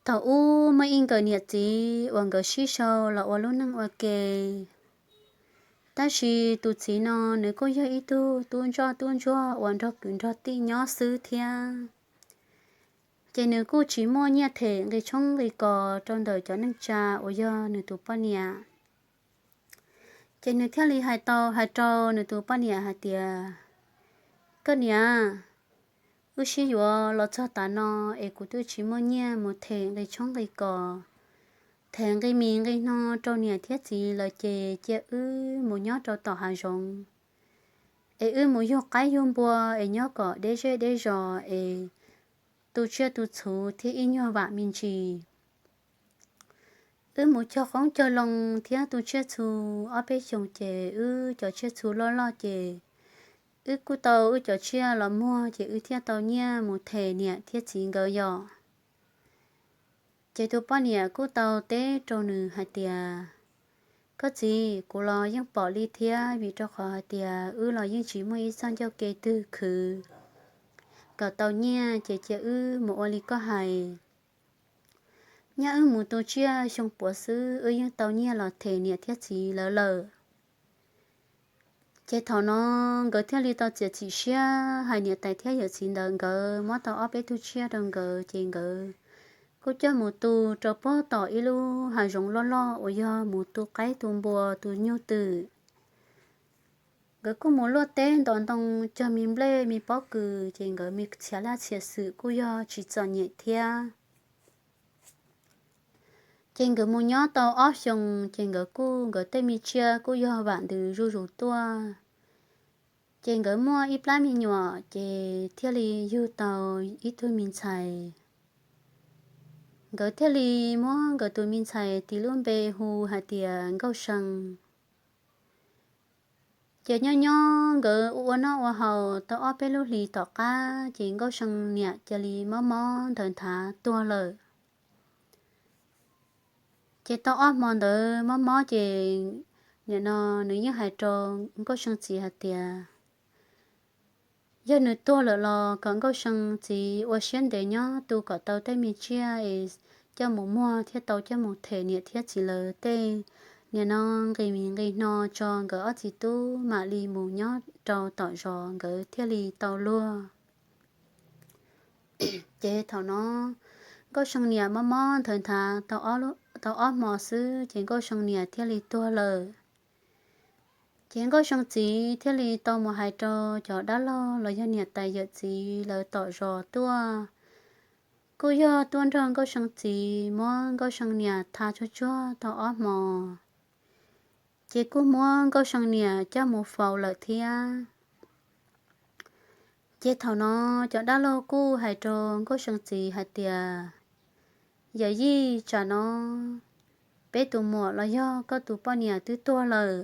Thaum ub muaj ib nkawm niam txiv uas nkawd sib sau los ua lub neej ua ke. Tab sis tus txiv no nws kuj yog ib tug tub ntsoj tub ntsuag uas nrog kwv nrog tij nyob xwb thiab. Ces nws kuj tsis muaj nyiaj them nqi tshoob nqi kos rau ntawm cov neej tsa uas yog nws tus poj niam. Ces nws thiaj li hais tau hais rau nws tus poj niam hais tias, Koj niam, wb sib yuav los txog tav no es kuv twb tsis muaj nyiaj mus them nqi tshoob nqi kos, them nqi mis nqi hno rau niam thiab txiv lawm ces cia wb mus nyob rau tom hav zoov, es wb mus yug qaib yug npua es nyob kom deb zej deb zos es tu tsiaj tu txhu thiab ib nyuag vam me ntsis. Wb mus cog qoob cog loo thiab tu tsiaj txhu ob peb xyoos ces wb cov tsiaj txhu loj loj ces wb kuj tau wb cov tsiaj los muag ces wb thiaj tau nyiaj mus them niam thiab txiv nkawd yom. Ces tus poj niam kuj tau teb rau nws hais tias, Koj txiv, kuv los yeej pom li thiab, vim rau qhov hais tias wb los yeej tsis muaj ib txoj ncauj ke twg khwv kom tau nyiaj ces cia wb mus ua li koj hais. Nyob wb mus tu tsiaj xyoo puav xwb wb yeej tau nyiaj los them niam thiab txiv lawv lawm. Ces thaum no nkawd thiaj li tau txiav txim siab hais niam tais thiab yawm txiv ntawd nkawd muab tau ob peb tug tsiaj rau nkawd ces nkawd kuj coj mus tu rau puag tom ib lub hav zoov loj loj uas yog mus tu qaib tu npua tu nyuj twm. Nkawd kuj mus luaj teb ntov ntoo cog me nplej me pob kws ces nkawd me txhia laj txhia xwm kuj yog tsis txom nyem thiab. Ces nkawd mus nyob tau ob xyoos ces nkawd kuj nkawd tej me tsiaj kuj yog vam ntws zuj zus tuaj. Ces nkawd muaj ib plab me nyuam ces thiaj li yug tau ib tug me ntxhais. Nkawd thiaj li muab nkawd tus me ntxhais tis lub npe hu hais tias Nkauj See. Ces nyob nyob nkawd ua noj ua haus tau ob peb lub hlis tom qab ces Nkauj See niam cia li mob mob nthawv nthav tuag lawm. Ces tau ob hmo ntawd mob mob ces nim no nws yeej hais rau Nkauj See txiv hais tias yog nws tuag lawm los kom Nkauj See txiv ua siab ntev nyob tu kom tau tej me tsiaj es coj mus muag thiaj tau coj mus them niam thiab txiv lawv tej nim no nqi mis nqi hno tso nkawd ob txiv tub mam li mus nyob rau tom zos nkawd thiaj li tau luag. Ces thaum no Nkauj See niam mob mob nthawv nthav tau ob hmo xwb ces Nkauj See niam thiaj li tuag lawm. Ces Nkauj See txiv thiaj li tau mus hais rau cov dab laug los yog niam tais yawm txiv lawv tom zos tuaj. Kuj yog tuaj nrog Nkauj See txiv muab Nkauj See niam tha tsuag tsuag tau ob hmo, ces kuj muab Nkauj See niam coj mus faus lawm thiab. Ces thaum no cov dab laug kuj hais rau Nkauj See txiv hais tias, Yawm yij, tsam no peb tus muam los yog koj tus poj niam twb tuag lawm,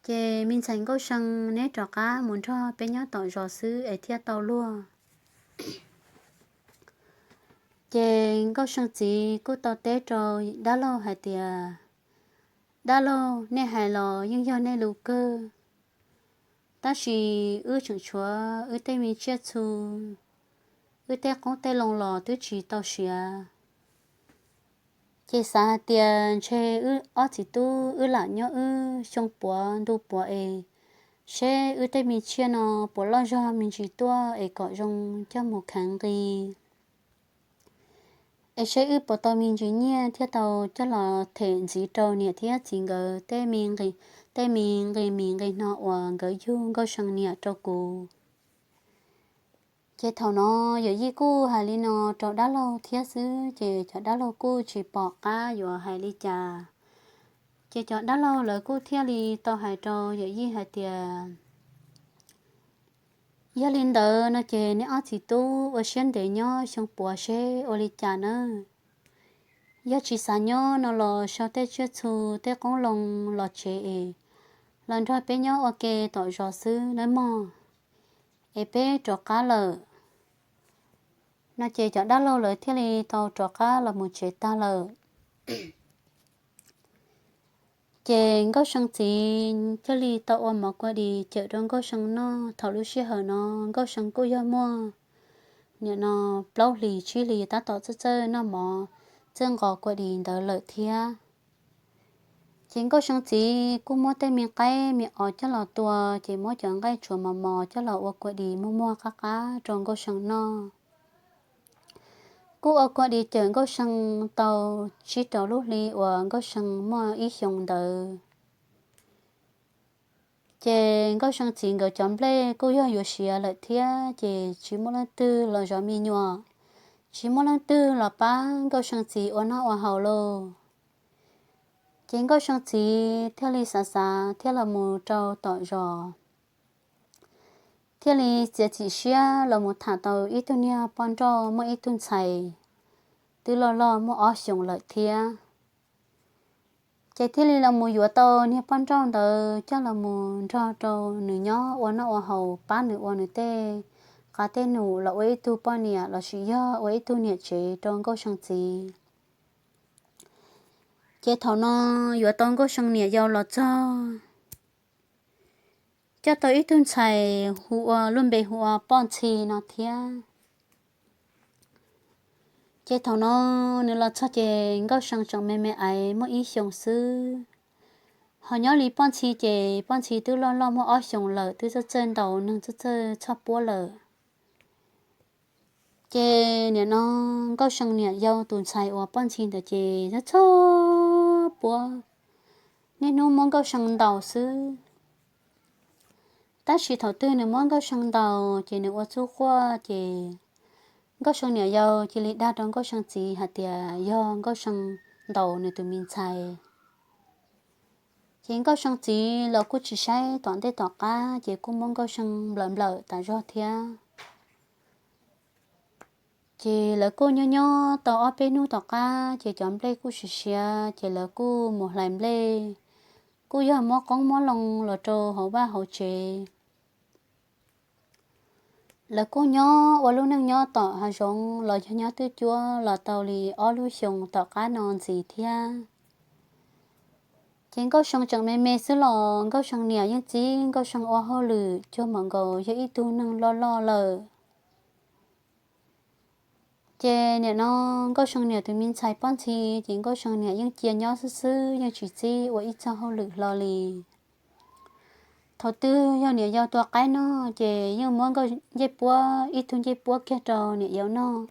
ces me ntxhais Nkauj See neb rov qab mus nrog peb nyob tom zos xwb es thiaj tau luag. Ces Nkauj See txiv kuj tau teb rau dab laug hais tias, Dab laug, nej hais los yeej yog nej lus kawg, tab sis wb tseem tshuav wb tej me tsiaj txhu, wb tej qoob tej loo los twb tsis tau siav. Ces xav hais tias ntshe wb ob txiv tub wb lam nyob wb xyoo puav ntu puav es seb wb tej me tsiaj no puas loj zog me ntsis tuaj es kom zoo coj mus kheev nqi, es seb wb puas tau me ntsis nyiaj thiaj tau coj los them ntxiv rau niam thiab txiv nkawd tej me nqi, tej me nqi mis nqi hno uas nkawd yug Nkauj See niam rau kuv. Ces thaum no yawm yij kuj hais li no rau dab laug thiab xwb ces cov dab laug kuj tsis pom qab yuav hais li cas. Ces cov dab laug lawv kuj thiaj li tau hais rau yawm yij hais tias, Yog li ntawd no ces neb ob txiv tub ua siab ntev nyob xyoo puav seb ua li cas nawb. Yog tsis xav nyob no los sau tej tsiaj txhu, tej qoob loo los tsev es los nrog peb nyob ua ke tom zos xwb nawb mog, es peb rov qab lawm. No ces cov dab laug lawv thiaj li tau rov qab los mus tsev tag lawm. Ces Nkauj See txiv thiaj li tau ua mov kua dis cawm rau Nkauj See noj. Thaum lub sij hawm no Nkauj See kuj yog muaj nim no plaub hlis tsib hlis tab tom txawj txawj noj mov, txawj nqos kua dis ntawd lawm thiab. Ces Nkauj See txiv kuj muab tej me qaib me os coj los tua, ces muab cov nqaij tsuav mos mos coj los ua kua dis muag muag qab qab rau Nkauj See noj. Kuj ua kua dis cawm Nkauj See tau tsib rau lub hli uas Nkauj See muaj ib xyoos ntawd. Ces Nkauj See txiv nkawd cov nplej kuj yog yuav siav lawm thiab, ces tsis muaj leej twg los zov me nyuam, tsis muaj leej twg los pab Nkauj See txiv ua noj ua haus lauj. Ces Nkauj See txiv thiaj li xav xav thiab los mus rau tom zos, thiaj li txiav txim siab los mus tham tau ib tug niag poj nrauj muaj ib tug ntxhais twb loj loj muaj ob xyoos lawm thiab. Ces thiaj li los mus yuav tau niag poj nrauj ntawd coj los mus nrog rau nws nyob ua noj ua haus, pab nws ua nws tej qav tej num, los ua ib tug poj niam lossis yog ua ib tug niam tsev rau Nkauj See txiv. Ces thaum no yuav tau Nkauj See niam yau los txog, coj tau ib tug ntxhais hu ua, lub npe hu ua Poj Ntxhi no thiab. Ces thaum no nws los txog ces Nkauj See tseem me me aiv muaj ib xyoos xwb. Ho nyob li Poj Ntxhi ces Poj Ntxhi twb loj loj muaj ob xyoos lawm, twb txawj txawj ntaus neeg, txawj txawj txhoj puab lawm. Ces nim no Nkauj See niam yau tus ntxhais uas Poj Ntxhi ntawd ces txhoj txhoj puab, niaj hnub muab Nkauj See ntaus xwb. Tab sis thaum twg nws muab Nkauj See ntaus ces nws ua txuj quaj, ces Nkauj See niam yau cia li dag rau Nkauj See txiv hais tias yog Nkauj See ntaus nws tus me ntxhais. Ces Nkauj See txiv los kuj tsis saib tom ntej tom qab, ces kuj muab Nkauj See nplawm nplawm tas zog thiab. Ces lawv kuj nyob nyob tau ob peb hnub tom qab, ces cov nplej kuj siav siav, ces lawv kuj mus hlais nplej, kuj yog muab qoob muab loo los rau hauv vaj hauv tsev. Lawv kuj nyob ua lub neej nyob tom hav zoov los yog nyob twj cuab los tau li ob lub xyoos tom qab no ntxiv thiab. Ces Nkauj See tseem me me xwb los Nkauj See niam yeej txib Nkauj See ua hauj lwm cuag mam nkaus yog ib tug neeg loj loj lawm. Ces nim no Nkauj See niam tus me ntxhais Poj Ntxhi ces Nkauj See niam yeej cia nyob xwb xwb, yeej tsis txib ua ib txog hauj lwm hlo li. Thaum twg yog niam yau tua qaib noj ces yeej muab ncej puab, ib tug ncej puab kiag rau niam yau noj,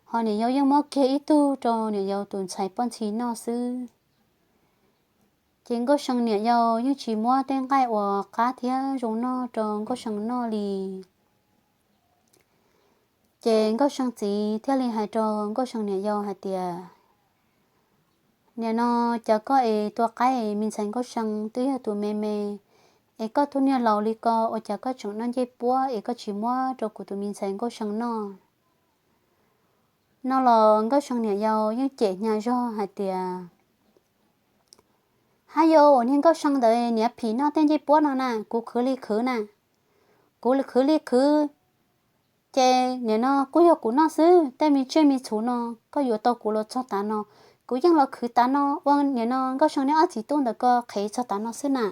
ho niam yau yeej muab kiag ib tug rau niam yau tus ntxhais Poj Ntxhi noj xwb. Ces Nkauj See niam yau yeej tsis muab tej nqaij uas qab thiab zoo noj rau Nkauj See noj li. Ces Nkauj See txiv thiaj li hais rau Nkauj See niam yau hais tias, nim no cas koj es tua qaib es me ntxhais Nkauj See twb yog tus me me, es koj tus niag laus li ko ua cas koj tseem noj ncej puab es koj tsis muab rau kuv tus me ntxhais Nkauj See noj? No los Nkauj See niam yau yeej cem nyaj zog hais tias, hab yau, niag Nkauj See ntawd niam phim noj tej ncej puab no na, kuv khwv li khwv na, kuv khwv li khwv, ces nim no kuj yog kuv noj xwb, tej me tsiaj me txhu no koj yuav tau kuv los txog tav no, kuv yeej los khwv tav no ua nim no Nkauj See niag ob txiv tub ntawd ko qhev txog tav no xwb na.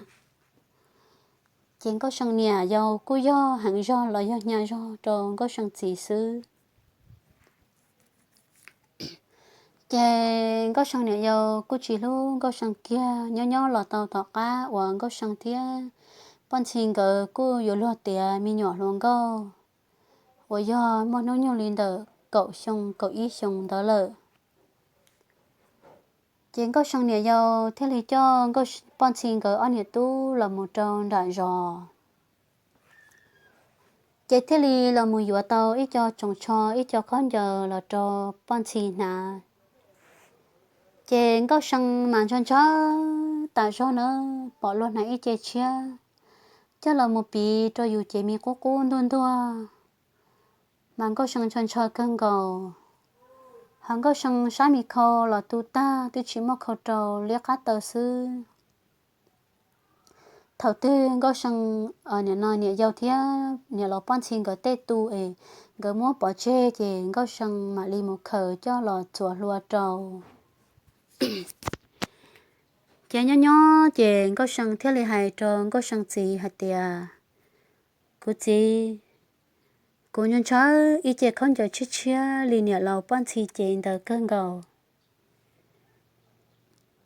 Ces Nkauj See niam yau kuj yog heev zog los yog nyaj zog rau Nkauj See txiv xwb. Ces Nkauj See niam yau kuj tsis hlub Nkauj See kiag, nyob nyob los tau tom qab uas Nkauj See thiab Poj Ntxhi nkawd kuj yuav luag tiav me nyuam hluas nkauj, uas yog muaj hnub nyoog li ntawm kaum xyoo kaum ib xyoos ntawd lawm. Ces Nkauj See niam yau thiaj li coj Poj Ntxhi nkawd ob niam tub los mus rau nram zos. Ces thiaj li los mus yuav tau ib co tsoos tsho ib co khaub ncaws los rau Poj Ntxhi hnav. Ces Nkauj See mas ntshaw ntshaw tas zog na, pom luag hnav ib ce tshiab coj los mus piv rau yus ces me qub qub ntuag ntuag, mas Nkauj See ntshaw ntshaw kawg nkaus. Ho Nkauj See sab me khau los tu tag twb tsis muaj khau rau, liab qab taw xwb. Thaum twg Nkauj See, nim no niam yau thiab niam laus Poj Ntxhi nkawd tej tu es nkawd muab pov tseg ces Nkauj See mam li mus khaws coj los txuas hlua rau. Ces nyob nyob ces Nkauj See thiaj li hais rau Nkauj See txiv hais tias, kuv txiv, Kuv ntshaw ib ce khaub ncaws tshiab tshiab li niam laus poj ntxhi cev ntawd kawg nkaus.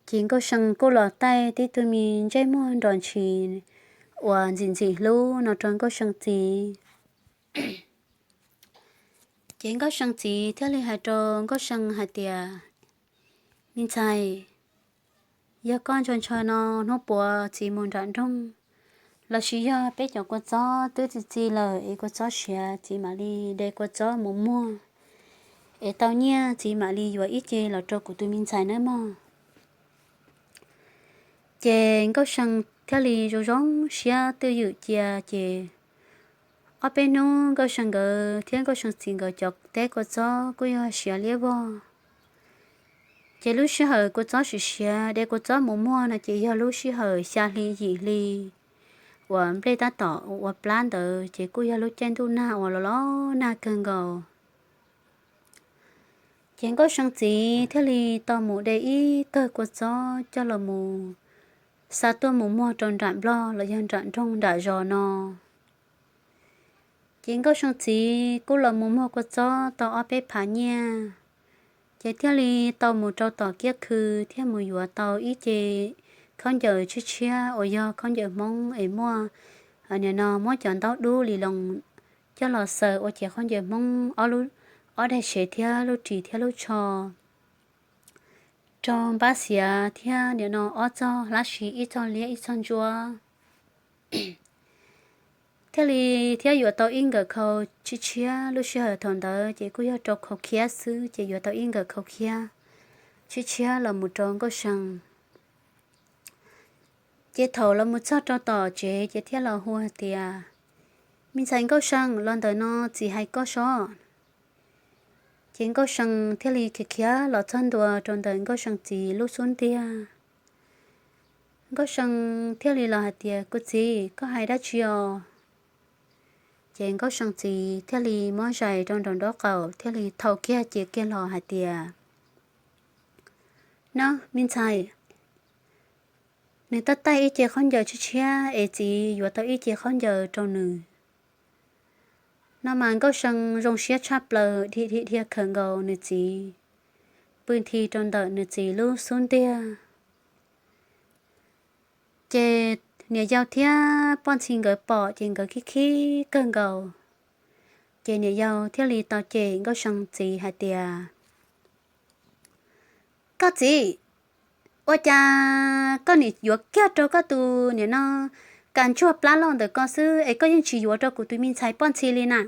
Ces Nkauj See kuj los taij tib tug me ntsej muag nrov ntshis uas ntxim ntxim hlub no rau Nkauj See txiv. Ces Nkauj See txiv thiaj li hais rau Nkauj See hais tias, Me ntxhais, yog koj ntshaw ntshaw no, hnub puav txiv mus nram nroog, los sis yog peb cov kua txob twb txi txi lawm es kua txob siav, txiv mam li de kua txob mus muag es tau nyiaj, txiv mam li yuav ib ce los rau kuv tus me ntxhais nawb mog. Ces Nkauj See thiaj li zoo zoo siab twj ywm cia. Ces ob peb hnub Nkauj See nkawd thiab Nkauj See txiv nkawd cov teb kua txob kuj yog siav liab vog. Ces lub sij hawm kua txob siav siav de kua txob mus muag no ces yog lub sij hawm xya hli yim hli uas nplej tab tom ua plab ntawd, ces kuj yog lub caij ntuj nag uas los los nag kawg nkaus. Ces Nkauj See txiv thiaj li tau mus de ib kawm kua txob coj los mus xa tuaj mus muag rau nram nplog los yog nram nroog nram zos no. Ces Nkauj See txiv kuj los mus muag kua txob tau ob peb phav nyiaj, ces thiaj li tau mus rau tom kiab khw thiaj mus yuav tau ib ce khaub ncaws tshiab tshiab uas yog khaub ncaws Hmoob es muaj, nim no muab cov ntaub dub li loos coj los xaws ua ces khaub ncaws Hmoob ob daig sev thiab lub ris thiab lub tsho rau npab xiav thiab nim no ob txog hlab si ib txog liab ib txog ntsuab. Thiaj li thiab yuav tau ib nkawm khau tshiab tshiab, lub sij hawm thaum ntawd ces kuj yog rau khau khiab xwb, ces yuav tau ib nkawm khau khiab tshiab tshiab los mus rau Nkauj See. Ces thaum los mus txog rau tom tsev ces thiaj los hu hais tias, Me ntxhais Nkauj See, los ntawm no txiv hais koj sob. Ces Nkauj See thiaj li khiav khiav los txog ntua rau ntawm Nkauj See txiv lub xub ntiag. Nkauj See thiaj li los hais tias, Kuv txiv, koj hais dab tsi os? Ces Nkauj See txiv thiaj li muab zais rau nraum nraub qaum thiaj li thau kiag cia kiag los hais tias, No me ntxhais, nws tab taij ib ce khaub ncaws tshiab tshiab es txiv yuav tau ib ce khaub ncaws rau nws. No mas Nkauj See zoo siab tshaj plaws, dhia dhia dhia khawm nkaus nws txiv, pw nthi rau ntawm nws txiv lub xub ntiag. Ces niam yau thiab poj ntxhib nkawd pom ces nkawd khib khib kawg nkaus. Ces niam yau thiaj li tau cem Nkauj See txiv hais tias, Koj txiv, ua cas koj nim yuav kiag rau koj tus niam no kas ntsuag plab loj ntawm ko xwb es koj yeej tsis yuav rau kuv tus me ntxhais poj ntxhib li na?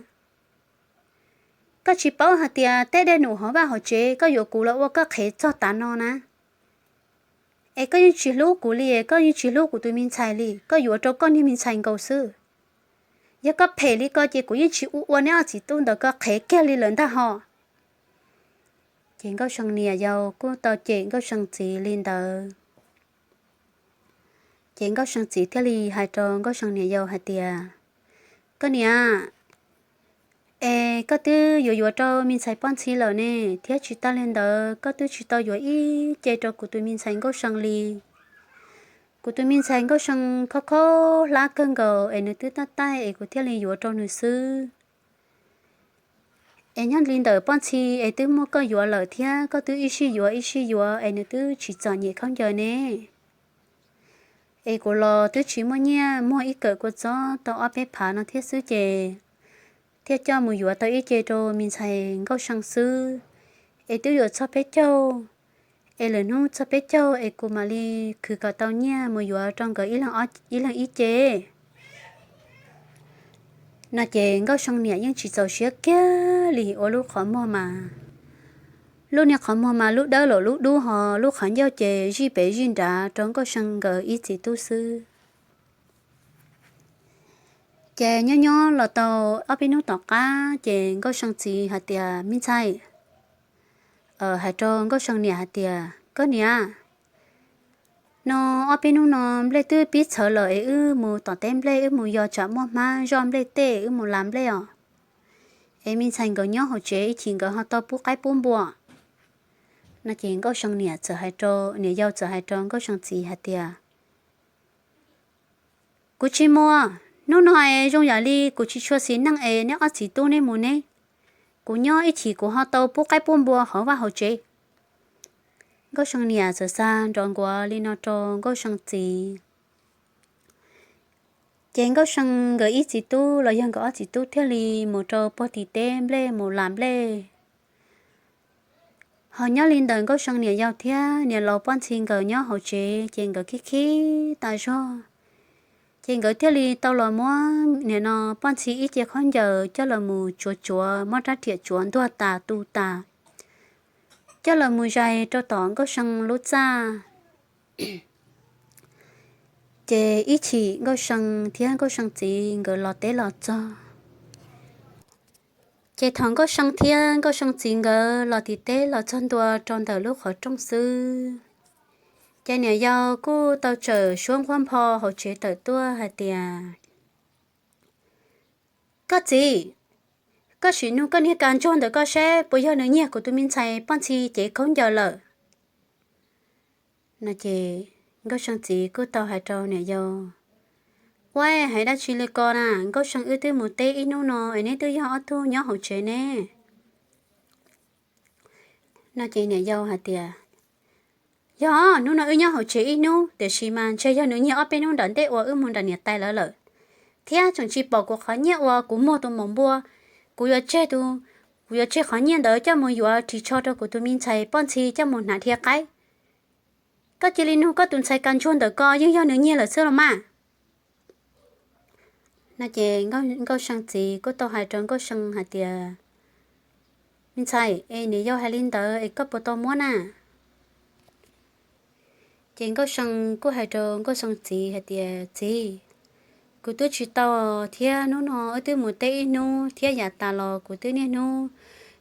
Koj tsis paub hais tias tej dej num hauv vaj hauv tsev koj yuav kuv los ua koj qhev txog tav no na. Es koj yeej tsis hlub kuv li, koj yeej tsis hlub kuv tus me ntxhais li, koj yuav rau koj niag me ntxhais nkaus xwb. Yog koj phem li ko ces kuv yeej tsis ua ua neb ob txiv tub ntawd ko qhev kiag li lawm ntag ho. Ces Nkauj See niam yau kuj tau cem Nkauj See txiv li ntawd. Ces Nkauj See txiv thiaj li hais rau Nkauj See niam yau hais tias, Koj niam, es koj twb yuav yuav rau me ntxhais poj ntxhib lawm ne, thiab tsis tas li ntawd koj twb tsis tau yuav ib ce rau kuv tus me ntxhais Nkauj See li. Kuv tus me ntxhais Nkauj See khob khob hlab kawg nkaus es nws twb tab taij es kuv thiaj li yuav rau nws xwb. Es nyob li ntawm poj ntxhib es twb muaj koj yuav lawm thiab koj twb ib sij yuav ib sij yuav es nws twb tsis txom nyem khaub ncaws ne. Es kuv los twb tsis muaj nyiaj muag ib kawm kua txob tau ob peb phav no thiab xwb ces thiaj coj mus yuav tau ib ce rau me ntxhais Nkauj See xwb. Es twb yuav txog peb caug, es lwm hnub txog peb caug es kuv mam li khwv kom tau nyiaj mus yuav rau nkawd ib leeg ib ce. No ces Nkauj See niam yeej tsis txaus siab kiag li ua lub qhov muag mas, lub niag qhov muag mas lub dawb los lub dub ho lub qhov ncauj ces zij pem zij nrad rau Nkauj See nkawd ib txiv tub xwb. Ces nyob nyob los tau ob peb hnub tom qab ces Nkauj See txiv hais tias, Me ntxhais, hais rau Nkauj See niam hais tias, Koj niam, no ob peb hnub no nplej twb pib txhawv lawm es wb mus tom teb nplej, wb mus yos tsam muaj hmab zoj nplej tej, wb mus la nplej os. Es me ntxhais nkawd nyob hauv tsev ib chim nkawd ho tau pub qaib pub npua. No ces Nkauj See niam txawm hais rau, niam yau txawm hais rau Nkauj See txiv hais tias, Kuv tsis mus. Hnub no es zoo yam li kuv tsis tshua xis neej es neb ob txiv tub neb mus ne, kuv nyob ib chim kuv ho tau pub qaib pub npua hauv vaj hauv tsev. Nkauj See niam txawm xa nrov nkuav li no rau Nkauj See txiv. Ces Nkauj See nkawd ib txiv tub los yog nkawd ob txiv tub thiaj li mus rau puag tim teb nplej mus lam nplej. Ho nyob li ntawm Nkauj See niam yau thiab niam laus Poj Ntxhi nkawd nyob hauv tsev ces nkawd khib khib tas zog. Ces nkawd thiaj li tau los muab nim no Poj Ntxhi ib ce khaub ncaws coj los mus tsuav tsuav, muab rab riam tsuav ntuag tas tu tas, coj los mus zais rau tom Nkauj See lub txaj. Ces ib chim Nkauj See thiab Nkauj See txiv nkawd los teb los txog. Ces thaum Nkauj See thiab Nkauj See txiv nkawd los tim teb los txog ntua rau ntawm lub qhov rooj xwb, ces niam yau kuj tau tsawm suab nquag npho hauv tsev tawm tuaj hais tias, Koj txiv, koj sim nug koj niag kas ntsuag ntawm koj seb puas yog nws nyiag kuv tus me ntxhais Poj Ntxhi cev khaub ncaws lawm. No ces Nkauj See txiv kuj tau hais rau niam yau, Ua, hais dab tsi li ko na, Nkauj See wb twb mus teb ib hnub no es neb twb yog ob tug nyob hauv tsev ne. No ces niam yau hais tias, Yog, hnub no wb nyob hauv tsev ib hnub, tiam sis mas ntshe yog nws nyiag ob peb hnub nram ntej uas wb mus nram niam tais lawv lawm, thiab tseem tsis pom kuv qhov nyiaj uas kuv muag tus maum npua, kuv yuav tseg tus, kuv yuav tseg qhov nyiaj ntawd coj mus yuav ris tsho rau kuv tus me ntxhais Poj Ntxhi coj mus hnav dhia qaib. Koj cia li nug koj tus ntxhais kas ntsuag ntawm ko yeej yog nws nyiag lawm xwb los mas. No ces Nkauj See txiv kuj tau hais rau Nkauj See hais tias, Me ntxhais, es niam yau hais li ntawd es koj puas tau muab na? Ces Nkauj See kuj hais rau Nkauj See txiv hais tias, Txiv, kuv twb tsis tau, thiab hnub no wb twb mus teb ib hnub thiab yav tas los kuv twb niaj hnub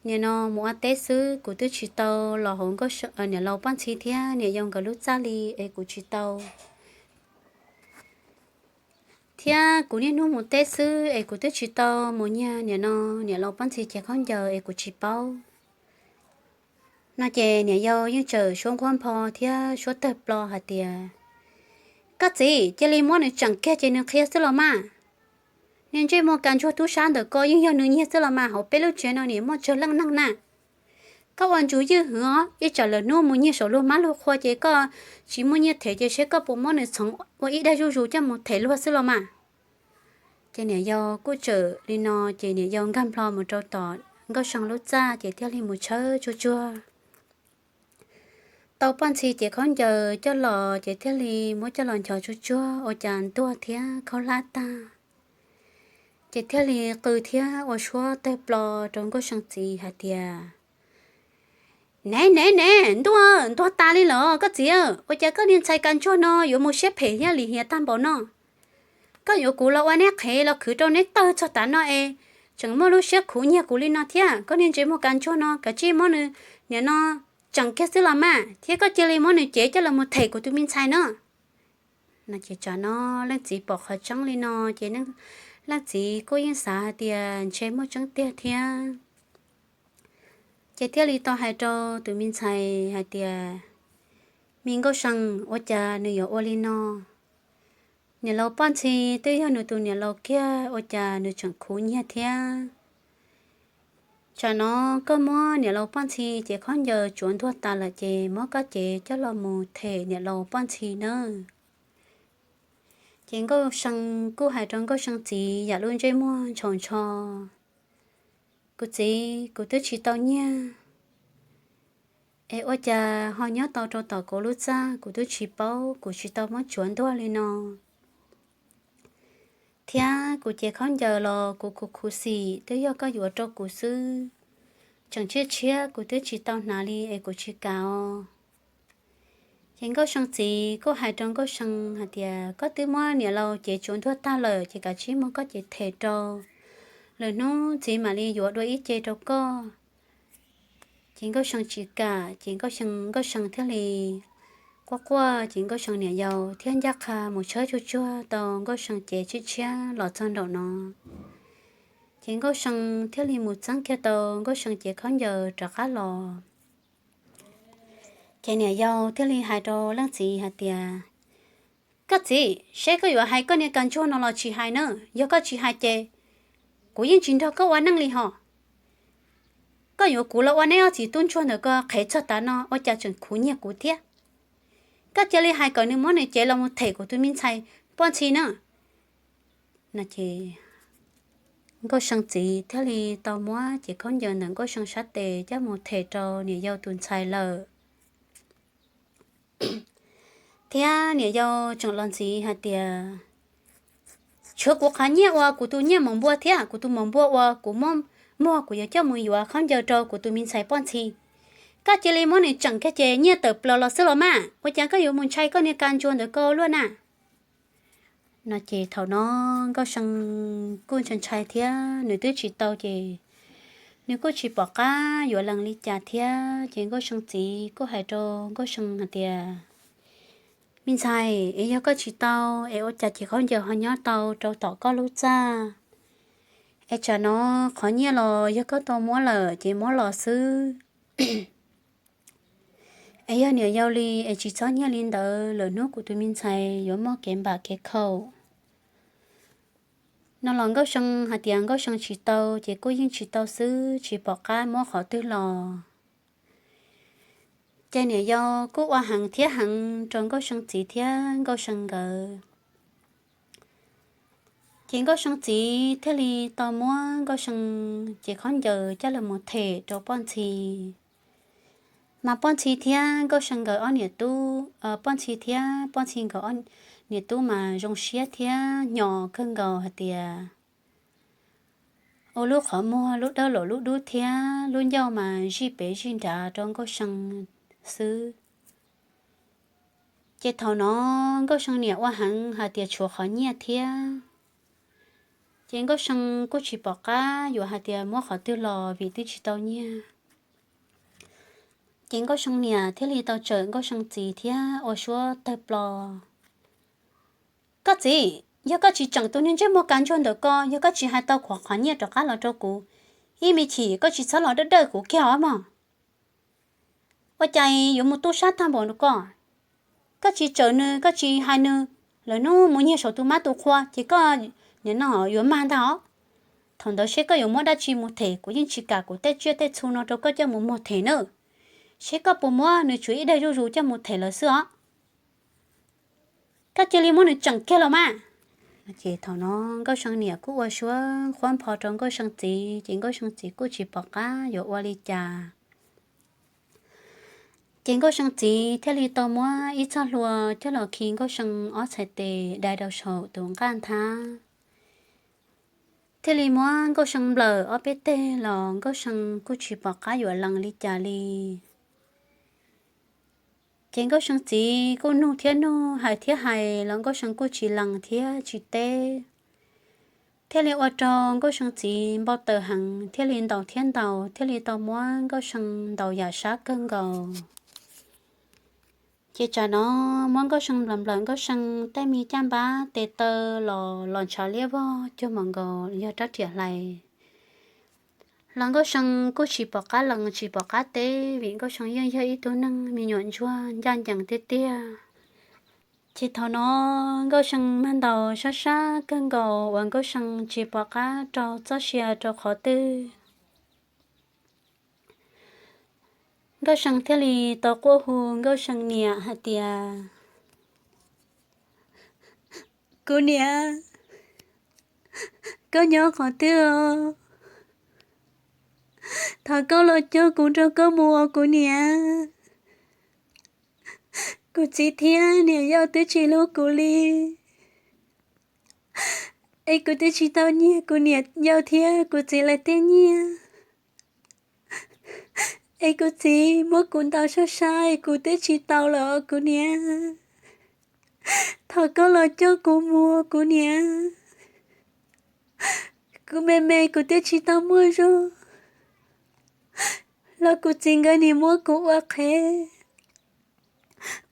nim no mus ua teb xwb, kuv twb tsis tau los hauv Nkauj, niam laus Poj Ntxhi thiab niam yau nkawd lub txaj li es kuv tsis tau. Thiab kuv niaj hnub mus teb xwb es kuv twb tsis tau mus nyiag nim no niam laus Poj Ntxhi cev khaub ncaws es kuv tsis paub. No ces niam yau yeej tseem suab nquag npho thiab suab tawg plo hais tias, Koj txiv, cia li muab nws tseem kiag ces nws qhia xwb los mas. Niag ntsej muag kas ntsuag tub sab ntawm ko yeej yog nws nyiag xwb los mas, hauv peb lub tsev no nim muaj tsawg leej neeg na. Koj ua ntsuj ywj hwv os, ib tsam lwm hnub mus nyiag saum luag mab luag qhua ces koj tsis muaj nyiaj them ces seb koj puas muab nws txhoov ua ib daim zuj zus coj mus them luag xwb los mas. Ces niam yau kuj tseem li no ces niam yau nkag nplo mus rau tom Nkauj See lub txaj ces thiaj li mus tshawb tsuag tsuag tau Poj Ntxhi cev khaub ncaws coj los ces thiaj li muab coj los nchos tsuag tsuag ua cas ntuag thiab khaub hlab tag. Ces thiaj li qw thiab ua suab tawg plo rau Nkauj See txiv hais tias, Nev nev nev, ntuag ntuag tas li lawm koj txiv, ua cas koj niag ntxhais kas ntsuag no yuav mus siab phem thiab lim hiam tag npaum no? Koj yuav kuv los ua neb qhev los khwv rau neb tawg txog tav no es tseem muaj lub siab khuv nyiag kuv li no thiab, koj niag ntsej muag kas ntsuag no, kav tsij muab nws nim no tseem kiag xwb los mas, thiab koj cia li muab nws cev coj los mus them kuv tus me ntxhais no. No ces tsam no leej txiv pom qhov tseeb li no ces leej txiv kuj yeej xav hais tias ntshe muaj tseeb tiag thiab. Ces thiaj li tau hais rau tus me ntxhais hais tias, Me Nkauj See, ua cas nws yuav ua li no? Niam laus Poj Ntxhi twb yog nws tus niam laus kiag, ua cas nws tseem khuv nyiag thiab? Tsam no koj muab niam laus Poj Ntxhi cev khaub ncaws tsuav ntuag tas lawm ces muab koj cev coj los mus them niam laus Poj Ntxhi nawb. Ces Nkauj See kuj hais rau Nkauj See txiv yam lub ntsej muag ntshaus ntsho, Kuv txiv, kuv twb tsis tau nyiag es ua cas ho nyob tau rau tom kuv lub txaj, kuv twb tsis paub, kuv tsis tau muab tsuav ntuag li no. Thiab kuv cev khaub ncaws los kuv khuv khuv xim twb yog koj yuav rau kuv xwb, tseem tshiab tshiab kuv twb tsis tau hnav li es kuv tsis kam os. Ces Nkauj See txiv kuj hais rau Nkauj See hais tias, Koj twb muab niam laus cev tsuav ntuag tag lawm ces kav tsij muab koj cev them rau, lwm hnub txiv mam li yuav dua ib ce rau koj. Ces Nkauj See tsis kam ces Nkauj See, Nkauj See thiaj li quaj quaj ces Nkauj See niam yau thiaj ncaj qha mus tshawb tsuag tsuag tau Nkauj See cev tshiab tshiab los txog nraum no. Ces Nkauj See thiaj li mus txeeb kiag tau Nkauj See cev khaub ncaws rov qab los. Ces niam yau thiaj li hais rau leej txiv hais tias, Koj txiv, seb koj yuav hais koj niag kab ntsuag no los tsis hais na, yog koj tsis hais ces kuv yeej tsis nrog koj ua neej li hos. Koj yuav kuv los ua neb ob txiv tub ntsuag ntawm ko qhev txog tav no ua cas tseem khuv nyiag kuv thiab. Koj cia li hais kom nws muab nws cev los mus them kuv tus me ntxhais poj ntxhi na. No ces Nkauj See txiv thiaj li tau muab cev khaub ncaws ntawm Nkauj See sab tes coj mus them rau niam yau tus ntxhais lawm. Thiab niam yau tseem los ntxiv hais tias, tshuav kuv qhov nyiaj ua kuv tus nyiaj maum npua thiab kuv tus maum npua uas kuv muab muag kuv yuav coj mus yuav khaub ncaws rau kuv tus me ntxhais poj ntxhi, koj cia li muab nws tseem kiag ces nyiaj tawm plaws los xwb los mas, ua cas koj yuav mus ntshai koj niag kab ntsuag ntawd ko luaj na? No ces thaum no Nkauj See kuj ntshai ntshai thiab nws twb tsis tau ces nws kuj tsis pom qab yuav lees li cas thiab. Ces Nkauj See txiv kuj hais rau Nkauj See hais tias, me ntxhais, es yog koj tsis tau es ua cas ces khaub ncaws ho nyob tau rau tom koj lub txaj? Es tsam no qhov nyiaj los yog koj tau muab lawm ces muab los xwb. Es yog niam yau li es tsis txhob nyiag li ntawd, lwm hnub kuv tus me ntxhais yuav muaj kev npam kev khaum. No los Nkauj See hais tias Nkauj See tsis tau ces kuj yeej tsis tau xwb, tsis pom qab muab qhov twg los. Ces niam yau kuj ua heev thiab heev rau Nkauj See txiv thiab Nkauj See nkawd. Ces Nkauj See txiv thiaj li tau muab Nkauj See cev khaub ncaws coj los mus them rau poj ntxhi. Mas poj ntxhi thiab Nkauj See nkawd ob niam tub, poj ntxhi thiab poj ntxhi nkawd ob niam tub mas zoo siab thiab hnyos kawg nkaus hais tias ua lub qhov muag lub dawb los lub dub thiab lub ncauj mas zij pem zij nrad rau Nkauj See xwb. Ces thaum no Nkauj See niam ua heev hais tias tshuav qhov nyiaj thiab. Ces Nkauj See kuj tsis pom qab yuav hais tias muab qhov twg los vim twb tsis tau nyiaj. Ces Nkauj See niam thiaj li tau tsawm Nkauj See txiv thiab ua suab tawg plo. Koj txiv, yog koj tsis tseem tus niag ntsej muag kab ntsuag ntawm ko, yog koj tsis hais tau qhov qhov nyiaj rov qab los rau kuv, ib me chim koj tsis txhob los dawj dawj kuv kiag os mog. Ua cas yuav mus tub sab tag npaum no ko? Koj tsis tsawm nws, koj tsis hais nws, lwm hnub mus nyiag saum tus mab tus qhua ces koj nim no yuav mag ntag os. Thaum ntawd seb koj yuav muab dab tsi mus them, kuv yeej tsis kam kuv tej tsiaj tej txhu no rau koj coj mus muag them nawb. Seb koj puas muab nws tsuav ib daim zuj zus coj mus them lawm xwb os. Koj cia li muab nws tseem kiag los mas. Ces thaum no Nkauj See niam kuj ua suab qhuab npho rau Nkauj See txiv, ces Nkauj See txiv kuj tsis pom qab yuav ua li cas. Ces Nkauj See txiv thiaj li tau muab ib txoj hlua coj los khi Nkauj See ob txhais tes dai rau saum tus nqaj nthab, thiaj li muab Nkauj See nplawm ob peb teg los Nkauj See kuj tsis pom qab yuav lees li cas li. Ces Nkauj See txiv kuj nug thiab nug, hais thiab hais los Nkauj See kuj tsis lees thiab tsis teb. Thiaj li ua rau Nkauj See txiv npau taws heev, thiaj li ntaus thiab ntaus, thiaj li tau muab Nkauj See ntaus yam sab kawg nkaus. Ces tsam no muab Nkauj See nplawm nplawm Nkauj See tej me caj npab tes taw los los ntshav liab vog cuag npaum nkaus yog rab riam hlais. Los Nkauj See kuj tsis pom qab lees tsis pom qab teb, vim Nkauj See yeej yog ib tug neeg me nyuam ntsuag ncaj ncees tiag tiag. Ces thaum no Nkauj See mag ntaus sab sab kawg nkaus uas Nkauj See tsis pom qab rau txoj sia rau qhov twg. Nkauj See thiaj li tau quaj hu Nkauj See niam hais tias, kuv niam, koj nyob qhov twg os? Thov koj los coj kuv nrog koj mus os kuv niam. Kuv txiv thiab niam yau twb tsis hlub kuv li, es kuv twb tsis tau nyiag kuv niam yau thiab kuv txiv lawv tej nyiaj. Es kuv txiv muab kuv ntaus sab sab es kuv twb tsis tau lawm os kuv niam. Thov koj los coj kuv mus kuv niam. Kuv me me kuv twb tsis tau muaj zog, los kuv txiv nkawd nim muab kuv ua qhev,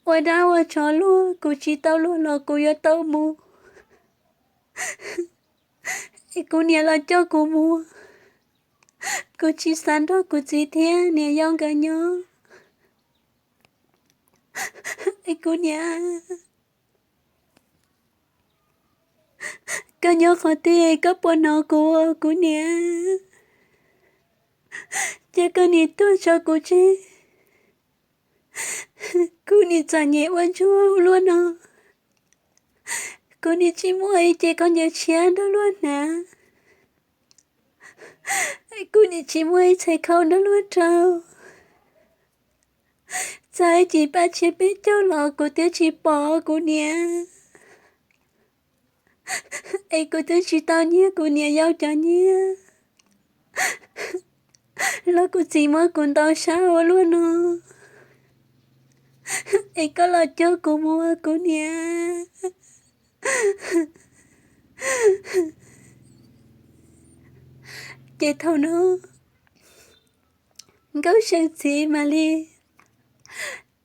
ua dab ua tsov luag, kuv tsis tau luag los kuv yuav tau mus. Es kuv niam los coj kuv mus, kuv tsis xav nrog kuv txiv thiab niam yau nkawd nyob. Es kuv niam, Koj nyob qhov twg koj puas hnov kuv, kuv niam? Ces koj nim tuaj tso kuv tseg, kuv nim txom nyem ua ntsuag ua luaj no, kuv nim tsis muaj ib ce khaub ncaws tshiab nrog luag hnav, kuv nim tsis muaj ib txhais khau nrog luag rau. Txog ib cim paj tshiab peb caug los kuv twb tsis pom kuv niam. Es kuv twb tsis tau nyiag kuv niam yau cov nyiaj los kuv txiv muab kuv ntaus sab ua luaj no. Es koj los coj kuv mus ua kuv niam. Ces thaum no Nkauj See txiv mam li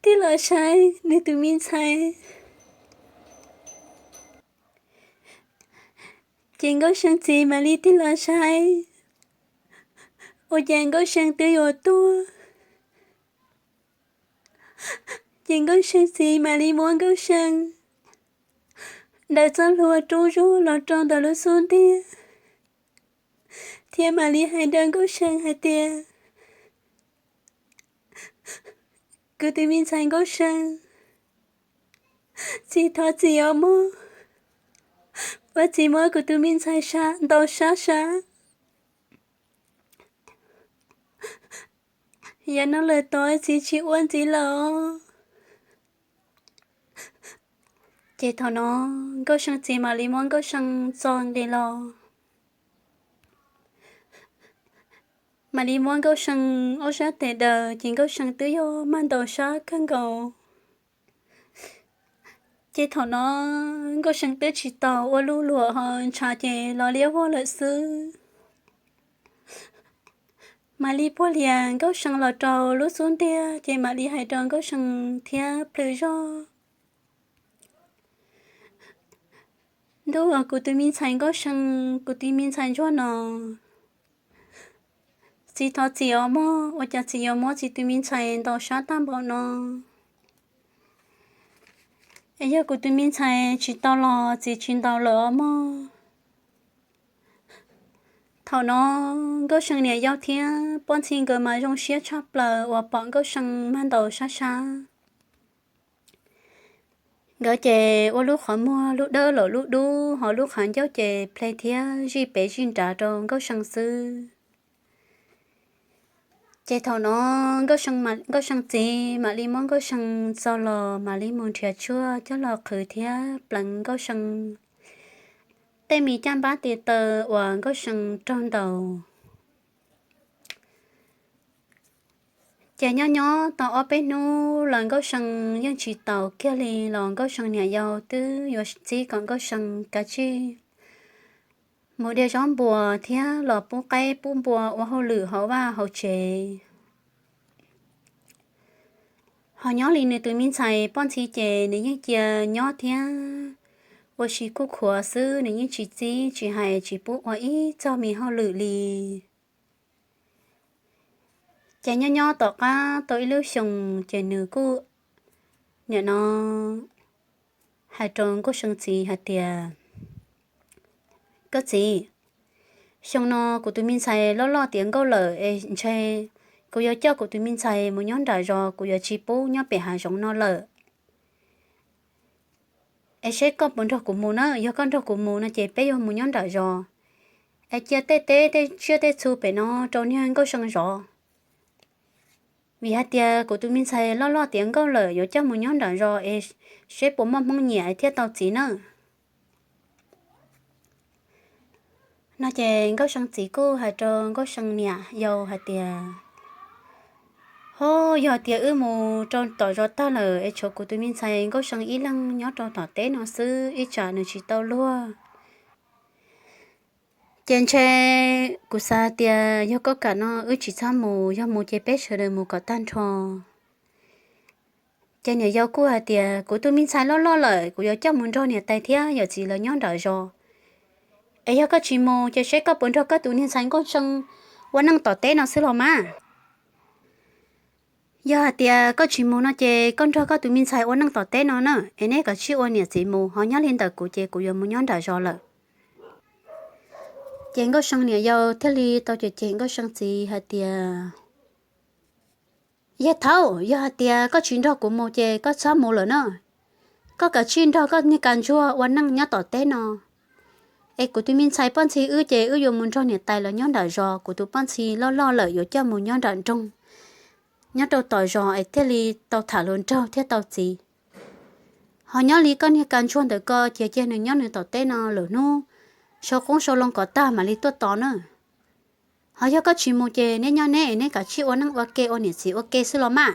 tig los saib nws tus me ntxhais. Ces Nkauj See txiv mam li tig los saib, ua cas Nkauj See twb yuav tuag. Ces Nkauj See txiv mam li muab Nkauj See daws txoj hlua rub zuj los rau ntawm lub xub ntiag, thiab mam li hais rau Nkauj See hais tias, Kuv tus me ntxhais Nkauj See, txiv thov txiv os mog, ua txiv muab kuv tus me ntxhais ntaus sab sab. Yav no lawm tod txiv tsis ua ntxiv lawm os. Ces thaum no Nkauj See txiv mam li muab Nkauj See txo nqis los, mam li muab Nkauj See ob sab tes daws, ces Nkauj See twb yog mag ntaus sab kawg nkaus. Ces thaum no Nkauj See twb tsis tau ua luj luam ho ntshav ces los liab vog lawm xwb. Mam li puag lias Nkauj See los rau lub xub ntiag, ces mam li hais rau Nkauj See thiab plhws zog, Ntuj, kuv tus me ntxhais Nkauj See, kuv tus me ntxhais ntsuag no, txiv thov txiv os mog, ua cas txiv yuav muab txiv tus me ntxhais ntaus sab tag npaum no? Es yog kuv tus me ntxhais tsis tau los txiv tsis ntaus lawm os mog. Thaum no Nkauj See niam yau thiab poj ntxhib nkawd mas zoo siab tshaj plaws uas pom Nkauj See mag ntaus sab sab. Nkawd ces ua lub qhov muag lub dawb los lub dub, ho lub qhov ncauj ces ple thiab zij pem zij nrad rau Nkauj See xwb. Ces thaum no Nkauj See, Nkauj See txiv mam li muab Nkauj See txo los mam li mus nrhiav tshuaj coj los qhwv thiab pleev Nkauj See tej me caj npab tes taw uas Nkauj See raug ntaus. Ces nyob nyob tau ob peb hnub los Nkauj See yeej tsis taus kiag li, los Nkauj See niam yau twb yuav txib kom Nkauj See kav tsij mus de zaub npua thiab los pub qaib pub npua ua hauj lwm hauv vaj hauv tsev. Ho nyob li nws tus me ntxhais poj ntxhib ces nws yeej cia nyob thiab ua si kuj khuav xwb, nws yeej tsis txib tsis hais tsis pub ua ib txog me hauj lwm li. Ces nyob nyob tom qab tau ib lub xyoos ces nws kuj nim no hais rau Nkauj See txiv hais tias, Koj txiv, xyoo no kuv tus me ntxhais loj loj tiav nkauj lawm es ntshe kuv yuav coj kuv tus me ntxhais mus nyob nram zos, kuv yuav tsis pub nyob pem hav zoov no lawm. Es seb koj puas nrog kuv mus na, yog koj nrog kuv mus no ces peb yuav mus nyob nram zos, es cia tej teb tej tsiaj tej txhu pem no rau niag Nkauj See zov. Vim hais tias kuv tus me ntxhais loj loj tiav nkauj lawm yuav coj mus nyob nram zos es seb puas muaj Hmoob nyiam thiaj tau txiv na. No ces Nkauj See txiv kuj hais rau Nkauj See niam yau hais tias, Ho, yog tias wb mus rau tom zos tag lawm es tshuav kuv tus me ntxhais Nkauj See ib leeg nyob rau tom teb no xwb ib tsam nws tsis tau luag. Ces ntshe kuv xav tias yog koj kam no wb tsis txhob mus, yog mus ces peb sawv daws mus kom tag nrho. Ces niam yau kuj hais tias, Kuv tus me ntxhais loj loj lawm, kuv yuav coj mus nrog niam tais thiab yawm txiv lawv nyob nram zos. Es yog koj tsis mus ces seb koj puas nrog koj tus niag ntxhais Nkauj See ua neej tom teb no xwb los mas. Yog hais tias koj tsis mus no ces koj nrog koj tus me ntxhais ua neej tom teb no na, es neb kom tsij ua niam txiv mus, ho nyob li ntawm kuv ces kuv yuav mus nyob nram zos lawm. Ces Nkauj See niam yau thiaj li tau cem cem Nkauj See txiv hais tias, Yawg thaub, yog hais tias koj tsis nrog kuv mus ces koj txhob mus lawm na. Koj kav tsij nrog koj niag kas ntsuag ua neej nyob tom teb no, es kuv tus me ntxhais poj ntxi wb ces wb yuav mus nrog niam tais los nyob nram zos, kuv tus poj ntxi loj loj lawm yuav coj mus nyob nram nroog, nyob rau tom zos es thiaj li tau tham hluas nraug thiaj tau txiv. Ho nyob li koj niag kas ntsuag ntawm ko ces cia nws nyob nws tom teb no, lwm hnub sau qoob sau loo kom tag mam li tuaj tos na. Ho yog koj tsis mus ces neb nyob neb, neb kav tsij ua neej ua ke ua niam txiv ua ke xwb los mas.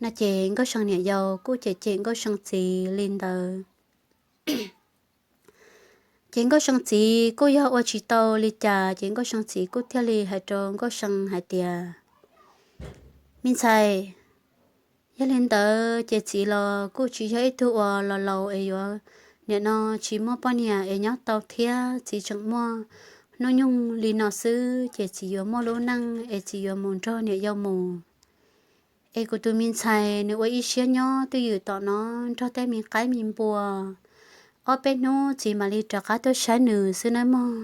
No ces Nkauj See niam yau kuj cem cem Nkauj See txiv li ntawd. Ces Nkauj See txiv kuj yog ua tsis tau li cas ces Nkauj See txiv kuj thiaj li hais rau Nkauj See hais tias, Me ntxhais, yog li ntawd ces txiv los kuj tsis yog ib tug uas los laus es yuav, nim no tsis muaj poj niam es nyob tau thiab, txiv tseem muaj hnub nyoog li no xwb ces txiv yuav muaj lub neej es txiv yuav mus nrog niam yau mus. Es kuv tus me ntxhais nws ua ib siab nyob twj ywm tom no nrog tej me qaib me npua, ob peb hnub txiv mam li rov qab tuaj saib nws xwb nawb mog.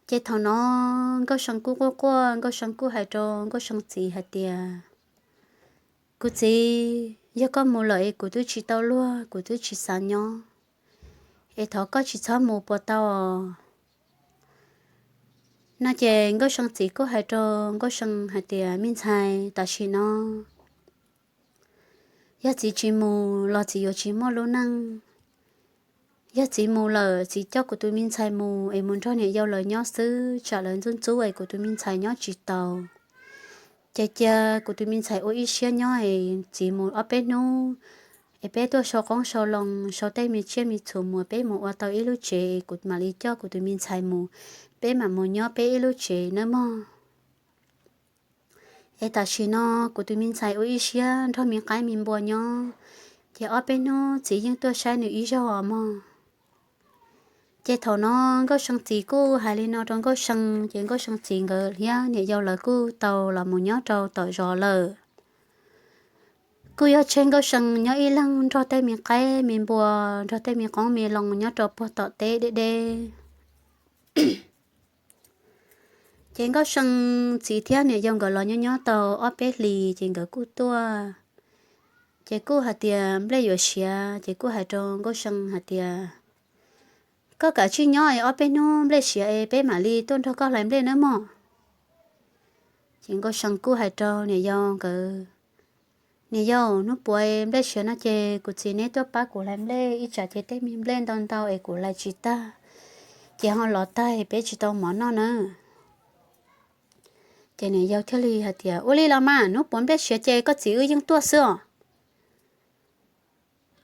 Ces thaum no Nkauj See kuj quaj quaj, Nkauj See kuj hais rau Nkauj See txiv hais tias, Kuv txiv, yog koj mus lawm es kuv twb tsis tau luag, kuv twb tsis xav nyob, es thov koj tsis txhob mus puas tau os? No ces Nkauj See txiv kuj hais rau Nkauj See hais tias, Me ntxhais, tam sim no yog txiv tsis mus los txiv yuav tsis muaj lub neej. Yog txiv mus lawm, txiv coj kuv tus me ntxhais mus es mus nrog niam yau lawv nyob xwb, tsam lawv ntxub ntxub es kuv tus me ntxhais nyob tsis tau. Ces cia kuv tus me ntxhais ua ib siab nyob es txiv mus ob peb hnub es peb tuaj sau qoob sau loo, sau tej me tsiaj me txhu mus, peb mus ua tau ib lub tsev es kuv mam li coj kuv tus me ntxhais mus, peb mam mus nyob peb ib lub tsev nawb mog. Es tam sim no kuv tus me ntxhais ua ib siab nrog me qaib me npua nyob, ces ob peb hnub txiv yeej tuaj saib nws ib zaug os mog. Ces thaum no Nkauj See txiv kuj hais li no rau Nkauj See, ces Nkauj See txiv nkawd thiab niam yau lawv kuj tau los mus nyob rau tom zos lawm. Kuj yog tseg Nkauj See nyob ib leeg nrog tej me qaib me npua, nrog tej me qoob me loo nyob rau puag tom teb deb deb. Ces Nkauj See txiv thiab niam yau nkawd los nyob nyob tau ob peb hlis ces nkawd kuj tuaj. Ces kuj hais tias nplej yuav siav, ces kuj hais rau Nkauj See hais tias, Koj kav tsij nyob es ob peb hnub nplej siav es peb mam li tuaj nrog koj hlais nplej nawb mog. Ces Nkauj See kuj hais rau niam yau nkawd, Niam yau, hnub puav nplej siav no ces kuv txiv neb tuaj pab kuv hlais nplej, ib tsam ces tej me nplej ntau ntau es kuv hlais tsis tag, ces ho los tag peb tsis tau mov noj nawb. Ces niam yau thiaj li hais tias, Ua li los mas, hnub puav nplej siav ces koj txiv wb yeej tuaj xwb os.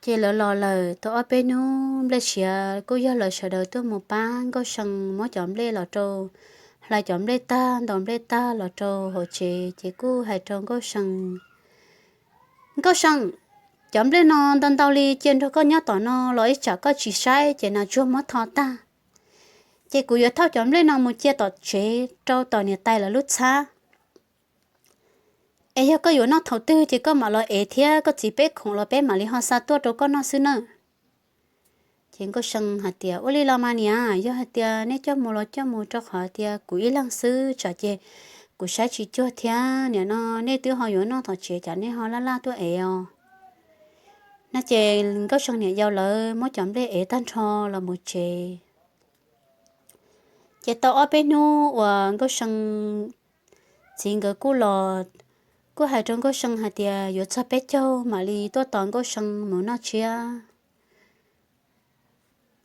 Ces lawv los lawm tau ob peb hnub, nplej siav kuj yog lawv sawv daws tuaj mus pab Nkauj See muab cov nplej los rau, hlais cov nplej tag, ntaus nplej tag los rau hauv tsev, ces kuj hais rau Nkauj See, Nkauj See, cov nplej no ntau ntau li cia nrog koj nyob tom no los ib tsam koj tsis saib ces nas tsuag muab tho tag. Ces kuv yuav thauj cov nplej no mus cia tom tsev rau tom niam tais lawv lub txhab. Es yog koj yuav noj thaum twg ces koj mam los ev thiab koj txiv peb khoom los peb mam li ho xa tuaj rau koj noj xwb nawb. Ces Nkauj See hais tias, Ua li los mas niam, yog hais tias neb coj mus los coj mus, rau qhov tias kuv ib leeg xwb tsam ces kuv saib tsis cuag thiab, nim no nej twb ho yuav noj tom tsev cas nej ho laj laj tuaj ev os. No ces Nkauj See niam yau lawv muab cov nplej ev tag nrho los mus tsev. Ces tau ob peb hnub uas Nkauj See txiv nkawd kuj los, kuj hais rau Nkauj See hais tias yuav txog peb caug mam li tuaj tos Nkauj See mus noj tsiab.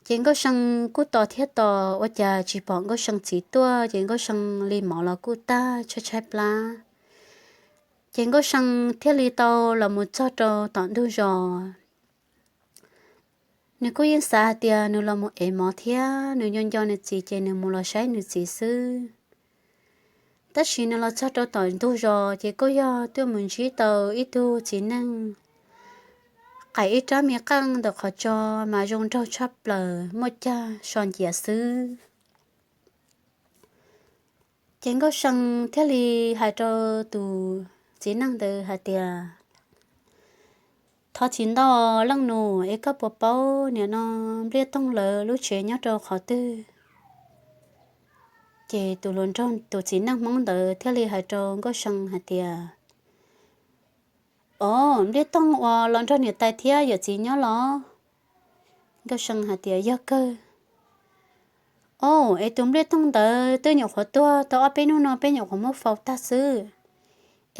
Ces Nkauj See kuj tos thiab tos ua cas tsis pom Nkauj See txiv tuaj, ces Nkauj See li mov los kuj tag tshaib tshaib plab. Ces Nkauj See thiaj li tau los mus txog rau tom ntug zos. Nws kuj yeej xav hais tias nws los mus ev mov thiab nws nco nco nws txiv ces nws mus los saib nws txiv xwb. Tab sis nws los txog rau tom ntug zos ces kuj yog tuaj mus ntsib tau ib tug txiv neej qaim ib rab me qeej ntawm qhov tso mas zoo nraug tshaj plaws, muaj cag so nciav xwb. Ces Nkauj See thiaj li hais rau tus txiv neej ntawd hais tias, Thov txim ntau leej nus, es koj puas paub niam no Npliaj Toog lawv lub tsev nyob rau qhov twg? Ces tus hluas nraug, tus txiv neej Hmoob ntawd thiaj li hais rau Nkauj See hais tias, Os, Npliaj Toog uas los nrog niam tais thiab yawm txiv nyob los? Nkauj See hais tias, Yog kawg. Os, es tus Npliaj Toog ntawd twb nyuam qhuav tuag tau ob peb hnub no, peb nyuam qhuav muab faus tag xwb.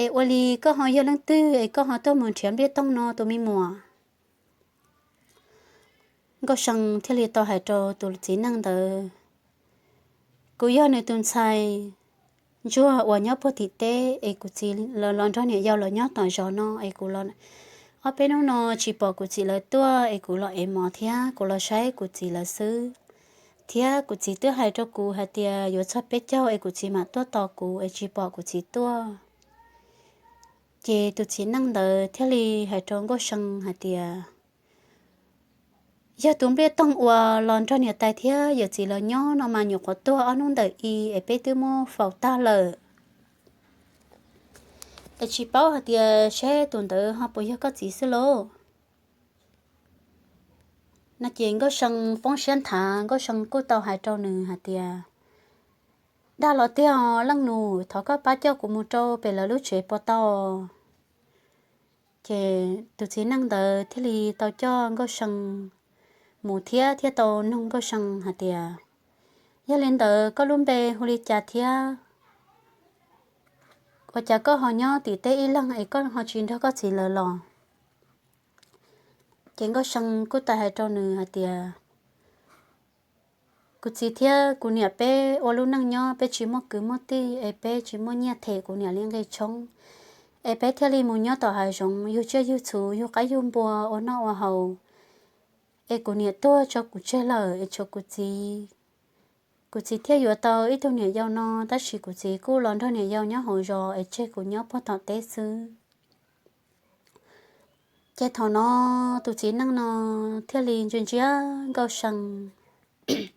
Es ua li koj ho yog leej twg es koj ho tuaj mus nrhiav Npliaj Toog no tus me muam? Nkauj See thiaj li tau hais rau tus txiv neej ntawd, Kuv yog nws tus ntxhais ntsuag uas nyob puag tim teb, es kuv txiv los nrog niam yau lawv nyob tom zos no, es kuv los, ob peb hnub no tsis pom kuv txiv lawv tuaj, es kuv los ev mov thiab kuv los saib kuv txiv lawv xwb. Thiab kuv txiv twb hais rau kuv hais tias yuav txog peb caug es kuv txiv mam tuaj tos kuv, es tsis pom kuv txiv tuaj. Ces tus txiv neej ntawd thiaj li hais rau Nkauj See hais tias, Yog tus Npliaj Toog uas los nrog niam tais thiab yawm txiv lawv nyob no mas nyuam qhuav tuag ob hnub ntawm i, es peb twb muab faus tag lawm. Es tsis paub hais tias seb tus ntawd ho puas yog koj txiv xwb lauj? No ces Nkauj See poob siab nthav, Nkauj See kuj tau hais rau nws hais tias, Dag los tiag leej nus, thov koj pab coj kuv mus rau pem lawv lub tsev puas tau? Ces tus txiv neej ntawd thiaj li tau coj Nkauj See mus thiab, thiab tau nug Nkauj See hais tias, Yog li ntawd koj lub npe hu li cas thiab? Ua cas koj ho nyob tim teb ib leeg es koj ho tsis nrog koj txiv lawv los? Ces Nkauj See kuj tau hais rau nws hais tias, Kuv txiv thiab kuv niam peb ua lub neej nyob, peb tsis muaj kwv muaj tij, es peb tsis muaj nyiaj them kuv niam li nqi tshoob, es peb thiaj li mus nyob tom hav zoov yug tsiaj yug txhu, yug qaib yug npua ua noj ua haus. Es kuv niam tuag tso kuv tseg lawm, es tshuav kuv txiv. Kuv txiv thiaj yuav tau ib tug niam yau no, tab sis kuv txiv kuj los nrog niam yau nyob hauv zos, es tseg kuv nyob puag tom teb xwb. Ces thaum no tus txiv neej no thiaj li ntsia ntsia Nkauj See,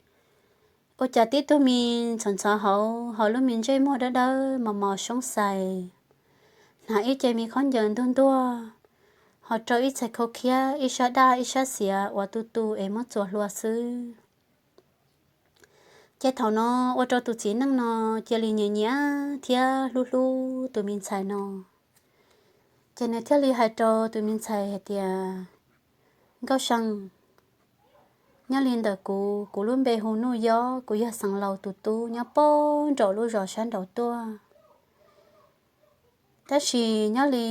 ua cas tib tug me ntxhov ntxhov hauv, hauv lub me ntsej muag dawb dawb mos mos soob xais, hnav ib ce me khaub ncaws ntuag ntuag, ho rau ib txhais khau khiab, ib sab daj ib sab xiav uas tu tu es muab txuas hlua xwb. Ces thaum no ua rau tus txiv neej no cia li nyiam nyiam thiab hlub hlub tus me ntxhais no. Ces nws thiaj li hais rau tus me ntxhais hais tias, Nkauj See, nyob li ntawm kuv, kuv lub npe hu Nuj Yob, kuv yog xeev laus tus tub nyob pem nraum lub zos sab nraud tuaj. Tab sis nyob li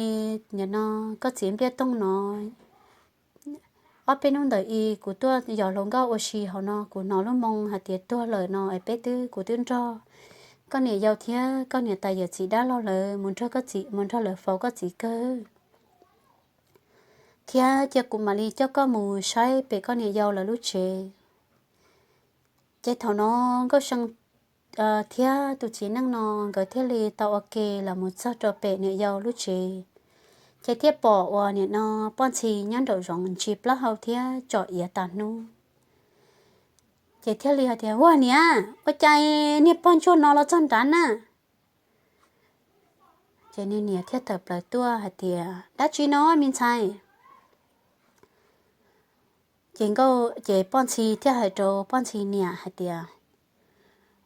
nim no koj txiv Npliaj Toog no, ob peb hnub ntawm i kuv tuaj yos hluas nkauj ua si hauv no, kuv hnov lub moo hais tias tuag lawm no es peb twb, kuv twb nrog koj niam yau thiab koj niam tais yawm txiv dab laug lawv mus nrog koj txiv, mus nrog lawv faus koj txiv kawg, thiab cia kuv mam li coj koj mus saib pem koj niam yau lawv lub tsev. Ces thaum no Nkauj See thiab tus txiv neej no nkawd thiaj li tau ua ke los mus txog rau pem niam yau lub tsev. Ces thiaj pom uas nim no poj ntxhis nyob nraum zoov ntsis plaub hau thiab tsom iav tas hnub. Ces thiaj li hais tias, Ua niam, ua cas niag pog ntsuag no los txog nrad na? Ces niag niam thiaj tawm plaws tuaj hais tias, Dab tsi no me ntxhais? Ces nkauj, ces poj ntxhis thiaj hais rau poj ntxhis niam hais tias,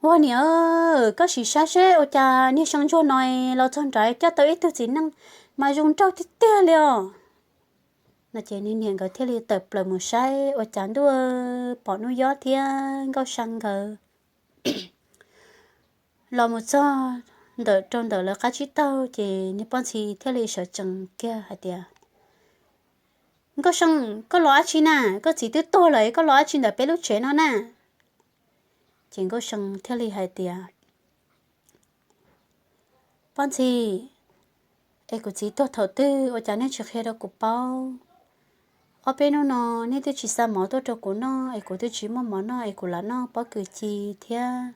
Ua niam, koj sim saib seb ua cas niag see ntsuag no los txog nrad coj tau ib tug txiv neej mas zoo nraug tiag tiag li os. No ces niag niam nkawd thiaj li tawm plaws mus saib ua cas ntuj, pom Nuj Yob thiab Nkauj See nkawd los mus txog ntawm, rau ntawm lawv qab tsib taug, ces niag poj ntxhis thiaj li sawv tsees kiag hais tias, Nkauj See, koj los dab tsi na? Koj txiv twb tuag lawm, koj los dab tsi ntawm peb lub tsev no na? Ces Nkauj See thiaj li hais tias, Poj ntxhis, es kuv txiv tuag thaum twg ua cas nej tsis qhia rau kuv paub? Ob peb hnub no nej twb tsis xa mov tuaj rau kuv noj, es kuv twb tsis muaj mov noj, es kuv lam noj pob kws ci thiab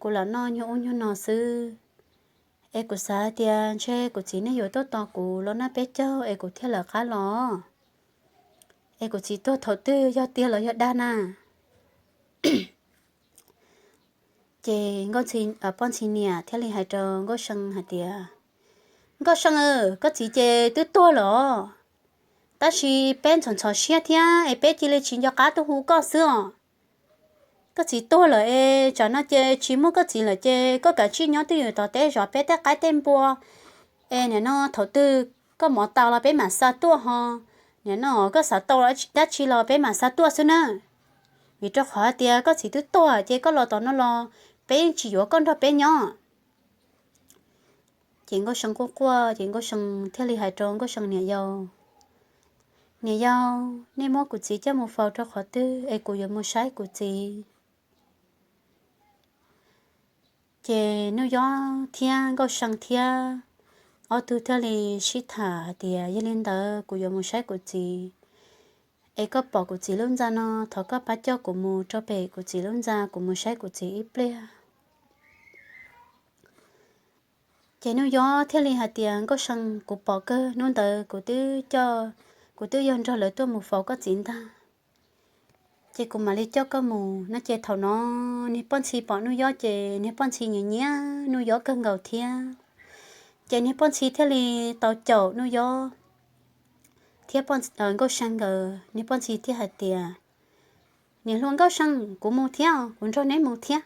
kuv lam noj nyuag ub nyuag no xwb. Es kuv xav tias ntshe kuv txiv nej yuav tuaj tos kuv los noj peb caug es kuv thiaj lawv qab los. Es kuv txiv tuag thaum twg, yog tiag los yog dag na? Ces poj ntxhis niam thiaj li hais rau Nkauj See hais tias, Nkauj See, koj txiv ces twb tuag lawm os. Tab sis peb ntxhov ntxhov siab thiab es peb cia li tsis nco qab tuaj hu koj xwb os. Koj txiv tuag lawm es tsam no ces tsis muaj koj txiv lawm ces koj kav tsij nyob twj ywm tom teb zov peb tej qaib tej npua. Es nim no thaum twg koj mov tas los peb mam xa tuaj ho. Nim no koj xav tau dab tsi los peb mam xa tuaj xwb na. Vim rau qhov hais tias koj txiv twb tuag ces koj los tom no los peb yeej tsis yuav koj nrog peb nyob. Ces Nkauj See quaj quaj ces Nkauj See thiaj li hais rau Nkauj See niam yau, Niam yau, nej muab kuv txiv coj mus faus rau qhov twg es kuv yuav mus saib kuv txiv? Ces Nuj Yob thiab Nkauj See thiab ob tug thiaj li sib tham hais tias, Yog li ntawd kuv yuav mus saib kuv txiv, es koj pom kuv txiv lub ntxa no, thov koj pab coj kuv mus rau pem kuv txiv lub ntxa, kuv mus saib kuv txiv ib pliag. Ces Nuj Yob thiaj li hais tias, Nkauj See, kuv pom kawg, hnub ntawd kuv twb coj, kuv twb yog nrog lawv tuaj mus faus koj txiv ntag. Ces kuv mam li coj koj mus no. Ces thaum no niag poj ntxhib pom Nuj Yob ces niag poj ntxhib nyiam nyiam Nuj Yob kawg nkaus thiab. Ces niag poj ntxhib thiaj li tau caum Nuj Yob thiab Nkauj See nkawd. Niag poj ntxhib thiaj hais tias, Niam hluas Nkauj See, kuv mus thiab, kuv nrog neb mus thiab.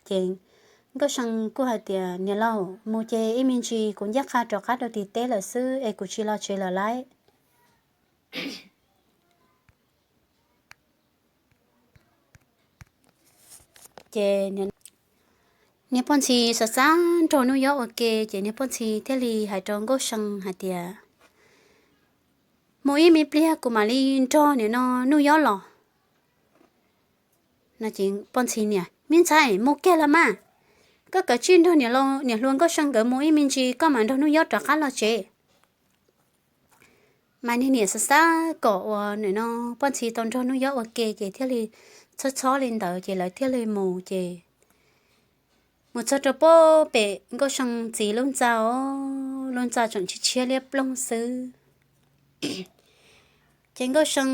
Ces Nkauj See kuj hais tias, Niam laus, mus ces ib me ntsis kuv ncaj qha rov qab rau tim teb lawm xwb es kuv tsis los tsev lawm lauj. Ces niag poj ntxhib xav xav nrog Nuj Yob ua ke ces niag poj ntxhib thiaj li hais rau Nkauj See hais tias, Mus ib me pliag kuv mam li nrog niam no Nuj Yob los. Poj ntxhib niam, Me ntxhais, mus kiag los mas, koj kav tsij nrog niam hluas Nkauj See nkawd mus ib me ntsis koj mam nrog Nuj Yob rov qab los tsev. Mas niag niam xav xav kom uas nim no poj ntxhib tau nrog Nuj Yob ua ke ces thiaj li txhob txhob li ntawd ces lawv thiaj li mus ces mus txog rau pem Nkauj See txiv lub ntxa os, lub ntxa tseem tshiab tshiab liab ploog xwb. Ces Nkauj See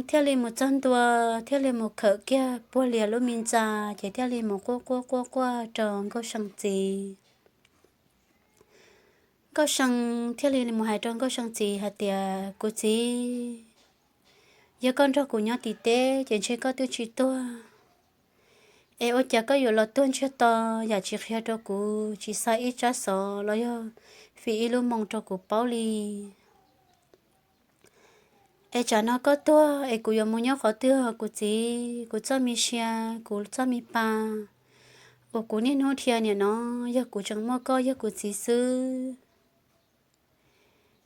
thiaj li mus txog ntua, thiaj li mus khawm kiag puag lias lub me ntxa, ces thiaj li mus quaj quaj quaj quaj rau Nkauj See txiv. Nkauj See thiaj li mus hais rau Nkauj See txiv hais tias, Kuv txiv, yog koj nrog kuv nyob tim teb ces ntshe koj twb tsis tuag, es ua cas koj yuav los tuag ntsiag to yam tsis qhia rau kuv, tsis xa ib tsab xov los yog fim ib lub moo rau kuv paub li? Es tsam no koj tuag es kuv yuav mus nyob qhov twg kuv txiv? Kuv txoj me sia, kuv txoj me pa uas kuv niaj hnub dhia niam no, yog kuv tseem muaj koj yog kuv txiv xwb.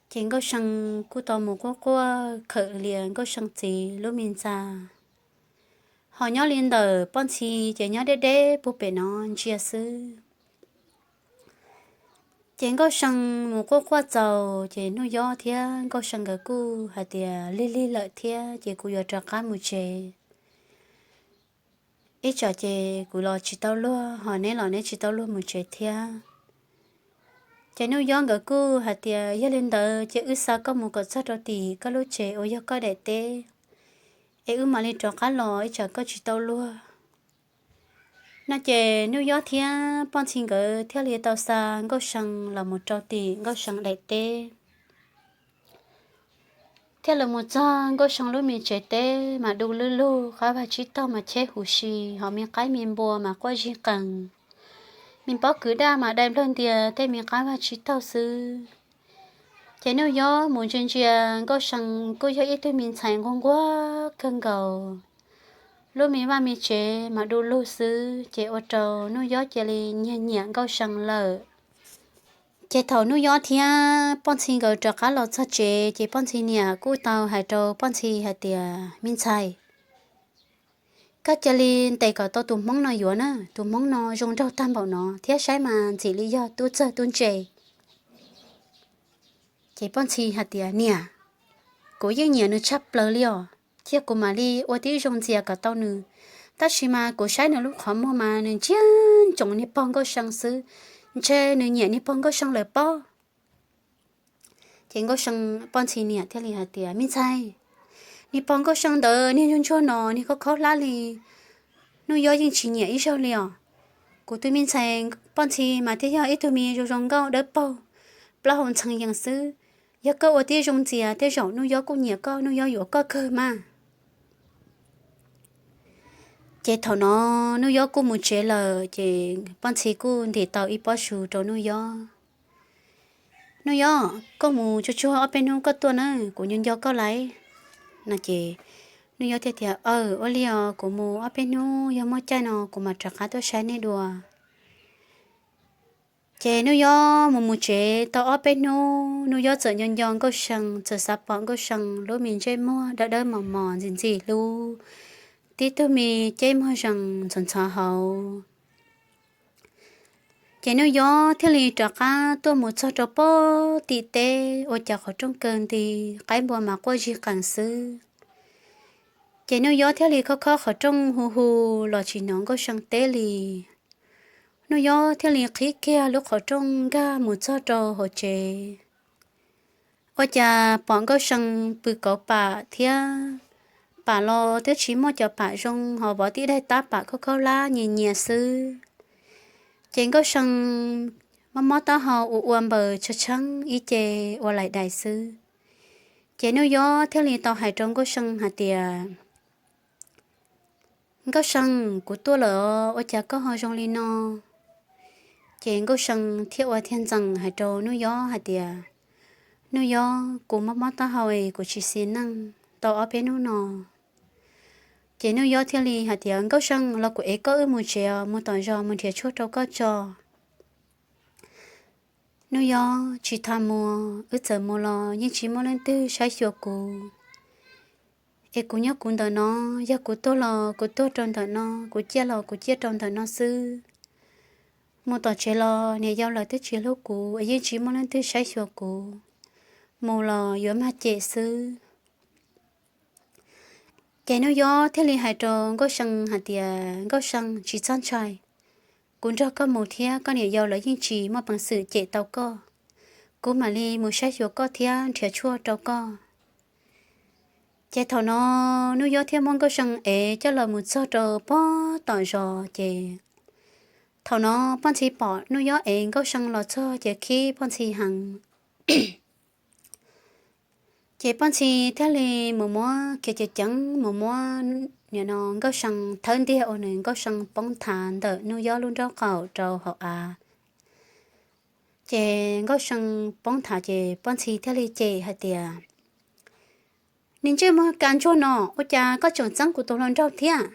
Ces Nkauj See kuj tau mus quaj quaj khawm lias Nkauj See txiv lub me ntxa. Ho nyob li ntawm poj ntxhib ces nyob deb deb puag pem no ntsia xwb. Ces Nkauj See mus quaj quaj txaus ces Nuj Yob thiab Nkauj See nkawd kuj hais tias, Lig lig lawm thiab ces kuv yuav rov qab mus tsev. Ib tsam ces kuv los tsis tau luag, ho neb los neb tsis tau luag mus tsev thiab. Ces Nuj Yob nkawd kuj hais tias, Yog li ntawd ces wb xa koj mus kom txog rau tim koj lub tsev uas yog koj daim teb, es wb mam li rov qab los ib tsam koj tsis tau luag. No ces Nuj Yob thiab poj ntxhib nkawd thiaj li tau xa Nkauj See los mus rau tim Nkauj See daim teb. Thiaj los mus txog Nkauj See lub me tsev teb mas du lug lug, qab vaj tsib taug mas cheb huv si, ho me qaib me npua mas quaj zig qees, me pob kws daj mas dai nplawg ntia tej me qab vaj tsib taug xwb. Ces Nuj Yob mus ntsia ntsia Nkauj See kuj yog ib tug me ntxhais nquag nquag kawg nkaus. Lub me vaj me tsev mas du lug xwb ces ua rau Nuj Yob cia li nyiag nyiam Nkauj See lawm. Ces thaum Nuj Yob thiab poj ntxhib nkawd rov qab los txog tsev ces poj ntxhib niam kuj tau hais rau poj ntxhib hais tias, Me ntxhais, koj cia li ntes kom tau tus hmoob no yuav na, tus hmoob no zoo nraug tag npaum no thiab saib mas ntxim li yog tub txawg tub ntse. Ces poj ntxhib hais tias, Niam, kuv yeej nyiam nws tshaj plaws li os, cia kuv mam li ua tib zoo ntxias kom tau nws. Tab sis mas kuv saib nws lub qhov muag mas nws ntsia ntsoov niag pog Nkauj See xwb, ntshe nws nyiam niag pog Nkauj See lawm pob. Ces Nkauj See, poj ntxhib niam thiaj li hais tias, Me ntxhais, niag pog Nkauj See ntawd niag ntsuag ntsuag no niag khaub khaub hlab li, Nuj Yob yeej tsis nyiam ib zaug li os. Kuv tus me ntxhais poj ntxhib mas thiaj yog ib tug me zoo zoo nkauj dawb paug, plaub hau ntxhee yees xwb. Yog koj ua tib zoo ntxias, tej zaum Nuj Yob kuj nyiam koj, Nuj Yob yuav koj kawg mas. Ces thaum no Nuj Yob kuj mus tsev lawm, ces Poj Ntxhi kuj ntim tau ib pob su rau Nuj Yob. Nuj Yob, koj mus tsuag tsuag ob peb hnub koj tuaj na, kuv nco nco koj lawm no. Ces Nuj Yob thiaj tias, Aw, ua li os, kuv mus ob peb hnub, yog muaj caij no kuv mam rov qab tuaj saib nej dua. Ces Nuj Yob mus mus tsev tau ob peb hnub, Nuj Yob txawm nco nco Nkauj See, txawm xav pom Nkauj See lub me ntsej muag dawb dawb mos mos ntxim ntxim hlub, tib tug me ceb muag zees ntxhov ntxhov hauv. Ces Nuj Yob thiaj li rov qab tuaj mus txog rau pem tim teb, ua cas qhov rooj kaw nti, qaib npua mas quaj zig qees xwb. Ces Nuj Yob thiaj li khob khob qhov rooj hu hu los tsis hnov Nkauj See teb li. Nuj Yob thiaj li qhib kiag lub qhov rooj nkag mus txog rau hauv tsev. Ua cas pom Nkauj See pw kauv pam thiab, pam los twb tsis muaj cov pam zoo, ho vov tib daim tab pam khaub khaub hlab nyias nyias xwb. Ces Nkauj See mob mob taub hau ua ua npaws tshav tsheeb ib ce ua laim dais xwb. Ces Nuj Yob thiaj li tau hais rau Nkauj See hais tias, Nkauj See, kuv tuaj lawm os, ua cas koj ho zoo li no? Ces Nkauj See thiaj ua thiaj ntxees hais rau Nuj Yob hais tias, Nuj Yob, kuv mob mob taub hau es kuv tsis xis neej tau ob peb hnub no. Ces Nuj Yob thiaj li hais tias, Nkauj See, los kuv ev koj wb mus tsev os, mus tom zos mus nrhiav tshuaj rau koj tso. Nuj Yob, tsis tas mus, wb txawm mus los yeej tsis muaj leej twg saib xyuas kuv. Es kuv nyob kuv ntawm no, yog kuv tuag los kuv tuag rau ntawm no, kuv ciaj los kuv ciaj rau ntawm no xwb. Mus tom tsev los niam yau lawv twb tsis hlub kuv es yeej tsis muaj leej twg saib xyuas kuv. Mus los yuav mag cem xwb. Ces Nuj Yob thiaj li hais rau Nkauj See hais tias, Nkauj See, tsis txhob ntshai, kuv nrog koj mus thiab koj niam yau lawv yeej tsis muaj peev xwm cem tau koj. Kuv mam li mus saib xyuas koj thiab nrhiav tshuaj rau koj. Ces thaum no Nuj Yob thiaj muab Nkauj See ev coj los mus txog rau pem tom zos. Ces thaum no Poj Ntxhi pom Nuj Yob ev Nkauj See los txog ces khib Poj Ntxhi heev. Ces Poj Ntxhi thiaj li mus muab kiag ceev ceev mus muab nim no Nkauj See thawb ntiag ua nws Nkauj See poob thav ntawm Nuj Yob lub nraub qaum rau hauv av. Ces Nkauj See poob thav ces Poj Ntxhi thiaj li cem hais tias, Niag ntsej muag kas ntsuag no, ua cas koj tseem txeeb kuv tus hluas nraug thiab?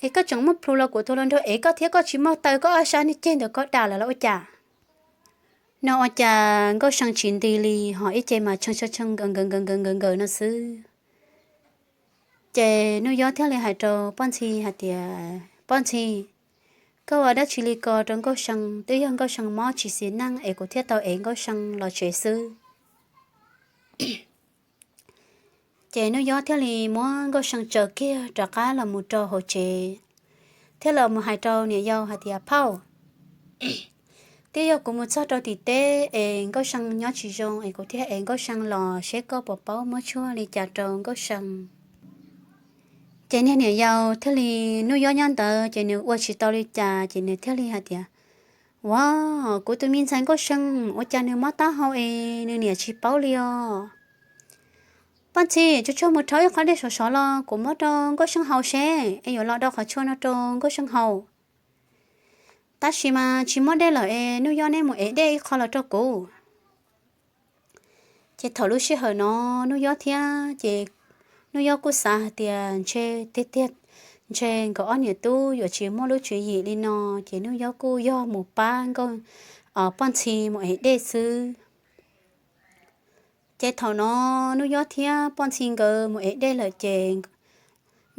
Es koj tseem muab plhus los kuv tus hluas nraug ev koj thiab, koj tsis muab taw koj ob sab niag ceg ntawm koj dam lawm los ua cas? No ua cas Nkauj See tsis nti li, ho ib ce mas tshee tshee tshee nkaws nkaws nkaws nkaws nkaws no xwb. Ces Nuj Yob thiaj li hais rau Poj Ntxhi hais tias, Poj Ntxhi, koj ua dab tsi li ko rau Nkauj See? Twb yog Nkauj See mob tsis xis neej es kuv thiaj tau ev Nkauj See los tsev xwb. Ces Nuj Yob thiaj li muab Nkauj See tsaws kiag rov qab los mus rau hauv tsev, thiab los mus hais rau niam yau hais tias, Phauj, twb yog kuv mus txog rau tim teb es Nkauj See nyob tsis zoo es kuv thiaj ev Nkauj See los seb koj puas paub muab tshuaj li cas rau Nkauj See. Ces niag niam yau thiaj li, Nuj Yob nyob ntawd ces nws ua tsis tau li cas ces nws thiaj li hais tias, Ua, kuv tus me ntxhais Nkauj See ua cas nws mob taub hau es nws niam tsis paub li os. Poj Ntxhi, tsuag tsuag mus rhaub ib qho dej sov sov los kuv muab rau Nkauj See haus seb es yuav los do qhov tshuaj no rau Nkauj See haus. Tab sis mas tsis muaj dej lawm es Nuj Yob neb mus ev dej ib qho los rau kuv. Ces thaum lub sij hawm no Nuj Yob thiab ces Nuj Yob kuj xav hais tias ntshe tiag tiag ntshe nkawd ob niam tub yuav tsis muaj lub tswv yim li no, ces Nuj Yob kuj yog mus pab Nkauj, Poj Ntxhi mus ev dej xwb. Ces thaum no Nuj Yob thiab Poj Ntxhi nkawd mus ev dej lawm ces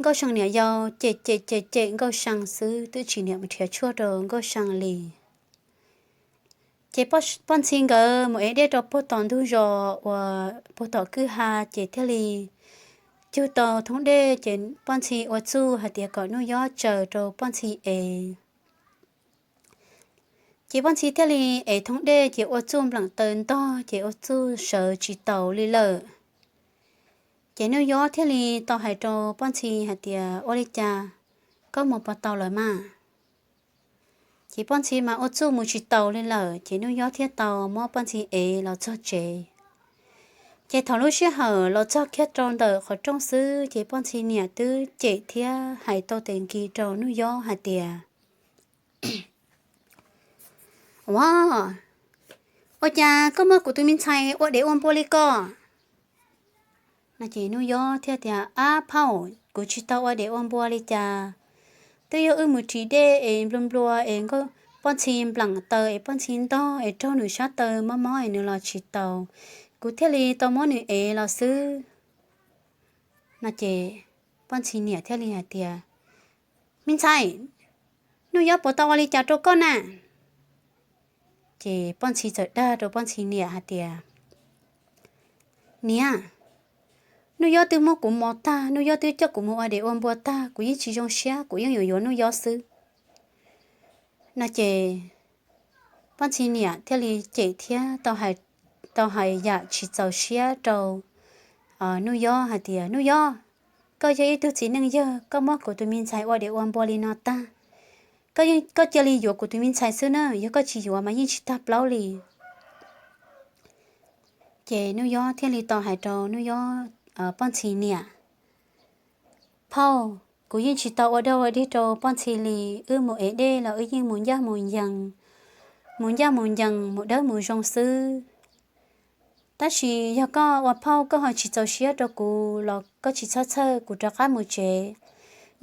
Nkauj See niam yau cem cem cem cem Nkauj See xwb, twb tsis niam mus nrhiav tshuaj rau Nkauj See li. Ces Poj Ntxhi nkawd mus ev dej rau puag tom ntug zos uas puag tom kwj ha, ces thiaj li cug tau thoob dej, ces Poj Ntxhi ua txuj hais tias kom Nuj Yob tsaws rau Poj Ntxhi ev. Ces Poj Ntxhi thiaj li ev thoob dej ces ua txuj npleem taw ntog ces ua txuj sawv tsis taus li lawm. Ces Nuj Yob thiaj li tau hais rau Poj Ntxhi hais tias, Ua li cas, koj mus puas tau lawm mas? Ces Poj Ntxhi mas ua txuj mus tsis taus li lawm, ces Nuj Yob thiaj tau muab Poj Ntxhi ev los txog tsev. Ces thaum lub sij hawm los txog kiag rau ntawm qhov rooj xwb ces Poj Ntxhi niam twb cem thiab hais tau tes nkis rau Nuj Yob hais tias, Ua, ua cas koj muab kuv tus me ntxhais ua dev ua npua li ko? No ces Nuj Yob thiaj tias, Ab phauj, kuv tsis tau ua dev ua npua li cas. Twb yog wb mus ris dej es nplua nplua es Poj Ntxhi nplam taws es Poj Ntxhi ntog es raug nws sab taw mob mob es nws los tsis taus, kuv thiaj li tau muab nws ev los xwb. No ces Poj Ntxhi niam thiaj li hais tias, Me ntxhais, Nuj Yob puas tau ua li cas rau koj na? Ces Poj Ntxhi txawm dag rau Poj Ntxhi niam hais tias, Niam, Nuj Yob twb muab kuv mos tag, Nuj Yob twb coj kuv mus ua dev ua npua tag, kuv yeej tsis zoo siab, kuv yeej yuav yuav Nuj Yob xwb. No ces Poj Ntxhi niam thiaj li cem thiab tau hais yam tsis txaus siab rau Nuj Yob hais tias, Nuj Yob, koj yog ib tug txiv neej yawg, koj muab kuv tus me ntxhais ua dev ua npua li no tag, koj cia li yuav kuv tus me ntxhais xwb na, yog koj tsis yuav mas yeej tsis tag plaub li. Ces Nuj Yob thiaj li tau hais rau Nuj Yob, Poj Ntxhi niam, Phauj, kuv yeej tsis tau ua dog ua dig rau Poj Ntxhi li, wb mus ev dej los wb yeej mus ncaj mus ncees, mus ncaj mus ncees, mus dawb mus zoo xwb. Tab sis yog koj ua phauj koj ho tsis txaus siab rau kuv los koj tsis txhob txhawj, kuv rov qab mus tsev.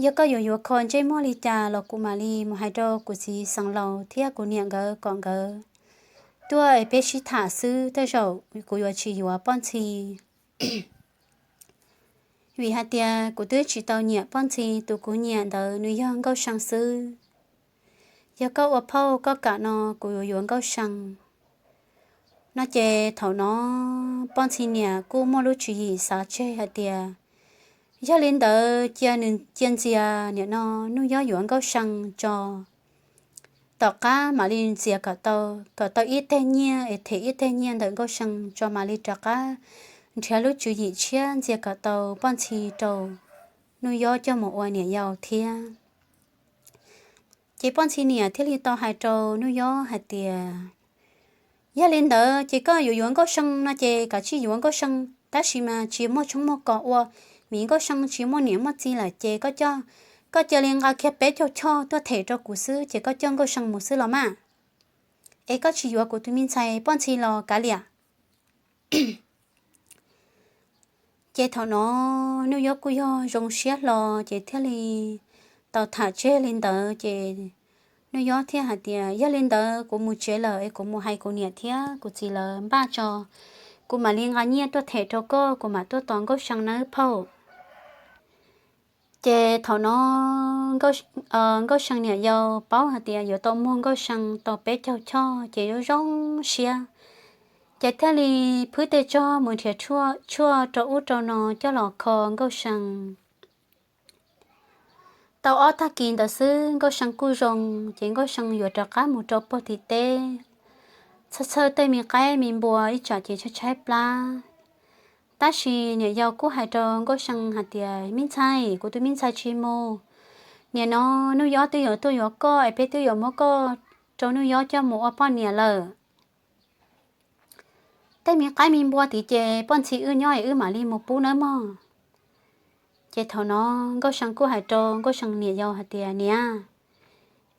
Yog koj yuav yuav kho ntsej muag li cas los kuv mam li mus hais rau kuv txiv xeev laus thiab kuv niam nkawd kom nkawd tuaj es peb sib tham xwb, tej zaum kuv yuav tsis yuav Poj Ntxhi. Vim hais tias kuv twb tsis tau nyiam Poj Ntxhi, tus kuv nyiam ntawd nws yog Nkauj See xwb. Yog koj ua phauj koj kam no kuv yuav yuav Nkauj See. No ces thaum no Poj Ntxhi niam kuj muaj lub tswv yim xav tseg hais tias, yog li ntawd cia nws cia ntxias nim no Nuj Yob yuav Nkauj See tso, tom qab mam li ntxias kom tau, kom tau ib teg nyiaj es them ib teg nyiaj ntawm Nkauj See tso mam li rov qab nrhiav lub tswv yim tshiab ntxias kom tau Poj Ntxhi rau Nuj Yob coj mus ua niam yau thiab. Ces Poj Ntxhi niam thiaj li tau hais rau Nuj Yob hais tias, yog li ntawd ces koj yuav yuav Nkauj See no ces kav tsij yuav Nkauj See, tab sis mas tsis muaj tshoob muaj kos ua, vim Nkauj See tsis muaj niam muaj txiv lawm ces koj, koj cia li nqa kiag peb caug choj tuaj them rau kuv xwb ces koj coj Nkauj See mus xwb los mas, es koj tsis yuav kuv tus me ntxhais Poj Ntxhi los kav liam. Ces thaum no Nuj Yob kuj yog zoo siab hlo ces thiaj li tau tham tseg li ntawd ces Nuj Yob thiaj hais tias, yog li ntawd kuv mus tsev lawm es kuv mus hais kuv niam thiab kuv txiv lawv npaj tso, kuv mam li nqa nyiaj tuaj them rau koj, kuv mam tuaj tos Nkauj See nawb phauj. Ces thaum no Nkauj See niam yau paub hais tias yuav tau muag Nkauj See tau peb caug choj ces yuav zoo siab, ces thiaj li phwb tej tsog mus nrhiav tshuaj rau ub rau no coj los kho Nkauj See. Tau ob tag kis ntawd xwb Nkauj See kuj zoo, ces Nkauj See yuav rov qab mus rau puag tim teb, txhawj txhawj tej me qaib me npua ib tsam ces tshaib tshaib plab. Tab sis niam yau kuj hais rau Nkauj See hais tias, me ntxhais, kuv tus me ntxhais tsis mus, nim no Nuj Yob twb yuav tuaj yuav koj es peb twb yuav muab koj rau Nuj Yob coj mus ua poj niam lawm. Tej me qaib me npua tid ces Poj Ntxhi wb nyob es wb mam li mus pub nawb mog. Ces thaum no Nkauj See kuj hais rau Nkauj See niam yau hais tias, niam,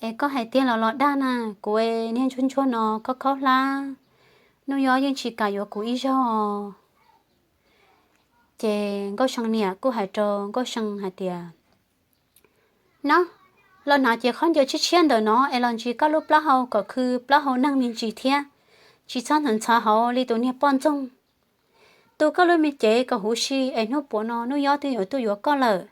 es koj hais tiag los los dag na, kuv niag ntsuag ntsuag no khaub khaub hlab, Nuj Yob yeej tsis kam yuav kuv ib zaug. Ces Nkauj See niam kuj hais rau Nkauj See hais tias, no, los hnav cev khaub ncaws tshiab tshiab ntawm no es los ntsis koj lub plaub hau kom khw plaub hau neeg me ntsis thiab, tsis txhob ntxhov ntxhov hauv li tus niag poj ntxoog. Tu koj lub me cev kom huv si es hnub puav no Nuj Yob twb yuav tuaj yuav koj lawm.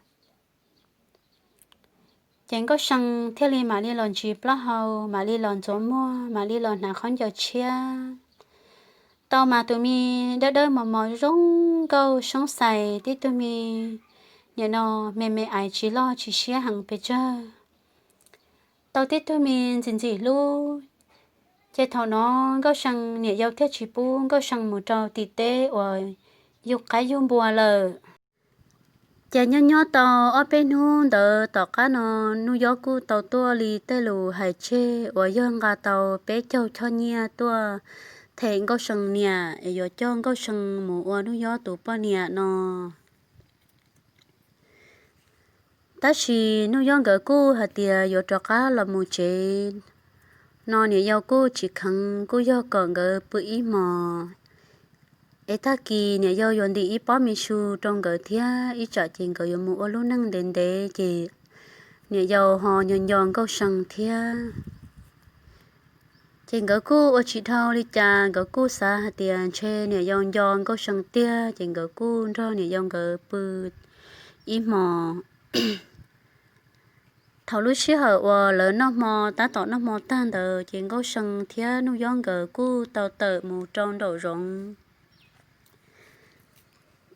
Ces Nkauj See thiaj li mam li los ntsis plaub hau, mam li los ntxuav muag, mam li los hnav khaub ncaws tshiab. Tau mas tus me dawb dawb mos mos zoo nkauj soob xais, tib tug me nim no me me aiv tsis loj tsis siab heev pes tsawg. Tau tib tug me ntxim ntxim hlub. Ces thaum no Nkauj See niam yau thiaj tsis pub Nkauj See mus rau tim teb uas yug qaib yug npua lawm. Ces nyob nyob tau ob peb hnub ntawd tom qab no Nuj Yob kuj tau tuaj li tej lus hais tseg uas yog nqa tau peb caug choj nyiaj tuaj them Nkauj See niam es yuav coj Nkauj See mus ua Nuj Yob tus poj niam no. Tab sis Nuj Yob nkawd kuj hais tias yuav rov qab los mus tsev no, niam yau kuj tsis kheev, kuj yog kom nkawd pw ib hmos, es tag kis niam yau yuav ntim ib pob me su rau nkawd thiab, ib tsam ces nkawd yuav mus ua lub neej ntev ntev ces niam yau ho nco nco Nkauj See thiab. Ces nkawd kuj ua tsis dhau li cas, nkawd kuj xav hais tias ntshe niam yau nco Nkauj See tiag, ces nkawd kuj nrog niam yau nkawd pw ib hmos. Thaum lub sij hawm uas lawv noj hmo, tab tom noj hmo tag ntawd ces Nkauj See thiab Nuj Yob nkawd kuj tau tawm mus rau nraum zoov.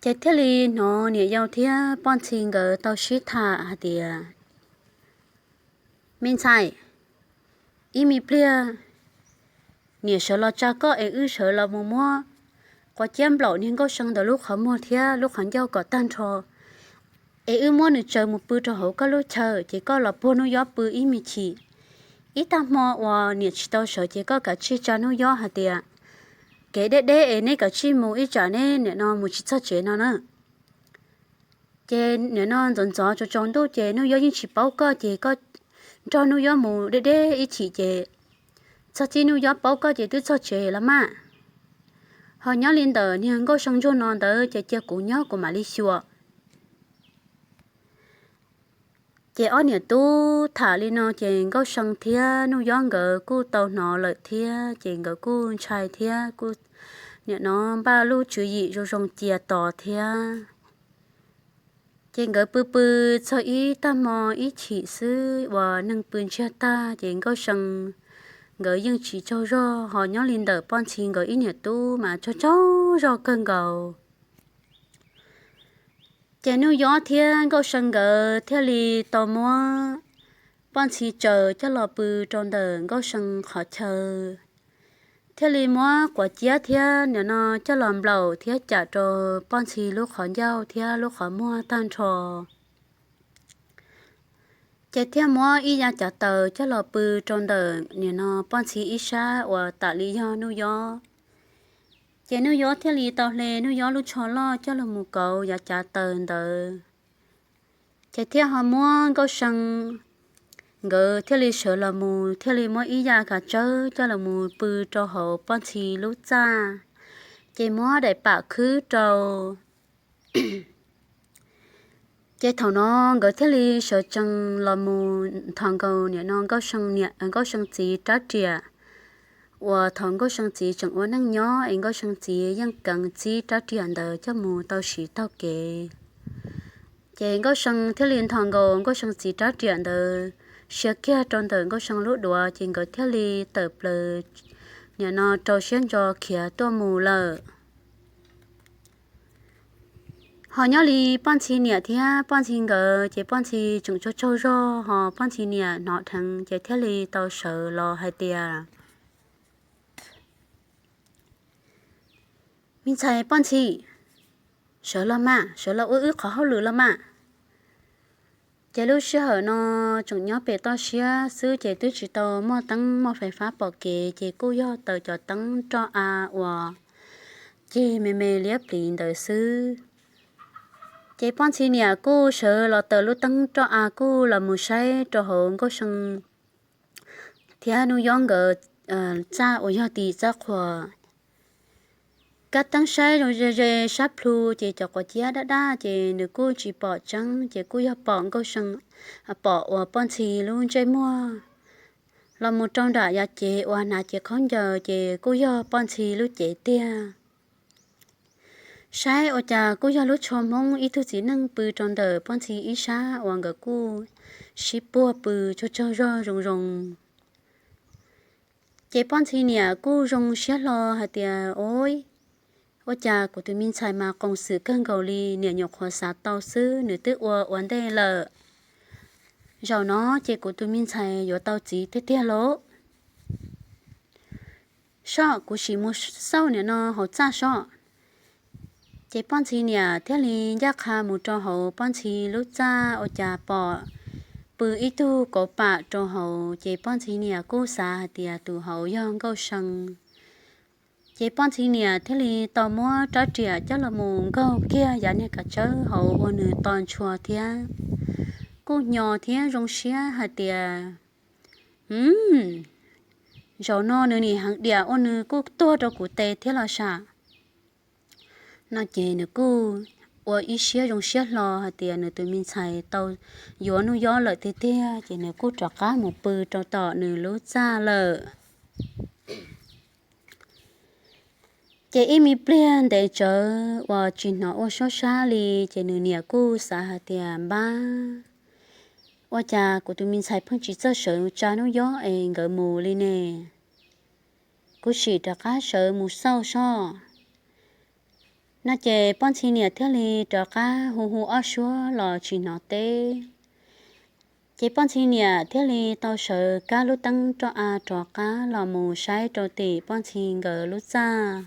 Ces thiaj li hnov niam yau thiab poj ntxhib nkawd tau sib tham hais tias, Me ntxhais, ib me pliag niam sawv los tsa koj es wb sawv los mus muab quav ciab nplaum niag Nkauj See ntawd lub qhov muag thiab lub qhov ncauj kom tag nrho, es wb muab nws tsaws mus pw rau hauv koj lub chaw, ces koj los puag Nuj Yob pw ib me chim. Ib tag hmo uas niam tsis tau sawv ces koj kav tsij tsa Nuj Yob hais tias, Kev deb deb es neb kav tsij mus, ib tsam neb nim no mus tsis txog tsev no na. Ces nim no ntxov ntxov tsaus tsaus ntuj ces Nuj Yob yeej tsis paub koj, ces koj nrog Nuj Yob mus deb deb ib chim ces txog txij Nuj Yob paub koj ces twb txog tsev los mas. Ho nyob li ntawm niag Nkauj See ntsuag no ntawd ces cia kuv nyob kuv mam li xyuas. Ces ob niam tub tham li no ces Nkauj See thiab Nuj Yob nkawd kuj tau hnov lawm thiab, ces nkawd kuj ntshai thiab kuj nim no npaj lub tswv yim zoo zoo cia tos thiab. Ces nkawd pw pw txog ib tag hmo ib chim xwb uas neeg pw ntsiag tag ces Nkauj See nkawd yeej tsis tsaug zog, ho nyob li ntawm poj ntxhib nkawd ib niam tub mas tsaug tsaug zog kawg nkaus. Ces Nuj Yob thiab Nkauj See nkawd thiaj li tau muab poj ntxhib tsaws coj los pw rau ntawm Nkauj See qhov chaw, thiaj li muab quav ciab thiab nim no coj los nplaum thiab cam rau poj ntxhib lub qhov ncauj thiab lub qhov muag tag nrho. Ces thiaj muab ib yav cav taws coj los pw rau ntawm nim no poj ntxhib ib sab uas tam li yog Nuj Yob. Ces Nuj Yob thiaj li tau hle Nuj Yob lub tsho loj coj los mus kauv yav cav taws ntawd. Ces thiaj ho muab Nkauj See nkawd thiaj li sawv los mus thiaj li muab ib yav kav tsawb coj los mus pw rau hauv poj ntxhib lub txaj, ces muab daim pam khwb rau. Ces thaum no nkawd thiaj li sawv tsees los mus nthos nkaus nim no Nkauj See niam, Nkauj See txiv rab riam, uas thaum Nkauj See txiv tseem ua neej nyob es Nkauj See txiv yeej keev txib rab riam ntawd coj mus tau siv taug kev. Ces Nkauj See thiaj li nthos nkaus Nkauj See txiv rab riam ntawd siav kiag rau ntawm Nkauj See lub duav, ces nkawd thiaj li tawm plaws nim no rau siab ntso khiav tuaj mus lawm. Ho nyob li poj ntxhib niam thiab poj ntxhib nkawd ces poj ntxhib tseem tsaug tsaug zog, ho poj ntxhib niam hnov dheev ces thiaj li tau sawv los hais tias, Me ntxhais poj ntxhib, sawv los mas, sawv los ua wb qhov hauj lwm los mas. Ces lub sij hawm no tseem nyob pem toj siab xwb ces twb tsis tau muaj teeb muaj fais fab pom kev, ces kuj yog tawm cov teeb roj av uas cig me me liab pliv ntawd xwb. Ces poj ntxhib niam kuj sawv los tawm lub teeb roj av kuj los mus saib rau hauv Nkauj See thiab Nuj Yob nkawd txaj uas yog tim txaj qhuas. Kab teeb saib zoo ze ze sab plhu ces cov quav ciab daj daj ces nws kuj tsis pom tseeb, ces kuj yog pom Nkauj See, pom uas poj ntxhib lub ntsej muag los mus rau nram yav cev uas hnav cev khaub ncaws ces kuj yog poj ntxhib lub cev tiag. Saib ua cas kuj yog lub tsho Hmoob ib tug txiv neej pw rau ntawm poj ntxhib ib sab uas nkawd kuj sib puag pw tsaug tsaug zog zoo zoo. Ces poj ntxhib niam kuj zoo siab hlo hais tias, Ov, ua cas kuv tus me ntxhais mas qoos xwm kawg nkaus li, niam nyuam qhuav xav tau xwb nws twb ua ua ntej lawm. Zaum no ces kuv tus me ntxhais yuav tau txiv tiag tiag lauj. Sob, kuv sim mus xauj nim no hauv txaj sob. Ces poj ntxhib niam thiaj li ncaj qha mus rau hauv poj ntxhib lub txaj ua cas pom pw ib tug kauv pam rau hauv, ces poj ntxhib niam kuj xav hais tias tus hauv yog Nkauj See. Ces poj ntxhib niam thiaj li tau muab rab riam coj los mus nkaug kiag yav niag kav tsawb hauv ua nws to ntshua thiab. Kuj nyo thiab zoo siab hais tias, Hwm, zaum no nws nim heev diam ua nws kuj tuag rau kuv tes thiab los sam. No ces nws kuj ua ib siab zoo siab hlo hais tias nws tus me ntxhais tau yuav Nuj Yob lawm tiag tiag, ces nws kuj rov qab mus pw rau tom nws lub txaj lawm. Ces ib me pliag ntev tsawv uas tsis hnov ua suab sab li, ces nws niam kuj xav hais tias, Npab, ua cas kuv tus me ntxhais pheej tsis txawj sawv tsa Nuj Yob es nkawd mus li ne? Kuv sim rov qab sawv mus xauj soj. No ces poj ntxhib niam thiaj li rov qab hu hu ob suab los tsis hnov teb. Ces poj ntxhib niam thiaj li tau sawv kab lub teeb roj av rov qab los mus saib rau tim poj ntxhib nkawd lub txaj,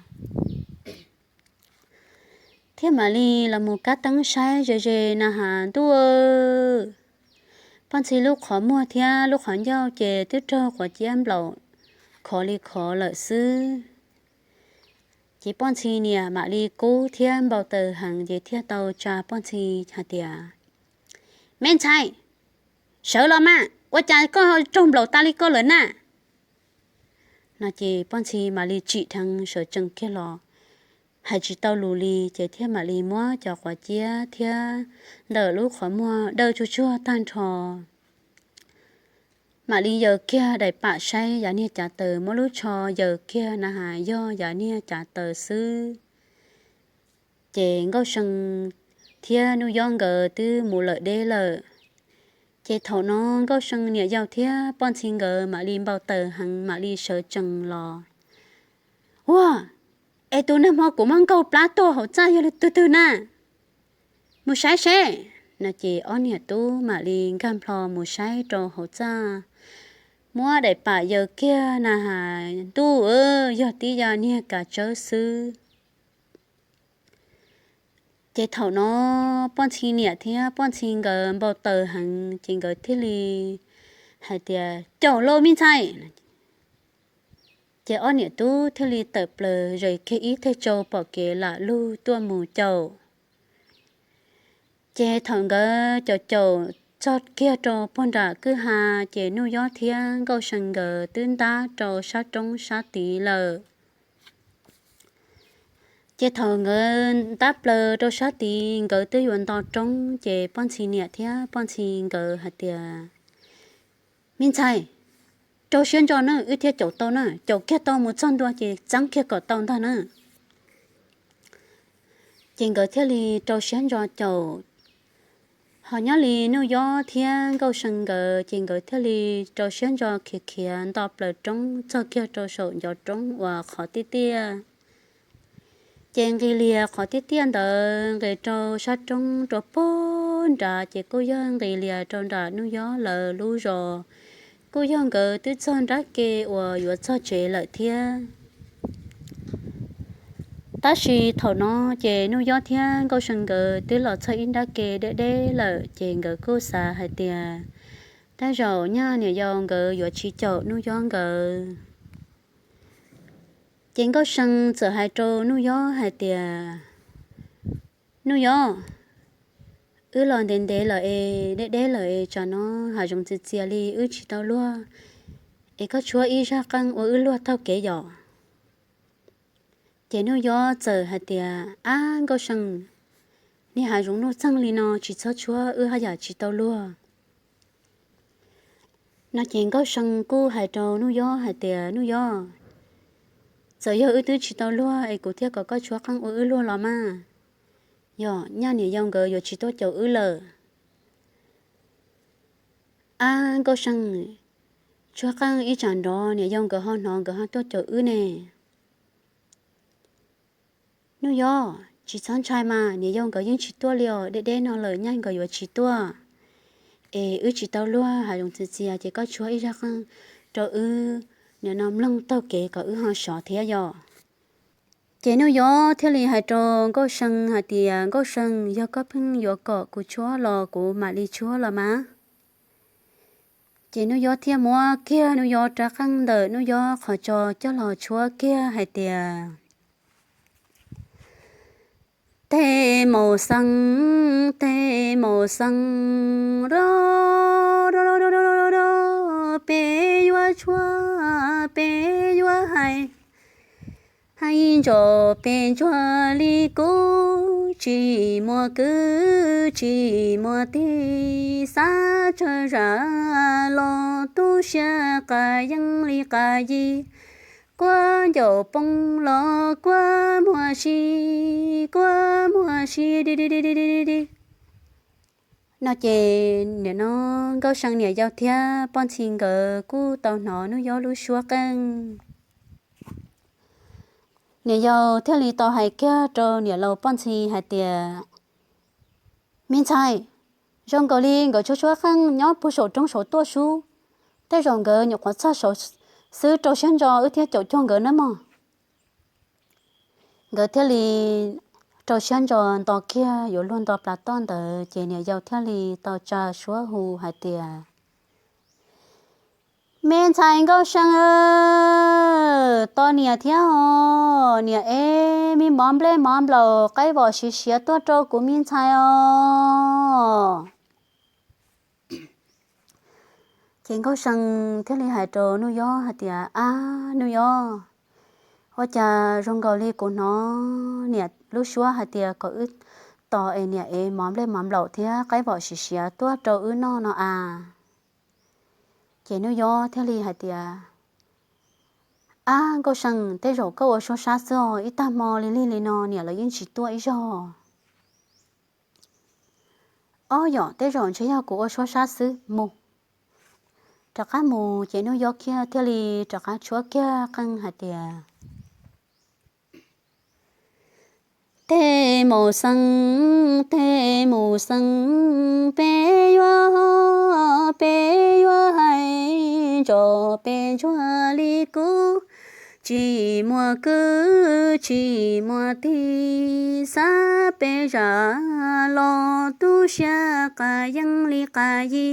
thiab mam li los mus kab teeb saib ze ze na has ntuj, poj ntxhib lub qhov muag thiab lub qhov ncauj ces twb raug quav ciab nplaum khov li khov lawm xwb. Ces poj ntxhib niam mam li kub thiab npau taws heev ces thiaj tau tsa poj ntxhib hais tias, Me ntxhais, sawv los mas, ua cas koj raug nplaum tas li koj lawm na? No ces poj ntxhib mam li tsim dheev sawv tsees kiag los, hais tsis tau lus li, ces thiaj mam li muab cov quav ciab thiab ntawm lub qhov muag dawj tsuag tsuag tag nrho. Mam li yaws kiag daim pam saib yav niag cav taws, muab lub tsho yaws kiag na has yog yav niag cav taws xwb. Ces Nkauj See thiab Nuj Yob nkawd twb mus lawm deb lawm. Ces thaum no Nkauj See niam yau thiab poj ntxhib nkawd mam li npau taws heev mam li sawv tsees los. Ua, es tus nag hmo kuv muab nkaug plab tuag hauv txaj yog tus twg na? Mus saib seb. No ces ob niam tub mam li nkag nplho mus saib rau hauv txaj, muab daim pam yaws kiag na has ntuj, yog tib yav niag kav tsawb xwb. Ces thaum no poj ntxhib niam thiab poj ntxhib nkawd npau taws heev ces nkawd thiaj li hais tias, Caum lauj me ntxhais! Ces ob niam tub thiaj li tawm plaws zes kiag ib teg tsau pom kev lam lug tuaj mus caum. Ces thaum nkawd caum caum txog kiag rau puag nram kwj ha, ces Nuj Yob thiab Nkauj See nkawd twb ntab rau sab roob sab tid lawm. Ces thaum nkawd ntab plaws rau sab tid, nkawd twb yuav nto roob, ces poj ntxhib niam thiab poj ntxhib nkawd hais tias, Me ntxhais, rau siab ntso na, wb thiaj caum tau na, caum kiag tau mus txog ntua ces txeeb kiag kom tau ntag na. Ces nkawd thiaj li rau siab ntso caum. Ho nyob li Nuj Yob thiab Nkauj See nkawd ces nkawd thiaj li rau siab ntso khiav khiav nto plaws roob txog kiag rau saum ncov roob uas qhov tiaj tiaj. Ces nqis lias qhov tiaj tiaj ntawd nqis rau sab roob rau puag nrad ces kuj yog nqis lias rau nram Nuj Yob lawv lub zos, kuj yog nkawd twb txog nrab ke uas yuav txog tsev lawm thiab. Tab sis thaum no ces Nuj Yob thiab Nkauj See nkawd twb los txog ib nrab ke deb deb lawm ces nkawd kuj xav hais tias, Tej zaum nyaj niam yau nkawd yuav tsis caum Nuj Yob nkawd. Ces Nkauj See txawm hais rau Nuj Yob hais tias, Nuj Yob, wb los ntev ntev lawm es deb deb lawm es tsam no hav zoov txias txias li wb tsis tau luag, es koj tshuab ib zaj qeej ua wb luag taug kev yom. Ces Nuj Yob txawm hais tias, Ab Nkauj See, niag hav zoov nuj txeeg li no tsis txhob tshuab, wb haj yam tsis tau luag. No ces Nkauj See kuj hais rau Nuj Yob hais tias, Nuj Yob, txawm yog wb twb tsis tau luag es kuv thiaj kom koj tshuab qeej ua wb luag los mas, yog nyaj niam yau nkawd yuav tsis tuaj caum wb lawm. Ab Nkauj See, tshuab qeej ib tsam nrov niam yau nkawd ho hnov nkawd ho tuaj caum wb ne. Nuj Yob, tsis txhob ntshai mas, niam yau nkawd yeej tsis tuaj li os, deb deb no lawm nyaj nkawd yuav tsis tuaj. Es wb tsis tau luag, hav zoov txias txias ces koj tshuab ib zaj qeej rau wb nim no mloog taug kev kom wb ho sov thiab yom. Ces Nuj Yob thiaj li hais rau Nkauj See hais tias, Nkauj See, yog koj pheej yuav kom kuv tshuab los kuv mam li tshuab los mas. Ces Nuj Yob thiaj muab kiag Nuj Yob rab qeej ntawm Nuj Yob qhov tso coj los tshuab kiag hais tias, Tej maum xees, tej maum xees, ro ro ro ro ro, peb yuav tshuab, peb yuav hais, hais ntsaum pes ntsuag li kub, tsis muaj kwv tsis muaj tij, xav tsawg zam los tu siab qas yeeb li qas yi, kuab ncaum poob los kuab muag si, kuab muag si di di di di di di. No ces nim no Nkauj See niam yau thiab poj ntxhis nkawd kuj tau hnov Nuj Yob lub suab qeej. Niam yau thiaj li tau hais kiag rau niam laus poj ntxhis hais tias, me ntxhais, zoo nkaus li nkawd tshuab tshuab qeej nyob puag saum roob saud tuaj sub, tej zaum nkawd nyuam qhuav txog saud xwb, rau siab ntso wb thiaj caum cuag nkawd nawb mog. Nkawd thiaj li rau siab ntso nto kiag yuav luag nto plas toj ntawd ces niam yau thiaj li tau tsa suab hu hais tias, me ntxhais Nkauj See, tos niam thiab os, niam ev me mov nplej mov nplaum qaib vom siav siav tuaj rau kuv me ntxhais os. Ces Nkauj See thiaj li hais rau Nuj Yob hais tias, ab Nuj Yob, ua cas zoo nkaus li kuv hnov niam lub suab hais tias kom wb tos es niam ev mov nplej mov nplaum thiab qaib vom siav siav tuaj rau wb noj no as. Ces Nuj Yob thiaj li hais tias, ab Nkauj See, tej zaum koj ua suab sab xwb os, ib tag hmo li lig li no niam lawv yeej tsis tuaj ib zaug. Ob yom, tej zaum ntshe yog kuv ua suab sab xwb, mus. Rov qab mus ces Nuj Yob kiag thiaj li rov qab tshuab kiag qeej hais tias, tej maum xees, tej maum xees, peb yuav, peb yuav hais ntsaum pes ntsuag li kub, tsis muaj kwv tsis muaj tij, xav pes zam los tu siab qas yeeb li qas yi,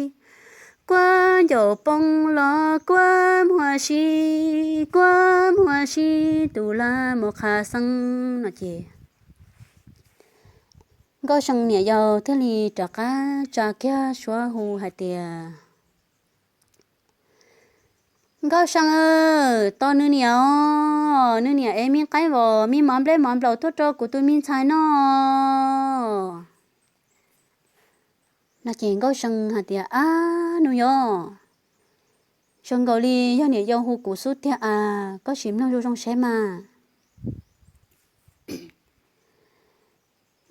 kuab ncaum poob los kuab muag si, kuab muag si, tus lag mus qha xeeb no ces Nkauj See niam yau thiaj li rov qab tsa kiag suab hu hais tias, Nkauj See, tos nws niam os, nws niam ev me qaib vom me mov nplej mov nplaum tuaj rau kuv tus me ntxhais noj. No ces Nkauj See hais tias, ab Nuj Yob, zoo nkaus li yog niam yau hu kuv xub tiag as, koj sim mloog zoo zoo saib mas.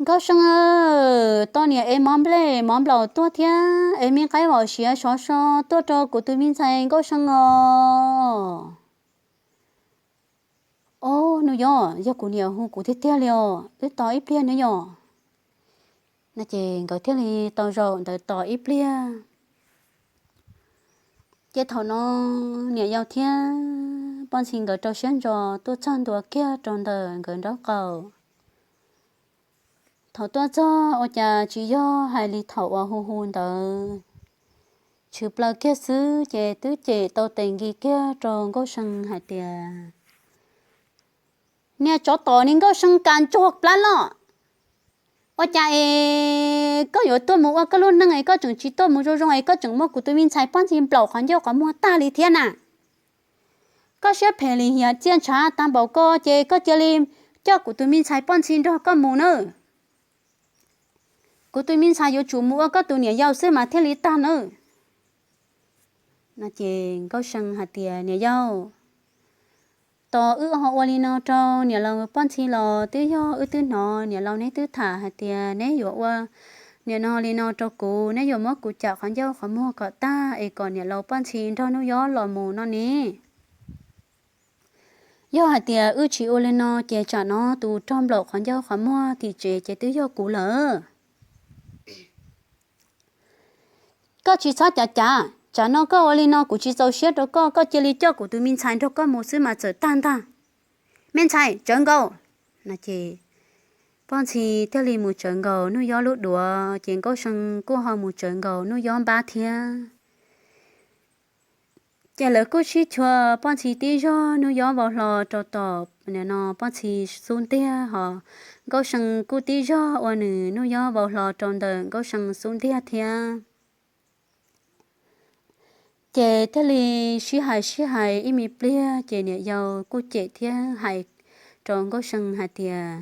Nkauj See, tos niam ev mov nplej mov nplaum tuaj thiab ev me qaib vom siav sov so tuaj rau kuv tus me ntxhais Nkauj See os. Ob Nuj Yob, yog kuv niam hu kuv tiag tiag li os, wb tos ib pliag nawb yom. No ces nkawd thiaj li tau zaum ntawd tos ib pliag. Ces thaum no niam yau thiab poj ntxhis nkawd rau siab ntso tuaj txog ntua kiag rau ntawm nkawd nraub qaum. Thaum tuaj txog ua cas tsis yog hais li thaum uas hu hu ntawd, tshwm plaws kiag xwb ces twb cem tau tes nki kiag rau Nkauj See hais tias, niag tsov tom ni Nkauj See, kas ntsuag plab loj, ua cas es koj yuav tuaj mus ua koj lub neej es koj tseem tsis tuaj mus zoo zoo es koj tseem muab kuv tus me ntxhais poj ntxhis nplaum qhov ncauj qhov muag tag li thiab na? Koj siab phem lim hiam txiaj ntshav tag npaum ko ces koj cia li coj kuv tus me ntxhais poj ntxhis nrog koj mus nawb. Kuv tus me ntxhais yuav tsum mus ua koj tus niam yau xwb mas thiaj li tag nawb. No ces Nkauj See hais tias, niam yau, tos wb ho ua li no rau niam laus poj ntxhis los twb yog wb twb hnov niam laus neb twb tham hais tias neb yuav ua niam no li no rau kuv, neb yuav muab kuv cam qhov ncauj qhov muag kom tag es kom niam laus poj ntxhis nrog Nuj Yob los mus no ne. Yog hais tias wb tsis ua li no ces tsam no tus rog nplaum qhov ncauj qhov muag tim tsev ces twb yog kuv lawm. Koj tsis txhob cav cav, tsam no koj ua li no kuv tsis txaus siab rau koj, koj cia li coj kuv tus me ntxhais nrog koj mus xwb mas txawm tag ntag. Me ntxhais, tsawv nkaus. No ces poj ntxhis thiaj li mus tsawv nkaus Nuj Yob lub duav, ces Nkauj See kuj ho mus tsawv nkaus Nuj Yob npab thiab. Ces lawv kuj sib chua poj ntxhis tib zog, Nuj Yob vau hlo rau tom nim no Poj Ntxhi xub ntiag, ho Nkauj See kuj tib zog ua nws Nuj Yob vau hlo rau ntawm Nkauj See xub ntiag thiab. Ces thiaj li sib hais sib hais ib me pliag ces niam yau kuj cem thiab hais rau Nkauj See hais tias,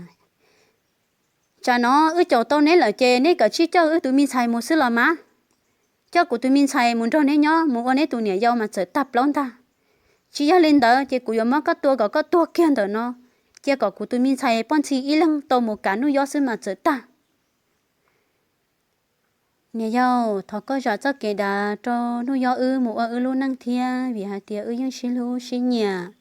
tsam no wb caum tau neb lawm ces neb kawm tsij coj wb tus me ntxhais mus xwb los mas. Coj kuv tus me ntxhais mus nrog neb nyob mus ua neb tus niam yau mas txawm tag plaub ntag. Tsis yog li ntawd ces kuv yuav muab koj tua kom koj tuag kiag ntawm no, cia kom kuv tus me ntxhais Poj Ntxhi ib leeg tau mus kav Nuj Yob xwb mas txawm tag. Niam yau, thov koj zam txoj kev dav rau Nuj Yob wb mus ua wb lub neej thiab, vim hais tias wb yeej sib hlub sib nyiam.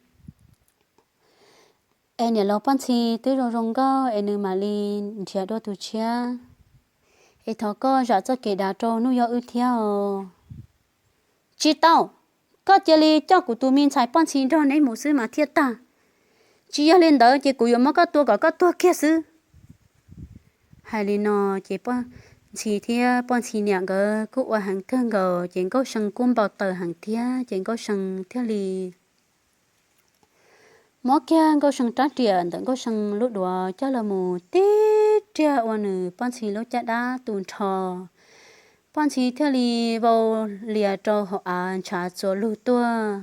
Es niam laus Poj Ntxhi twb zoo zoo nkauj es nws mam li nrhiav dua tus tshiab. Es thov koj zam txoj kev dav rau Nuj Yob wb thiab os. Tsis tau, koj cia li coj kuv tus me ntxhais Poj Ntxhi nrog neb mus xwb mas thiaj tag. Tsis yog li ntawd ces kuv yuav muab koj tua kom koj tuag kiag xwb. Hais li no ces Poj Ntxhi thiab Poj Ntxhi niam nkawd kuj ua heev kawg nkaus ces Nkauj See kuj npau taws heev thiab ces Nkauj See thiaj li muab kiag Nkauj See rab riam ntawm Nkauj See lub duav coj los mus tib riag ua nws Poj Ntxhi lub caj dab tu nrho. Poj Ntxhi thiaj li vau lias rau hauv av ntshav txuas lug tuaj.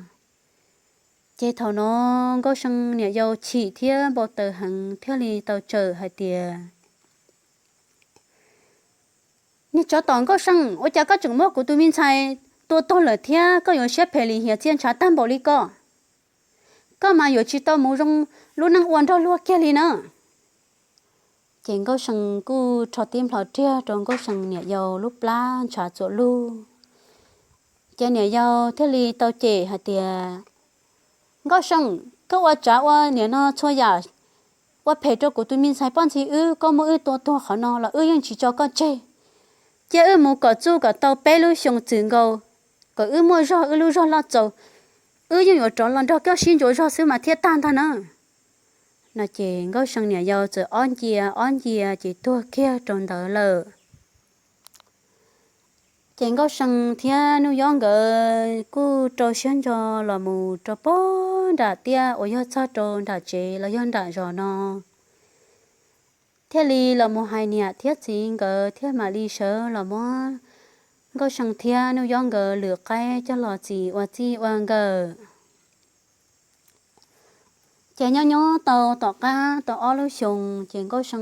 Ces thaum no Nkauj See niam yau chim thiab npau taws heev thiaj li tau tsawm hais tias, niag tsov tom Nkauj See, ua cas koj tseem muab kuv tus me ntxhais tua tuag lawm thiab koj yuav siab phem lim hiam txiaj ntshav tag npaum li ko? Koj mas yuav tsis tau mus zoo lub neej ua nrog luag kiag li na. Ces Nkauj See kuj rho tib nplho riag rau Nkauj See niam yau lub plab ntshav txuas lug. Ces niam yau thiaj li tau cem hais tias, Nkauj See, koj ua tsav ua niam no txhua yam ua phem rau kuv tus me ntxhais Poj Ntxhi wb, koj muab wb tua tuag qhov no los wb yeej tsis tso koj tseg. Cia wb mus kom txuj kom tau peb lub xyoos txwm nkaus, kom wb muaj zog wb lub zog loj txaus, wb yeej yuav rov los nrog koj sib ntsuas zog xwb mas thiaj tag ntag na. No ces Nkauj See niam yau txawm ob ncia ob ncia ces tuag kiag rau ntawd lawm. Ces Nkauj See thiab Nuj Yob nkawd kuj rau siab ntso los mus rau pog nram tiaj uas yog txog rau nram tsev los yog nram zos no, thiaj li los mus hais niam thiab txiv nkawd thiaj mam li sawv los muab Nkauj See thiab Nuj Yob nkawd lwm qaib coj los txis ua txij ua nkawm. Ces nyob nyob tau tom qab tau ob lub xyoos ces Nkauj See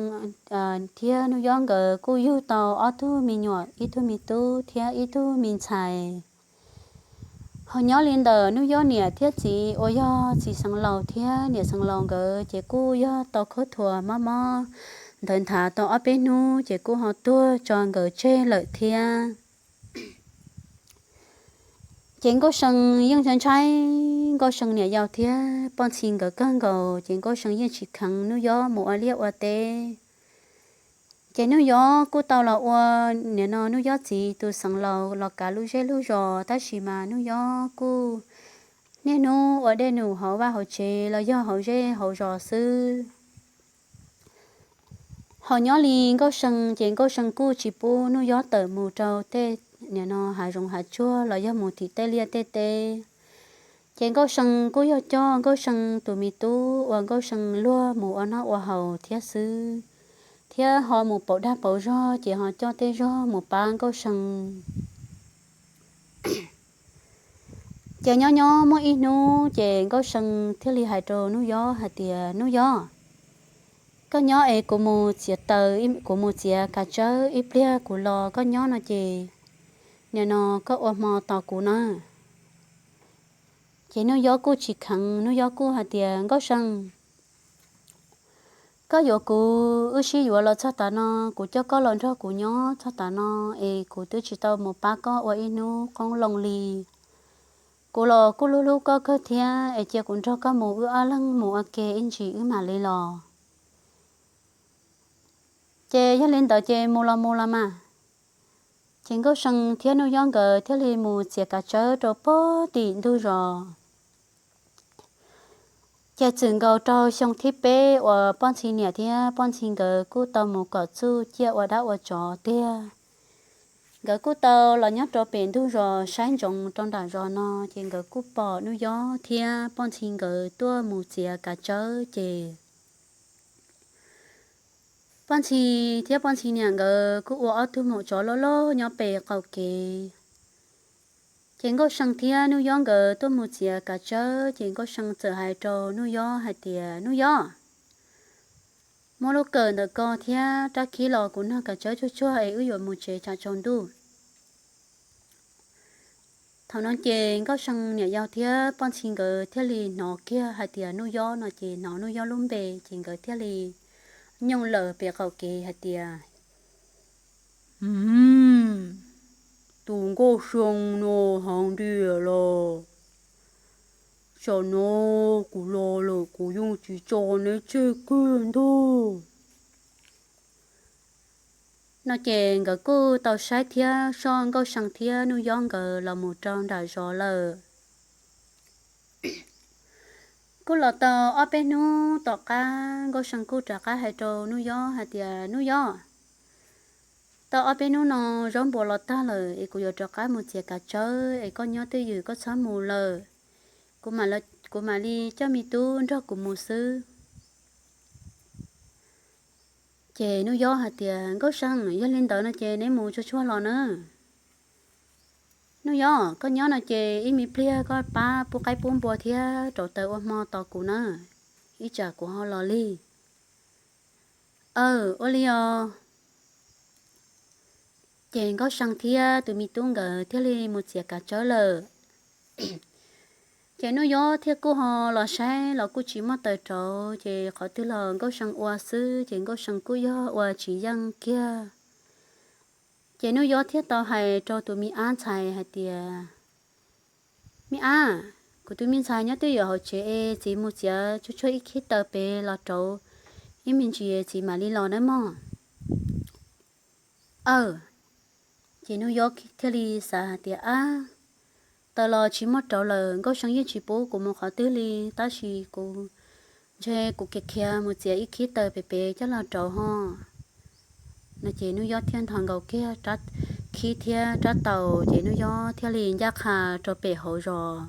thiab Nuj Yob nkawd kuj yug tau ob tug me nyuam, ib tug me tub thiab ib tug me ntxhais. Ho nyob li ntawm Nuj Yob niam thiab txiv uas yog txiv Xeev Laus thiab niam Xeev Laus nkawd ces kuj yog tau khaub thuas mob mob ntawd nthav tau ob peb hnub ces kuj ho tuag tso nkawd tseg lawm thiab. Ces Nkauj See yeej ntshai ntshai Nkauj See niam yau thiab Poj Ntxhi nkawd kawg nkaus ces Nkauj See yeej tsis kheev Nuj Yob mus ua liaj ua teb. Ces Nuj Yob kuj tau los ua nim no Nuj Yob txiv tus Xeev Laus los kav lub zej lub zos, tab sis mas Nuj Yob kuj niaj hnub ua dej num hauv vaj hauv tsev los yog hauv zej hauv zos xwb. Ho nyob li Nkauj See ces Nkauj See kuj tsis pub Nuj Yob tawm mus rau tej nim no hav zoov hav tsuag los yog mus tim tej liaj tej teb. Ces Nkauj See kuj yog coj Nkauj See tus me tub uas Nkauj See luag mus ua noj ua haus thiab xwb, thiab ho mus pauv dag pauv zog ces ho coj tej zog mus pab Nkauj See. Ces nyob nyob muaj ib hnub ces Nkauj See thiaj li hais rau Nuj Yob hais tias, Nuj Yob, koj nyob es kuv mus txiav taws, kuv mus txiav kav tsawb ib pliag kuv los, koj nyob no ces nim no koj ua hmo tos kuv na. Ces Nuj Yob kuj tsis kheev, Nuj Yob kuj hais tias, Nkauj See, koj yuav kuv wb sib yuav los txog tav no, kuv coj koj los nrog kuv nyob txog tav no es kuv twb tsis tau mus pab koj ua ib hnub qoob loo li. Kuv los kuj hlub hlub koj kawg thiab, es cia kuv nrog koj mus, wb ob leeg mus ua ke ib ntsis wb mam li los. Ces yog li ntawd ces mus los mus los mas. Ces Nkauj See thiab Nuj Yob nkawd thiaj li mus txiav kav tsawb rau pog tim ntug zos. Ces txwm nkaus rau xyoo thib peb uas Poj Ntxhi niam thiab Poj Ntxhi nkawd kuj tau mus kom txuj ciaj ua dab ua tsov tiag. Nkawd kuj tau los nyob rau pem ntug zos saib ntsoov rau nram zos no, ces nkawd kuj pom Nuj Yob thiab Poj Ntxhi nkawd tuaj mus txiav kav tsawb ces Poj Ntxhi thiab Poj Ntxhi niam nkawd kuj ua ob tug maum tsov loj loj nyob pem qaum kev. Ces Nkauj See thiab Nuj Yob nkawd tuaj mus txiav kav tsawb, ces Nkauj See txawm hais rau Nuj Yob hais tias, Nuj Yob, muab lub kawm ntawm ko thiab rab khib los kuv noj kav tsawb tsuag tsuag es wb yuav mus tsev tsam tsaus ntuj. Thaum no ces Nkauj See niam yau thiab Poj Ntxhi nkawd thiaj li hnov kiag hais tias Nuj Yob no ces hnov Nuj Yob lub npe ces nkawd thiaj li nyooj lawm pem qaum kev hais tias, Tus Nkauj See no heev tiag los, tsam no kuv los lawm kuv yeej tsis tso neb tseg kiag ntag. No ces nkawd kuj tau saib thiab soj Nkauj See thiab Nuj Yob nkawd los mus rau nram zos lawm. Kuj los tau ob peb hnub tom qab Nkauj See kuj rov qab hais rau Nuj Yob hais tias, Nuj Yob, tau ob peb hnub no zaub npua los tag lawm es kuv yuav rov qab mus txiav kav tsawb es koj nyob twj ywm koj txhob mus lawm. Kuv mam li coj me tub nrog kuv mus xwb. Ces Nuj Yob hais tias, Nkauj See, yog li ntawd no ces neb mus tsuag tsuag los na. Nuj Yob, koj nyob no ces ib me pliag koj pab pub qaib pub npua thiab rauv taws ua hmo tos kuv na, ib tsam kuv ho los lig. Aw, ua li os. Ces Nkauj See thiab tus me tub nkawd thiaj li mus txiav kav tsawb lawm. Ces Nuj Yob thiaj kuj ho los saib los kuj tsis muaj taws rauv, ces qhov twg los Nkauj See ua xwb, ces Nkauj See kuj yog ua tsis yeej kiag. Ces Nuj Yob thiaj tau hais rau tus me ab ntxhais hais tias, Me ab, kuv tus me ntxhais nyob twj ywm hauv tsev es txiv mus txiav tsuag tsuag ib khib taws pem los rauv ib me ntsis txiv mam li los nawb mog. Aw, ces Nuj Yob thiaj li xav hais tias, Ab, taws los tsis muaj rauv lawm, Nkauj See yeej tsis pub kuv mus qhov twg li, tab sis kuv ntshe kuv khiav khiav mus txiav ib khib taws pem pem coj los rauv ho. No ces Nuj Yob thiaj nthos nkaus kiag khib thiab rab taus, ces Nuj Yob thiaj li ncaj qha rau pem hauv zos.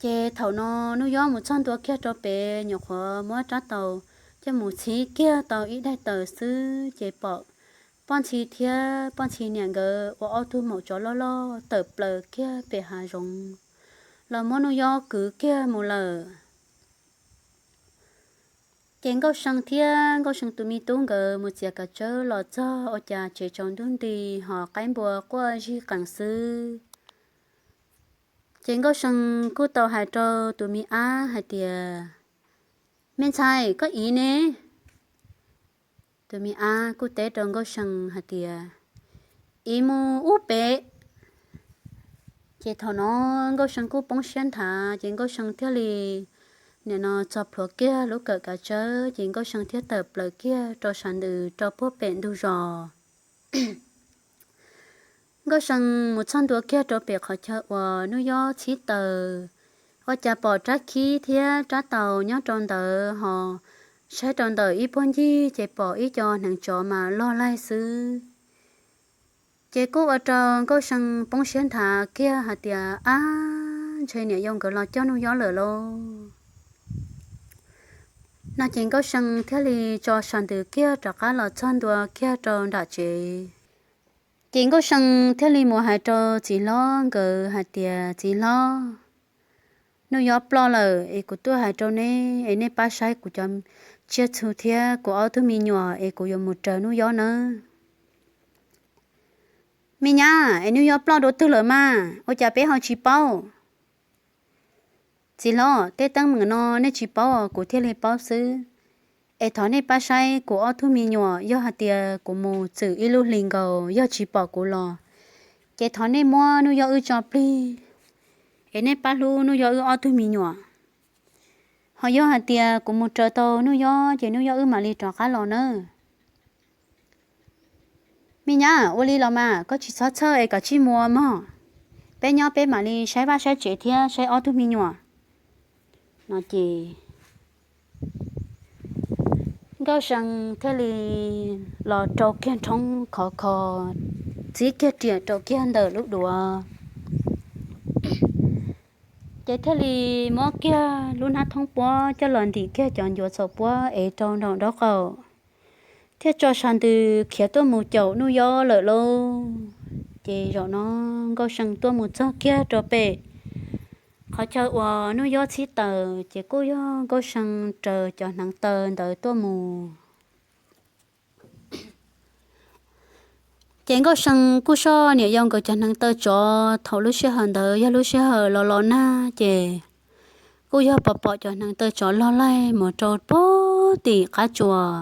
Ces thaum no Nuj Yob mus txog ntua kiag rau pem, nyuam qhuav muab rab taus coj mus txhib kiag tau ib daim taws xwb, ces pom Poj Ntxhi thiab Poj Ntxhi niam nkawd ua ob tug maum tsov loj loj tawm plaws kiag pem hav zoov los muab Nuj Yob kwv kiag mus lawm. Ces Nkauj See thiab Nkauj See tus me tub nkawd mus txiav kav tsawb los txog ua cas tsev tsaus ntuj nti, ho qaib npua quaj zig qees xwb. Ces Nkauj See kuj tau hais rau tus me ab hais tias, Me ntxhais, koj iv ne? Tus me ab kuj teb rau Nkauj See hais tias, Iv mus ub pem. Ces thaum no Nkauj See kuj poob siab nthav, ces Nkauj See thiaj li nim no txog plhuav kiag lub kawm kav tsawb, ces Nkauj See thiaj tawm plaws kiag rau sab ntawd rau puag pem ntug zos. Nkauj See mus txog ntua kiag rau pem qhov chaw uas Nuj Yob txhib taws, ua cas pom rab khib thiab rab taus nyob rau ntawd, ho saib rau ntawm ib puag ncig ces pom ib co hneev tsov mas log laig xwb. Ces kuj ua rau Nkauj See poob siab nthav kiag hais tias, Ab, ntshe niam yau nkawd los coj Nuj Yob lawm lauj. No ces Nkauj See thiaj li tso sab ntawd kiag rov qab los txog ntua kiag rau nram tsev. Ces Nkauj See thiaj li mus hais rau txiv hlob nkawd hais tias, Txiv hlob, Nuj Yob ploj lawm es kuv tuaj hais rau neb es neb pab saib kuv cov tsiaj txhu thiab kuv ob tug me nyuam es kuv yuav mus raws Nuj Yob nawb. Me nyab, es Nuj Yob ploj dua twg lawm mas ua cas peb ho tsis paub? Txiv hlob, tej teeb meem no nej tsis paub, kuv thiaj li paub xwb. Es thov nej pab saib kuv ob tug me nyuam, yog hais tias kuv mus txwm ib lub hlis nkaus yog tsis pom kuv los, ces thov nej muab Nuj Yob wb tso plig, es nej pab hlub Nuj Yob wb ob tug me nyuam. Ho yog hais tias kuv mus raws tau Nuj Yob ces Nuj Yob wb mam li rov qab los nawb. Me nyab, ua li los mas koj tsis txhob txhawj es koj cia li mus mog. Peb nyob peb mam li saib vaj saib tsev thiab saib ob tug me nyuam. No ces Nkauj See thiaj li los rau kiag nrhoob khov kho, txib kiag riam rau kiag ntawm lub duav, ces thiaj li muab kiag lub hnab thoob puab coj los ntim kiag cov ncuav txhaum puab es rau nraum nraub qaum, thiaj tso sas ntws khiav tuaj mus caum Nuj Yob lawm lauj. Ces zaum no Nkauj See tuaj mus txog kiag rau pem qhov chaw uas Nuj Yob txhib taws, ces kuj yog Nkauj See raws cov hneev taw ntawd tuaj mus. Ces Nkauj See kuj soj niam yau nkawd cov hneev taw tsov. Thaum lub sij hawm ntawd yog lub sij hawm los los nag, ces kuj yog pom pom cov hneev taw tsov log laig mus rau puag tim qab tsuas.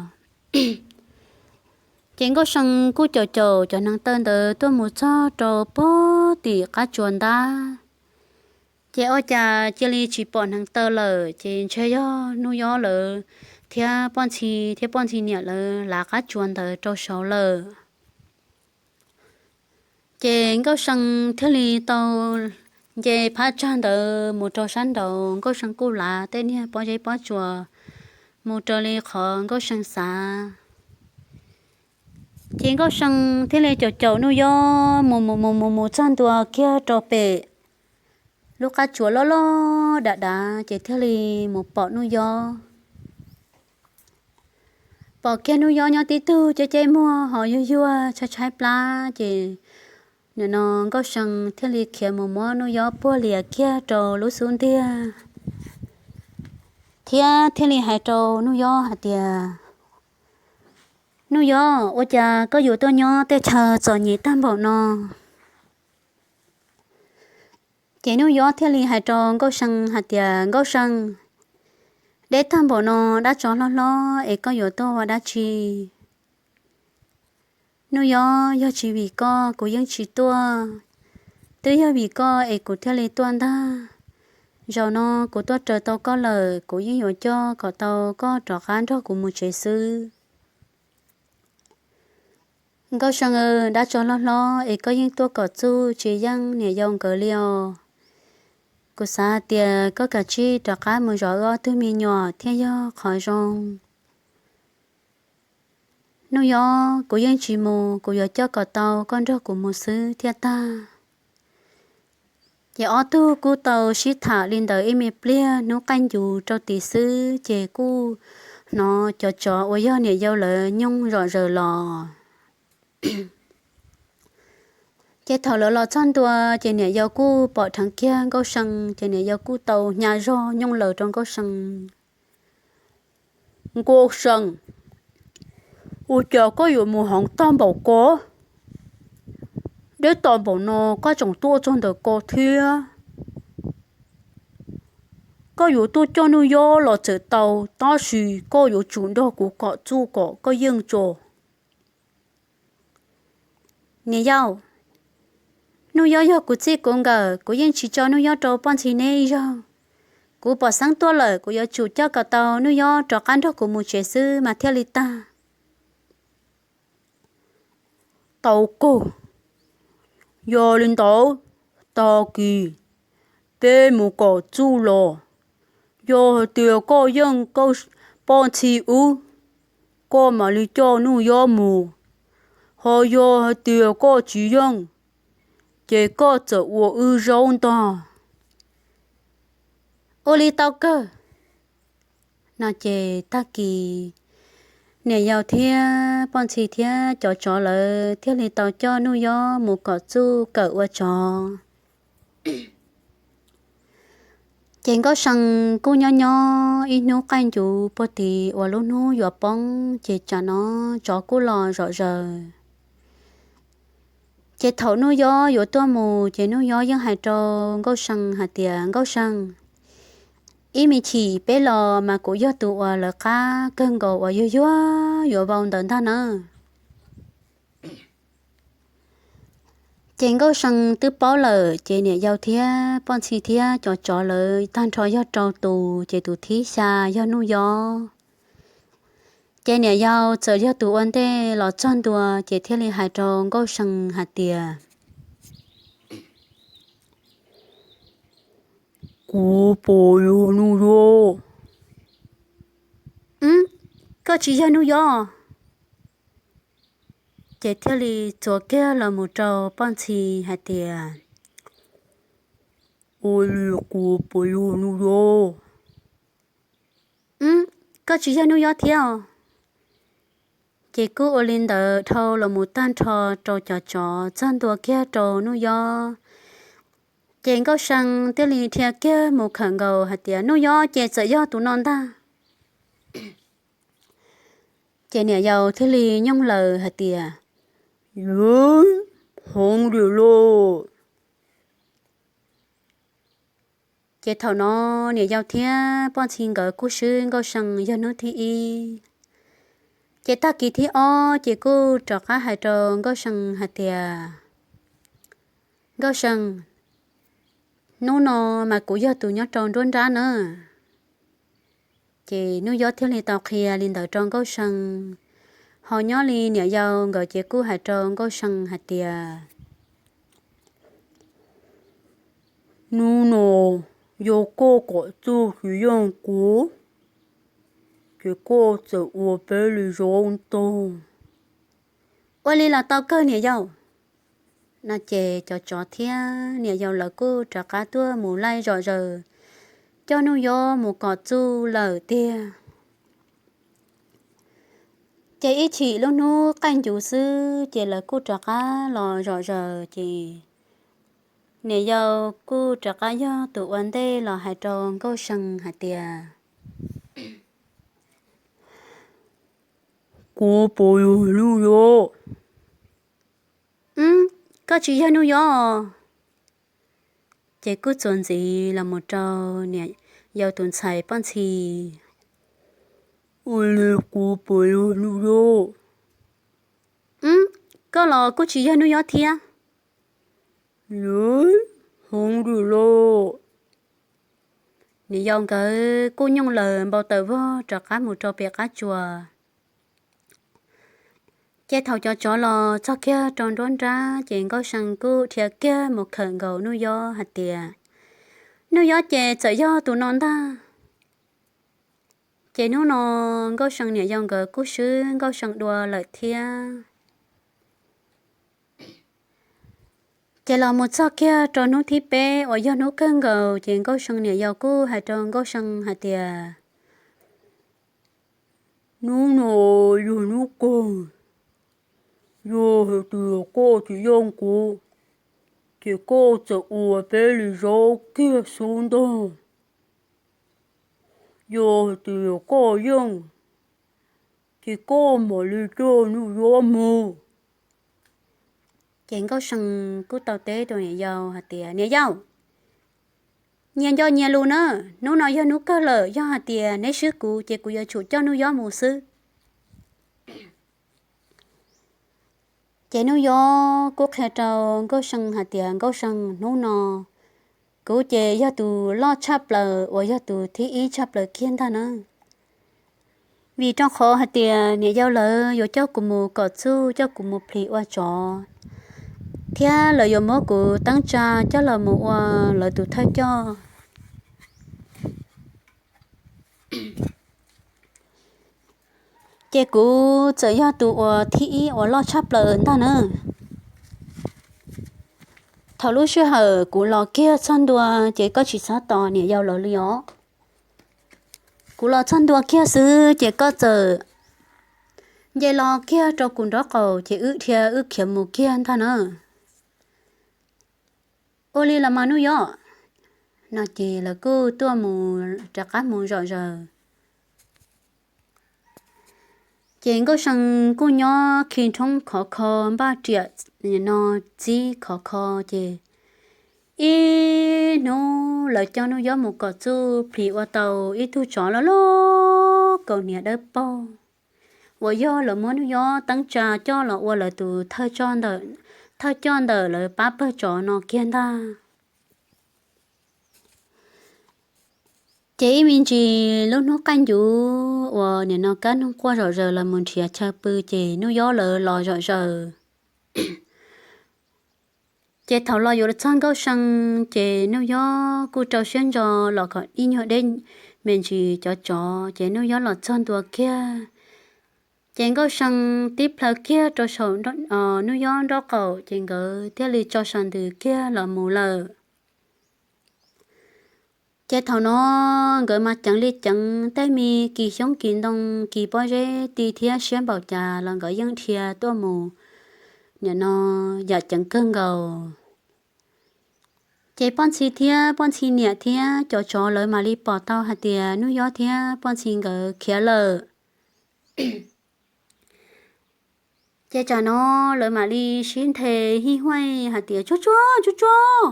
Ces Nkauj See kuj caum caum cov hneev taw ntawd tuaj mus txog rau puag tim qab tsuas ntag. Ces ua cas cia li tsis pom hneev taw lawm, ces ntshe yog Nuj Yob lawv thiab Poj Ntxhi thiab Poj Ntxhi niam lawv lav qab tsuas ntawd rau saud lawm. Ces Nkauj See thiaj li tau nce phab tsag ntawd mus rau sab nraud. Nkauj See kuj lav tej niag pob zeb pob tsuas mus raws li qhov Nkauj See xav. Ces Nkauj See thiaj li caum caum Nuj Yob mus mus mus mus mus txog ntua kiag rau pem lub qab tsuas loj loj dav dav, ces thiaj li mus pom Nuj Yob. Pom kiag Nuj Yob nyob tib tug ceb ceb muag ho yuag yuag tshaib tshaib plab, ces nim no Nkauj See thiaj li khiav mus muab Nuj Yob puag lias kiag rau lub xub ntiag, thiab thiaj li hais rau Nuj Yob hais tias, Nuj Yob, ua cas koj yuav tuaj nyob tej chaw txom nyem tag npaum no? Ces Nuj Yob thiaj li hais rau Nkauj See hais tias, Nkauj See, deb tag npaum no dab tsov hlob hlob es koj yuav tuaj ua dab tsi? Nuj Yob, yog tsis vim koj kuv yeej tsis tuaj, twb yog vim koj es kuv thiaj li tuaj ntag. Zaum no kuv tuaj raws tau koj lawm, kuv yeej yuav coj kom tau koj rov qab nrog kuv mus tsev xwb. Nkauj See, dab tsov hlob hlob es koj yeej tuaj kom txuj tsis yeej niam yau nkawd li os. Kuv xav hais tias koj kav tsij rov qab mus zov wb ob tug me nyuam thiaj yog qhov zoo. Nuj Yob, kuv yeej tsis mus, kuv yuav coj kom tau koj nrog kuv mus xwb thiaj tag. Ces ob tug kuj tau sib tham li ntawd ib me pliag, hnub qaij ncuv rau tid xwb ces kuj hnov cov tsov uas yog niam yau lawv nyooj zom zaws los. Ces thaum lawv los txog ntua, ces niam yau kuj pom dheev kiag Nkauj See, ces niam yau kuj tau hnyav zog nyooj laws rau Nkauj See. Nkauj See, ua cas koj yuav mus heev tag npaum ko? Deb tag npaum no koj tseem tuaj txog ntawm ko thiab. Koj yuav tuaj coj Nuj Yob los txawm tau, tab sis koj yuav tsum nrog kuv kom txuj kom koj yeej tso. Niam yau, Nuj Yob yog kuv txij kuv nkawm, kuv yeej tsis tso Nuj Yob rau Poj Ntxhi neb zaug. Kuv pom xeeb tuaj lawm, kuv yuav tsum coj kom tau Nuj Yob rov qab nrog kuv mus tsev xwb mas thiaj li tag. Tau kawg. Yog li ntawd, tag kis peb mus kom txuj los. Yog hais tias koj yeej Poj Ntxhi wb, koj mam li coj Nuj Yob mus. Ho yog hais tias koj tsis yeej, ces koj txawm ua wb zaub ntag. Ua li tau kawg. No ces tag kis niam yau thiab Poj Ntxhi thiab cov tsov lawv thiaj li tau coj Nuj Yob mus kom txuj kawm ua tsov. Ces Nkauj See kuj nyob nyob ib hnub qaij ncuv puag tid uas lub hnub yuav poob, ces tsam no tsov kuj los zom zaws. Ces thaum Nuj Yob yuav tuaj mus, ces Nuj Yob yeej hais rau Nkauj See hais tias, Nkauj See, ib me chim peb los mas kuv yog tus uas lawv qab kawg nkaus uas yuag yuag yuav vau ntawd ntag na. Ces Nkauj See twb paub lawm, ces niam yau thiab Poj Ntxhi thiab cov tsov lawv tag nrho yog rau tus, ces tus thib xya yog Nuj Yob. Ces niam yau txawm yog tus ua ntej los txog ntua, ces thiaj li hais rau Nkauj See hais tias, Kuv puas yog Nuj Yob? Wb, Koj tsis yog Nuj Yob. Ces thiaj li txuas kiag los mus rau Poj Ntxhi hais tias, Ua li kuv puas yog Nuj Yob? Koj tsis yog Nuj Yob thiab os. Ces kuj ua li ntawd dhau los mus tag nrho rau cov tsov txog ntua kiag rau Nuj Yob. Ces Nkauj See thiaj li dhia kiag mus khawm nkaus hais tias, Nuj Yob ces txawm yog tus no ntag. Ces niam yau thiaj li nyooj laws hais tias, Yuav, hloov li lauj. Ces thaum no niam yau thiab Poj Ntxhi nkawd kuj swb Nkauj See yog hnub thib ib. Ces tag kis thib ob ces kuj rov qab hais rau Nkauj See hais tias, Nkauj See, hnub no mas kuv yog tus nyob rau nruab nrab na. Ces Nuj Yob thiaj li tau qhia li ntawd rau Nkauj See. Ho nyob li niam yau nkawd ces kuj hais rau Nkauj See hais tias, Hnub no yog koj kom txuj tsis yeej kuv, ces koj txawm ua peb li zaub ntag. Ua li los tau kawg niam yau. No ces cov tsov thiab niam yau lawv kuj rov qab tuaj mus laij zom zaws coj Nuj Yob mus kom txuj lawm tiag. Ces ib chim lub hnub qaij ncuv xwb ces lawv kuj rov qab los zom zaws ces niam yau kuj rov qab yog tus ua ntej los hais rau Nkauj See hais tias, Kuv puas yog Nuj Yob? Koj tsis yog Nuj Yob. Ces kuj txuas ntxiv los mus rau niam yau tus ntxhais Poj Ntxhi. Ua li kuv puas yog Nuj Yob? Koj los kuj tsis yog Nuj Yob thiab. Yuav, hloov li lauj. Niam yau nkawd kuj nyooj laws npau taws vog rov qab mus rau pem qab tsuas. Ces thaum cov tsov los txog kiag rau nruab nrab ces Nkauj See kuj dhia kiag mus khawm nkaus Nuj Yob hais tias, Nuj Yob ces txawm yog tus no ntag. Ces hnub no Nkauj See niam yau nkawd kuj swb Nkauj See dua lawm thiab. Ces los mus txog kiag rau hnub thib peb uas yog hnub kawg nkaus ces Nkauj See niam yau kuj hais rau Nkauj See hais tias, Hnub no yog hnub kawg, yog hais tias koj tsis yeej kuv, ces koj txawm ua peb li zaub kiag xwb ntag. Yog hais tias koj yeej, ces koj mam li coj Nuj Yob mus. Ces Nkauj See kuj tau teb rau niam yau hais tias, Niam yau, nyias nco nyias lus na, hnub no yog hnub kawg lawm, yog hais tias neb swb kuv ces kuv yuav tsum coj Nuj Yob mus xwb. Ces Nuj Yob kuj qhia rau Nkauj See hais tias, Nkauj See, hnub no kuv ces yog tus loj tshaj plaws uas yog tus thib ib tshaj plaws kiag ntag na. Vim rau qhov hais tias niam yau lawv yuav coj kuv mus kom txuj, coj kuv mus plhis ua tsov, thiab lawv yuav muab kuv teeb tsa coj los mus ua lawv tus thawj coj. Ces kuv txawm yog tus uas thib ib uas loj tshaj plaws ntag na. Thaum lub sij hawm kuv los kiag txog ntua ces koj tsis txhob tos niam yau lawv li os. Kuv los txog ntua kiag xwb ces koj txawm nce los kiag rau kuv nraub qaum ces wb dhia wb khiav mus kiag ntag na. Ua li los mas Nuj Yob. No ces lawv kuj tuaj mus rov qab mus zom zaws. Ces Nkauj See kuj nyob khi nrhoob khov kho npaj riam no txib khov kho ces ib hnub lawv coj Nuj Yob mus kom txuj plhis ua tau ib tug tsov loj loj kaus hniav dawb paug uas yog lawv muab Nuj Yob teeb tsa coj los ua lawv tus thawj coj ntawm lawv pab pawg tsov no kiag ntag. Ces ib me ntsis lub hnub qaij ncuv uas nim no kab noog quaj zom zaws los mus nrhiav chaw pw ces Nuj Yob lawv los zom zaws. Ces thaum los yuav txog Nkauj See ces Nuj Yob kuj rau siab ntso los kom ib nyuag deb me ntsis cov tsov ces Nuj Yob los txog ntua kiag Ces Nkauj See tib plhaw kiag rau saum Hnub Yob nraub qaum ces nkawd thiaj li tso sas ntws kiag los mus lawm. Ces thaum no nkawd mas ceev li ceev, tej me kis xyoob kis ntoo kis pob zeb ti thiab siab npaum cas los nkawd yeej dhia tuaj mus, nim no yam ceev kawg nkaus. Ces Poj Ntxhi thiab Poj Ntxhi niam thiab cov tsov lawv mam li pom tau hais tias Hnub Yob thiab Poj Ntxhi nkawd khiav lawm. Ces tsam no lawv mam li sib nthe hij huaj hais tias, Tsuag tsuag, tsuag tsuag!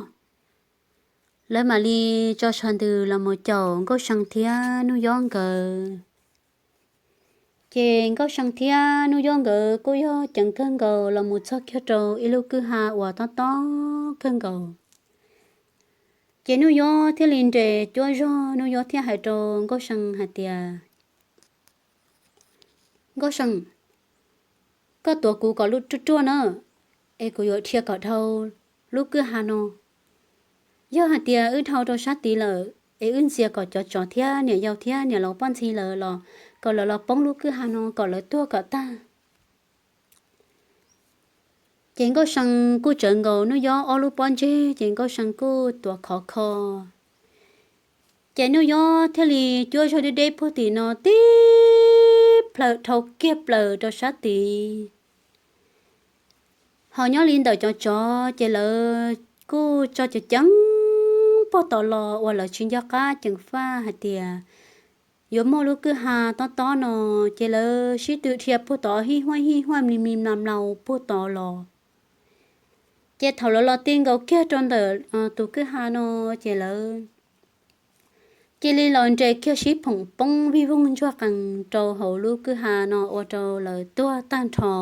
Lawv mam li tso sas ntws los mus caum Nkauj See thiab Hnub Yob nkawd. Ces Nkauj See thiab Hnub Yob nkawd kuj yog ceev kawg nkaus los mus txog kiag rau ib lub kwj ha uas tob tob kawg nkaus. Ces Hnub Yob thiaj li nres cuab zog, Hnub Yob thiaj hais rau Nkauj See hais tias, Nkauj See, koj tuav kuv kom ruaj ruaj na, es kuv yuav dhia kom dhau lub kwj ha no. Yog hais tias wb dhau rau sab tid lawm es wb ntxias kom cov tsov thiab niam yau thiab niam laus Poj Ntxhi lawv los, kom lawv los poob lub kwj ha no kom lawv tuag kom tag. Ces Nkauj See kuj tsawv nkaus Hnub Yob ob lub pob ntseg ces Nkauj See kuj tuav khov kho. Ces Hnub Yob thiaj li cuab zog deb deb puag tim no tib plhaw dhau kiag plaws rau sab tid. Ho nyob li ntawm cov tsov ces lawv kuj tso ceev ceev puag tom los uas lawv tsis nco qab ceev faj hais tias yuav muaj lub kwj ha tob tob no, ces lawv sib tw dhia puag tod hij huaj hij huaj mlis mlis mlas mlaus puag tod los. Ces thaum lawv los ti nkaus kiag rau ntawm tus kwj ha no, ces lawv cia li los nres kiag sib phoom poob vij voog ntsuag qees rau hauv lub kwj ha no ua rau lawv tuag tag nrho.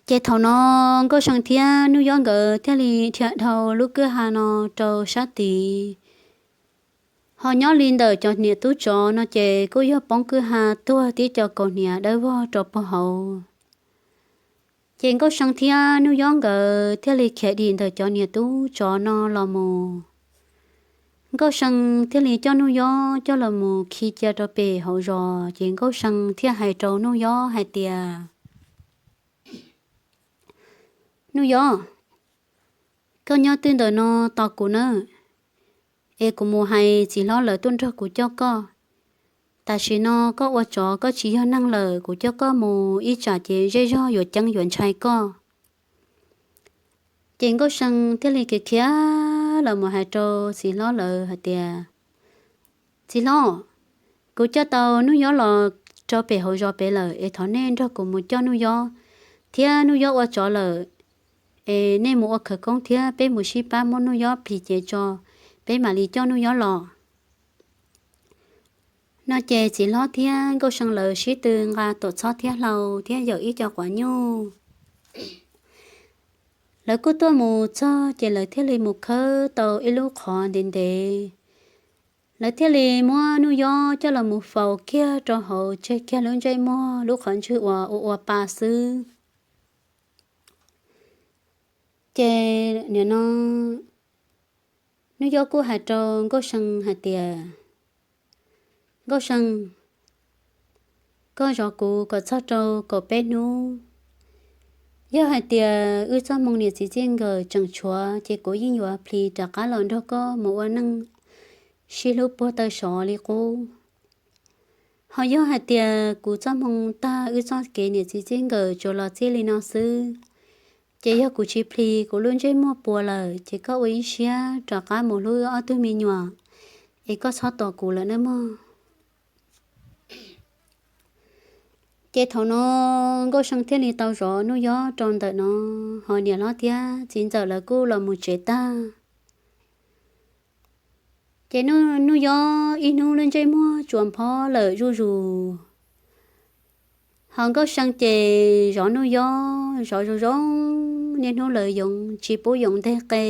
Ces thaum no Nkauj See thiab Hnub Yob nkawd thiaj li dhia dhau lub kwj ha no rau sab tid. Ho nyob li ntawm cov niam tub tsov no ces kuj yog poob kwj ha tuag tib co kaus hniav dawb vog rau puag hauv. Ces Nkauj See thiab Hnub Yob nkawd thiaj li khiav dim ntawm cov niam tub tsov no los mus. Nkauj See thiaj li coj Hnub Yob coj los mus khi cia rau pem hauv zos, ces Nkauj See thiaj hais rau Hnub Yob hais tias, Hnub Yob, koj nyob twj ntawm no tos kuv nawb, es kuv mus hais txiv hlob lawv tuaj nrog kuv coj koj. Tam sim no koj ua tsov koj tsis yog neeg lawm, kuv coj koj mus ib tsam ces zej zog yuav ceeb yuav ntshai koj. Ces Nkauj See thiaj li khiav khiav los mus hais rau txiv hlob lawv hais tias, Txiv hlob, kuv coj tau Hnub Yob los rau pem hauv zos pem lawm, es thov nej nrog kuv mus coj Hnub Yob, thiab Hnub Yob ua tsov lawm, es nej mus ua khawv koob thiab peb mus sib pab muab Hnub Yob plis cev tso, peb mam li coj Hnub Yob los. No ces txiv hlob thiab Nkauj See lawv sib tw nqa tuam txhob thiab hlau thiab yawm ib co quav nyuj. Lawv kuj tuaj mus txog ces lawv thiaj li mus khawb tau ib lub qhov ntev ntev. Lawv thiaj li muab Hnub Yob coj los mus faus kiag rau hauv, tseg kiag lub ntsej muag lub qhov ntswg uas ua ua pa xwb. Ces nim no Hnub Yob kuj hais rau Nkauj See hais tias, Nkauj See, koj zov kuv kom txog rau kaum peb hnub. Yog hais tias wb txoj hmoo niam txiv txij nkawm tseem tshuav ces kuv yeej yuav plis rov qab los nrog koj mus ua neej sib hlub puag taw sov li qub. Ho yog hais tias kuv txoj hmoo tag, wb txoj kev niam txiv txij nkawm tsuas los txij li no xwb, ces yog kuv tsis plis kuv lub ntsej muag puas lawm ces koj ua ib siab rov qab mus hlub ob tug me nyuam, es koj txhob tos kuv lawm nawb mog. Ces thaum no Nkauj See thiaj li tau zov Hnub Yob rau ntawm no, ho niam hlob thiab txiv ntxawm lawv kuj los mus tsev tag. Ces Hnub Yob ib hnub lub ntsej muag tsuas phob lawm zuj zus. Ho Nkauj See ces zov Hnub Yob zov zoo zoo, niaj hnub lawv yoov tsis pub yoov nteg qe,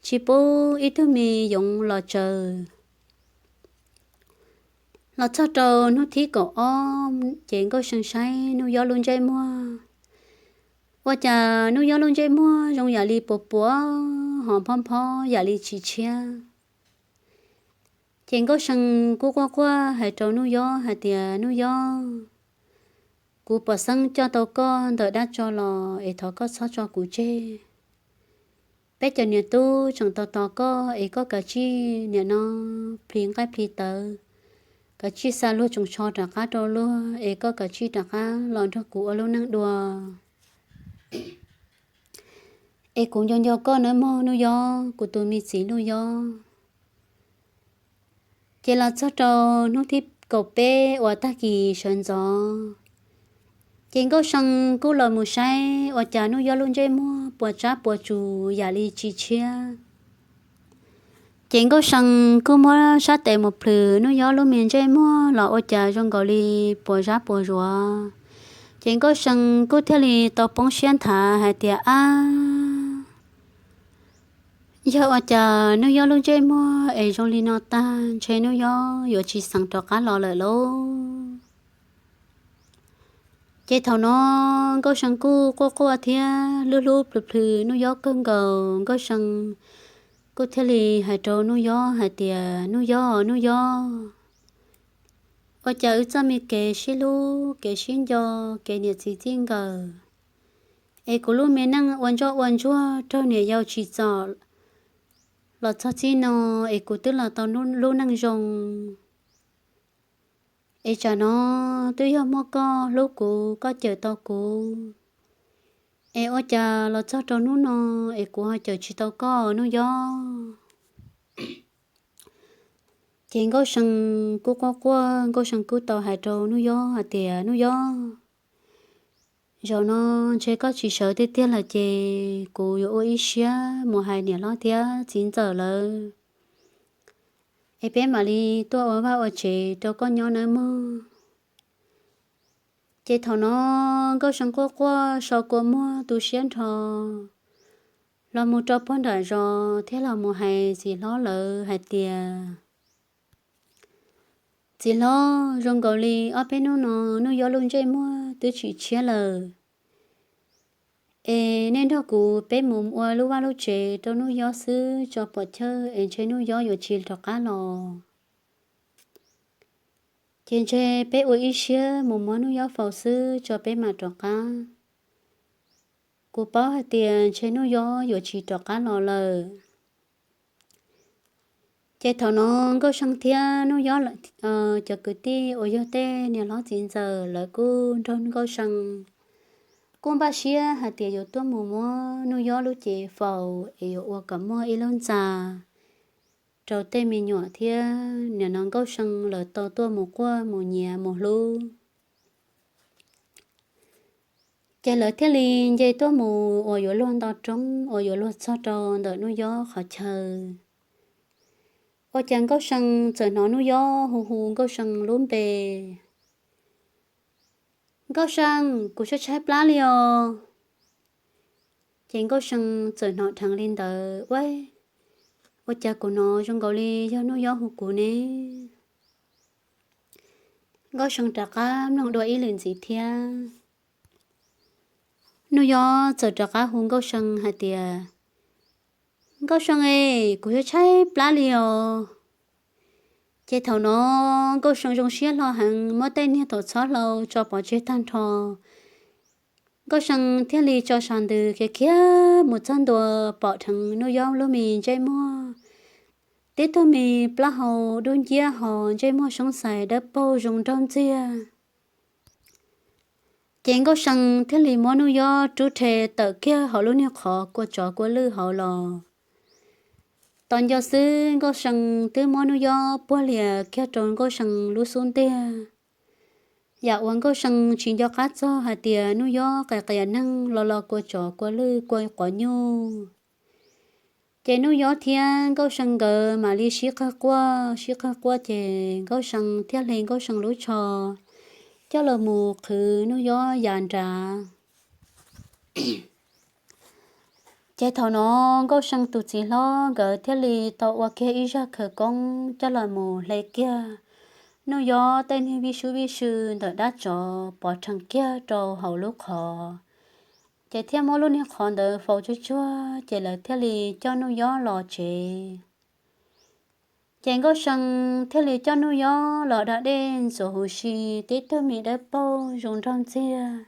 tsis pub ib tug me yoov los tsaws. Los txog rau hnub thib kaum ob ces Nkauj See saib Hnub Yob lub ntsej muag, ua cas Hnub Yob lub ntsej muag zoo yam li puas puas, ho phob phob yam li tsis tshiab. Ces Nkauj See kuj quaj quaj hais rau Hnub Yob hais tias, Hnub Yob, Kuv pom xeeb coj tau koj ntawm dab tso los es thov koj txhob tso kuv tseg. Peb cov niam tub tseem tos tos koj es koj kav tsij niam no plhis nqaij plhis tawv, kav tsij xa luag tsoos tsho rov qab rau luag es koj kav tsij rov qab los nrog kuv ua lub neej dua. Es kuv nco nco koj nawb mog Nuj Yob, kuv tus me txiv Nuj Yob. Ces los txog rau hnub thib kaum peb uas tag kis sawv ntxov, ces Nkauj See kuj los mus saib ua cas Nuj Yob lub ntsej muag puas tsab puas tsus yam li tsis tshiab. Ces Nkauj See kuj muab sab tes mus plhws Nuj Yob lub me ntsej muag los ua cas zoo nkaus li puas zab puas zuav. Ces Nkauj See kuj thiaj li tau poob siab nthav hais tias, Ab, yog ua cas Nuj Yob lub ntsej muag es zoo li no tag ntshe Nuj Yob yuav tsis xeev rov qab los lawm lauj. Ces thaum no Nkauj See kuj quaj quaj thiab hlub hlub plhws plhws Nuj Yob kawg nkaus. Nkauj See kuj thiaj li hais rau Nuj Yob hais tias, Nuj Yob, Nuj Yob, ua cas wb txoj me kev sib hlub, kev sib nco, kev niam txiv txij nkawm, es kuv lub me neej ua ntsoj ua ntsuag raug niam yau tsim txom los txog txij no, es kuv twb los tau lub neej zoo. Es tsam no twb yog muaj koj hlub kuv, koj cawm tau kuv, es ua cas los txog rau hnub no es kuv ho cawm tsis tau koj Nuj Yob. Ces Nkauj See kuj quaj quaj, Nkauj See kuj tau hais rau Nuj Yob hais tias, Nuj Yob, zaum no ntshe koj tsis sawv tiag tiag lawm ces kuv yuav ua ib siab mus hais niam hlob thiab txiv ntxawm lawv, es peb mam li tuaj ua vaj ua tsev rau koj nyob nawb mog. Ces thaum no Nkauj See quaj quaj so kua muag tu siab nrho los mus rau puag nram zos thiab los mus hais txiv hlob lawv hais tias, Txiv hlob, zoo nkaus li ob peb hnub no Nuj Yob lub ntsej muag twb tsis tshiab lawm, es nej nrog kuv peb mus ua lub vaj lub tsev rau Nuj Yob xwb tso pom chaw es ntshe Nuj Yob yuav tsis rov qab los. Ces ntshe peb ua ib siab mus muab Nuj Yob faus xwb tso peb mam rov qab. Kuv paub hais tias ntshe Nuj Yob yuav tsis rov qab los lawm. Ces thaum no Nkauj See thiab Nuj Yob cov kwv tij uas yog tej niam hlob txiv ntxawm lawv kuj nrog Nkauj See kuj npaj siab hais tias yuav tuaj mus muab Nuj Yob lub cev faus es yuav ua kom muaj ib lub ntxa rau tej me nyuam thiab nim no Nkauj See lawv tau tuaj mus quaj mus nyiav mus hlub. Ces lawv thiaj li nce tuaj mus uas yuav luag nto roob uas yuav luag txog rau ntawm Nuj Yob qhov chaw. Ua cas Nkauj See txawm hnov Nuj Yob hu hu Nkauj See lub npe, Nkauj See, kuv tshaib tshaib plab li os. Ces Nkauj See txawm hnov dheev li ntawd, ua, ua cas kuv hnov zoo nkaus li yog Nuj Yob hu kuv ne? Nkauj See rov qab mloog dua ib lwm ntxiv thiab. Nuj Yob txawm rov qab hu Nkauj See hais tias, Nkauj See es, kuv tshaib tshaib plab li os. Ces thaum no Nkauj See zoo siab hlo heev muab tej niag thaum txhob hlau tso pov tseg tag nrho. Nkauj See thiaj li tso sas ntws khiav khiav mus txog ntua pom dheev Nuj Yob lub me ntsej muag, tib tug me plaub hau dub nciab ho ntsej muag soob xais dawb paug zoo nraug ntxiag. Ces Nkauj See thiaj li muab Nuj Yob rub rhe tawm kiag hauv lub niag qhov kua tsov kua lwj hauv los. Tos nco xwb Nkauj See twb muab Nuj Yob puag lias kiag rau Nkauj See lub xub ntiag. Yam uas Nkauj See tsis nco qab txog hais tias Nuj Yob qias qias neeg los los kua tsov kua lwj kua quav nyuj. Ces Nuj Yob thiab Nkauj See nkawd mam li sib qawg quaj sib qawg quaj ces Nkauj See thiaj hle Nkauj See lub tsho coj los mus qhwv Nuj Yob yav nrad. Ces thaum no Nkauj See tus txiv hlob nkawd thiaj li tau ua kiag ib zaj khawv koob coj los mus hle kiag Nuj Yob tej niag vij sub vij sw ntawm dab tsov pov rhees kiag rau hauv lub qhov. Ces thiaj muab lub niag qhov ntawd faus tsuag tsuag ces lawv thiaj li coj Nuj Yob los tsev. Ces Nkauj See thiaj li coj Nuj Yob los da dej ntxuav huv si tib tug me dawb paug zoo nraug ntxiag.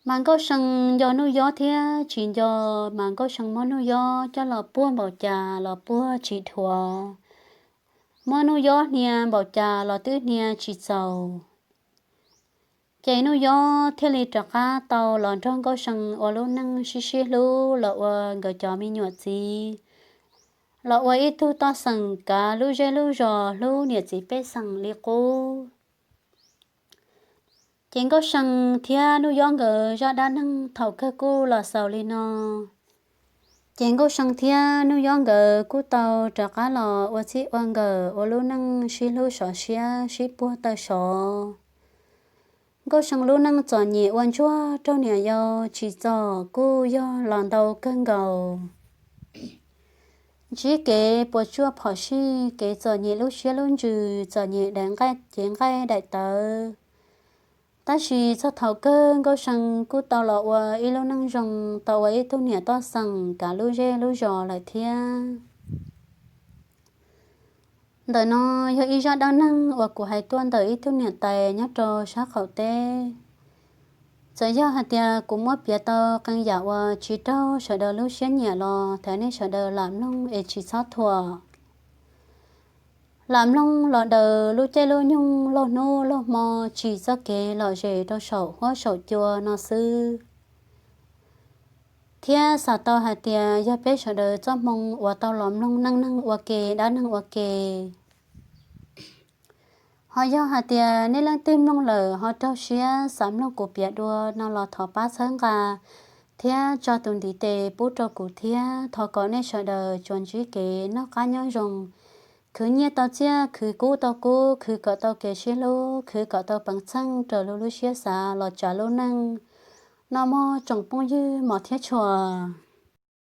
Mas Nkauj See nco Nuj Yob thiab tsis nco, mas Nkauj See muab Nuj Yob coj los puag npaum cas los puag tsis dhuav, muab Nuj Yob hnia npaum cas los twb hnia tsis txaus. Ces Nuj Yob thiaj li rov qab tau los nrog Nkauj See ua lub neej sib sib hlub los ua nkawd cov me nyuam txiv, los ua ib tug toj xeem kav lub zej lub zos hlub niam txiv pej xeem li qub. Ces Nkauj See thiab Nuj Yob nkawd zaj dab neeg thaum kawg kuj los xaus li no. Ces Nkauj See thiab Nuj Yob nkawd kuj tau rov qab los ua txij ua nkawm ua lub neej sib hlub sov siab sib puag taw sov. Nkauj See lub neej txom nyem ua ntsuag raug niam yau tsim txom kuj yog los ntau kawg nkaus. Ntsib kev puas tsuaj phom sij, kev txom nyem lub siab lub ntsws, txom nyem daim nqaij cev nqaij daim tawv. Tab sis txog thaum kawg Nkauj See kuj tau los ua ib lub neej zoo, tau ua ib tug niam toj xeem kav lub zej lub zos lawm thiab. Ntawm no yog ib zaj dab neeg uas kuv hais tuaj ntawm ib tug niam tais nyob rau sab qaum teb. Txawm yog hais tias kuv muab piav tau qee yam uas tsis raug sawv daws lub siab nyiam los thov nej sawv daws lam mloog es tsis txhob thuam. Lam mloog los daws lub caij lub nyoog laug hnub laug hmo, tsim txoj kev lom zem rau saum huab saum cua no xwb. Thiab xav tau hais tias yog peb sawv daws txoj hmoo uas tau los mloog neej neeg ua ke, dab neeg ua ke, ho yog hais tias nej leej twg mloog lawm ho raug siab xav mloog kuv piav dua no los thov pab txhawb nqa thiab tso tus ntiv tes pub rau kuv thiab. Thov kom nej sawv daws tsuas ntsib kev noj qab nyob zoo, khwv nyiaj tau txiaj, khwv kub tau kub, khwv kom tau kev sib hlub, khwv kom tau peev xeej raws lub lub siab xav los tsav lub neej. Noj mov tsoom phooj ywg mos thiab tshua.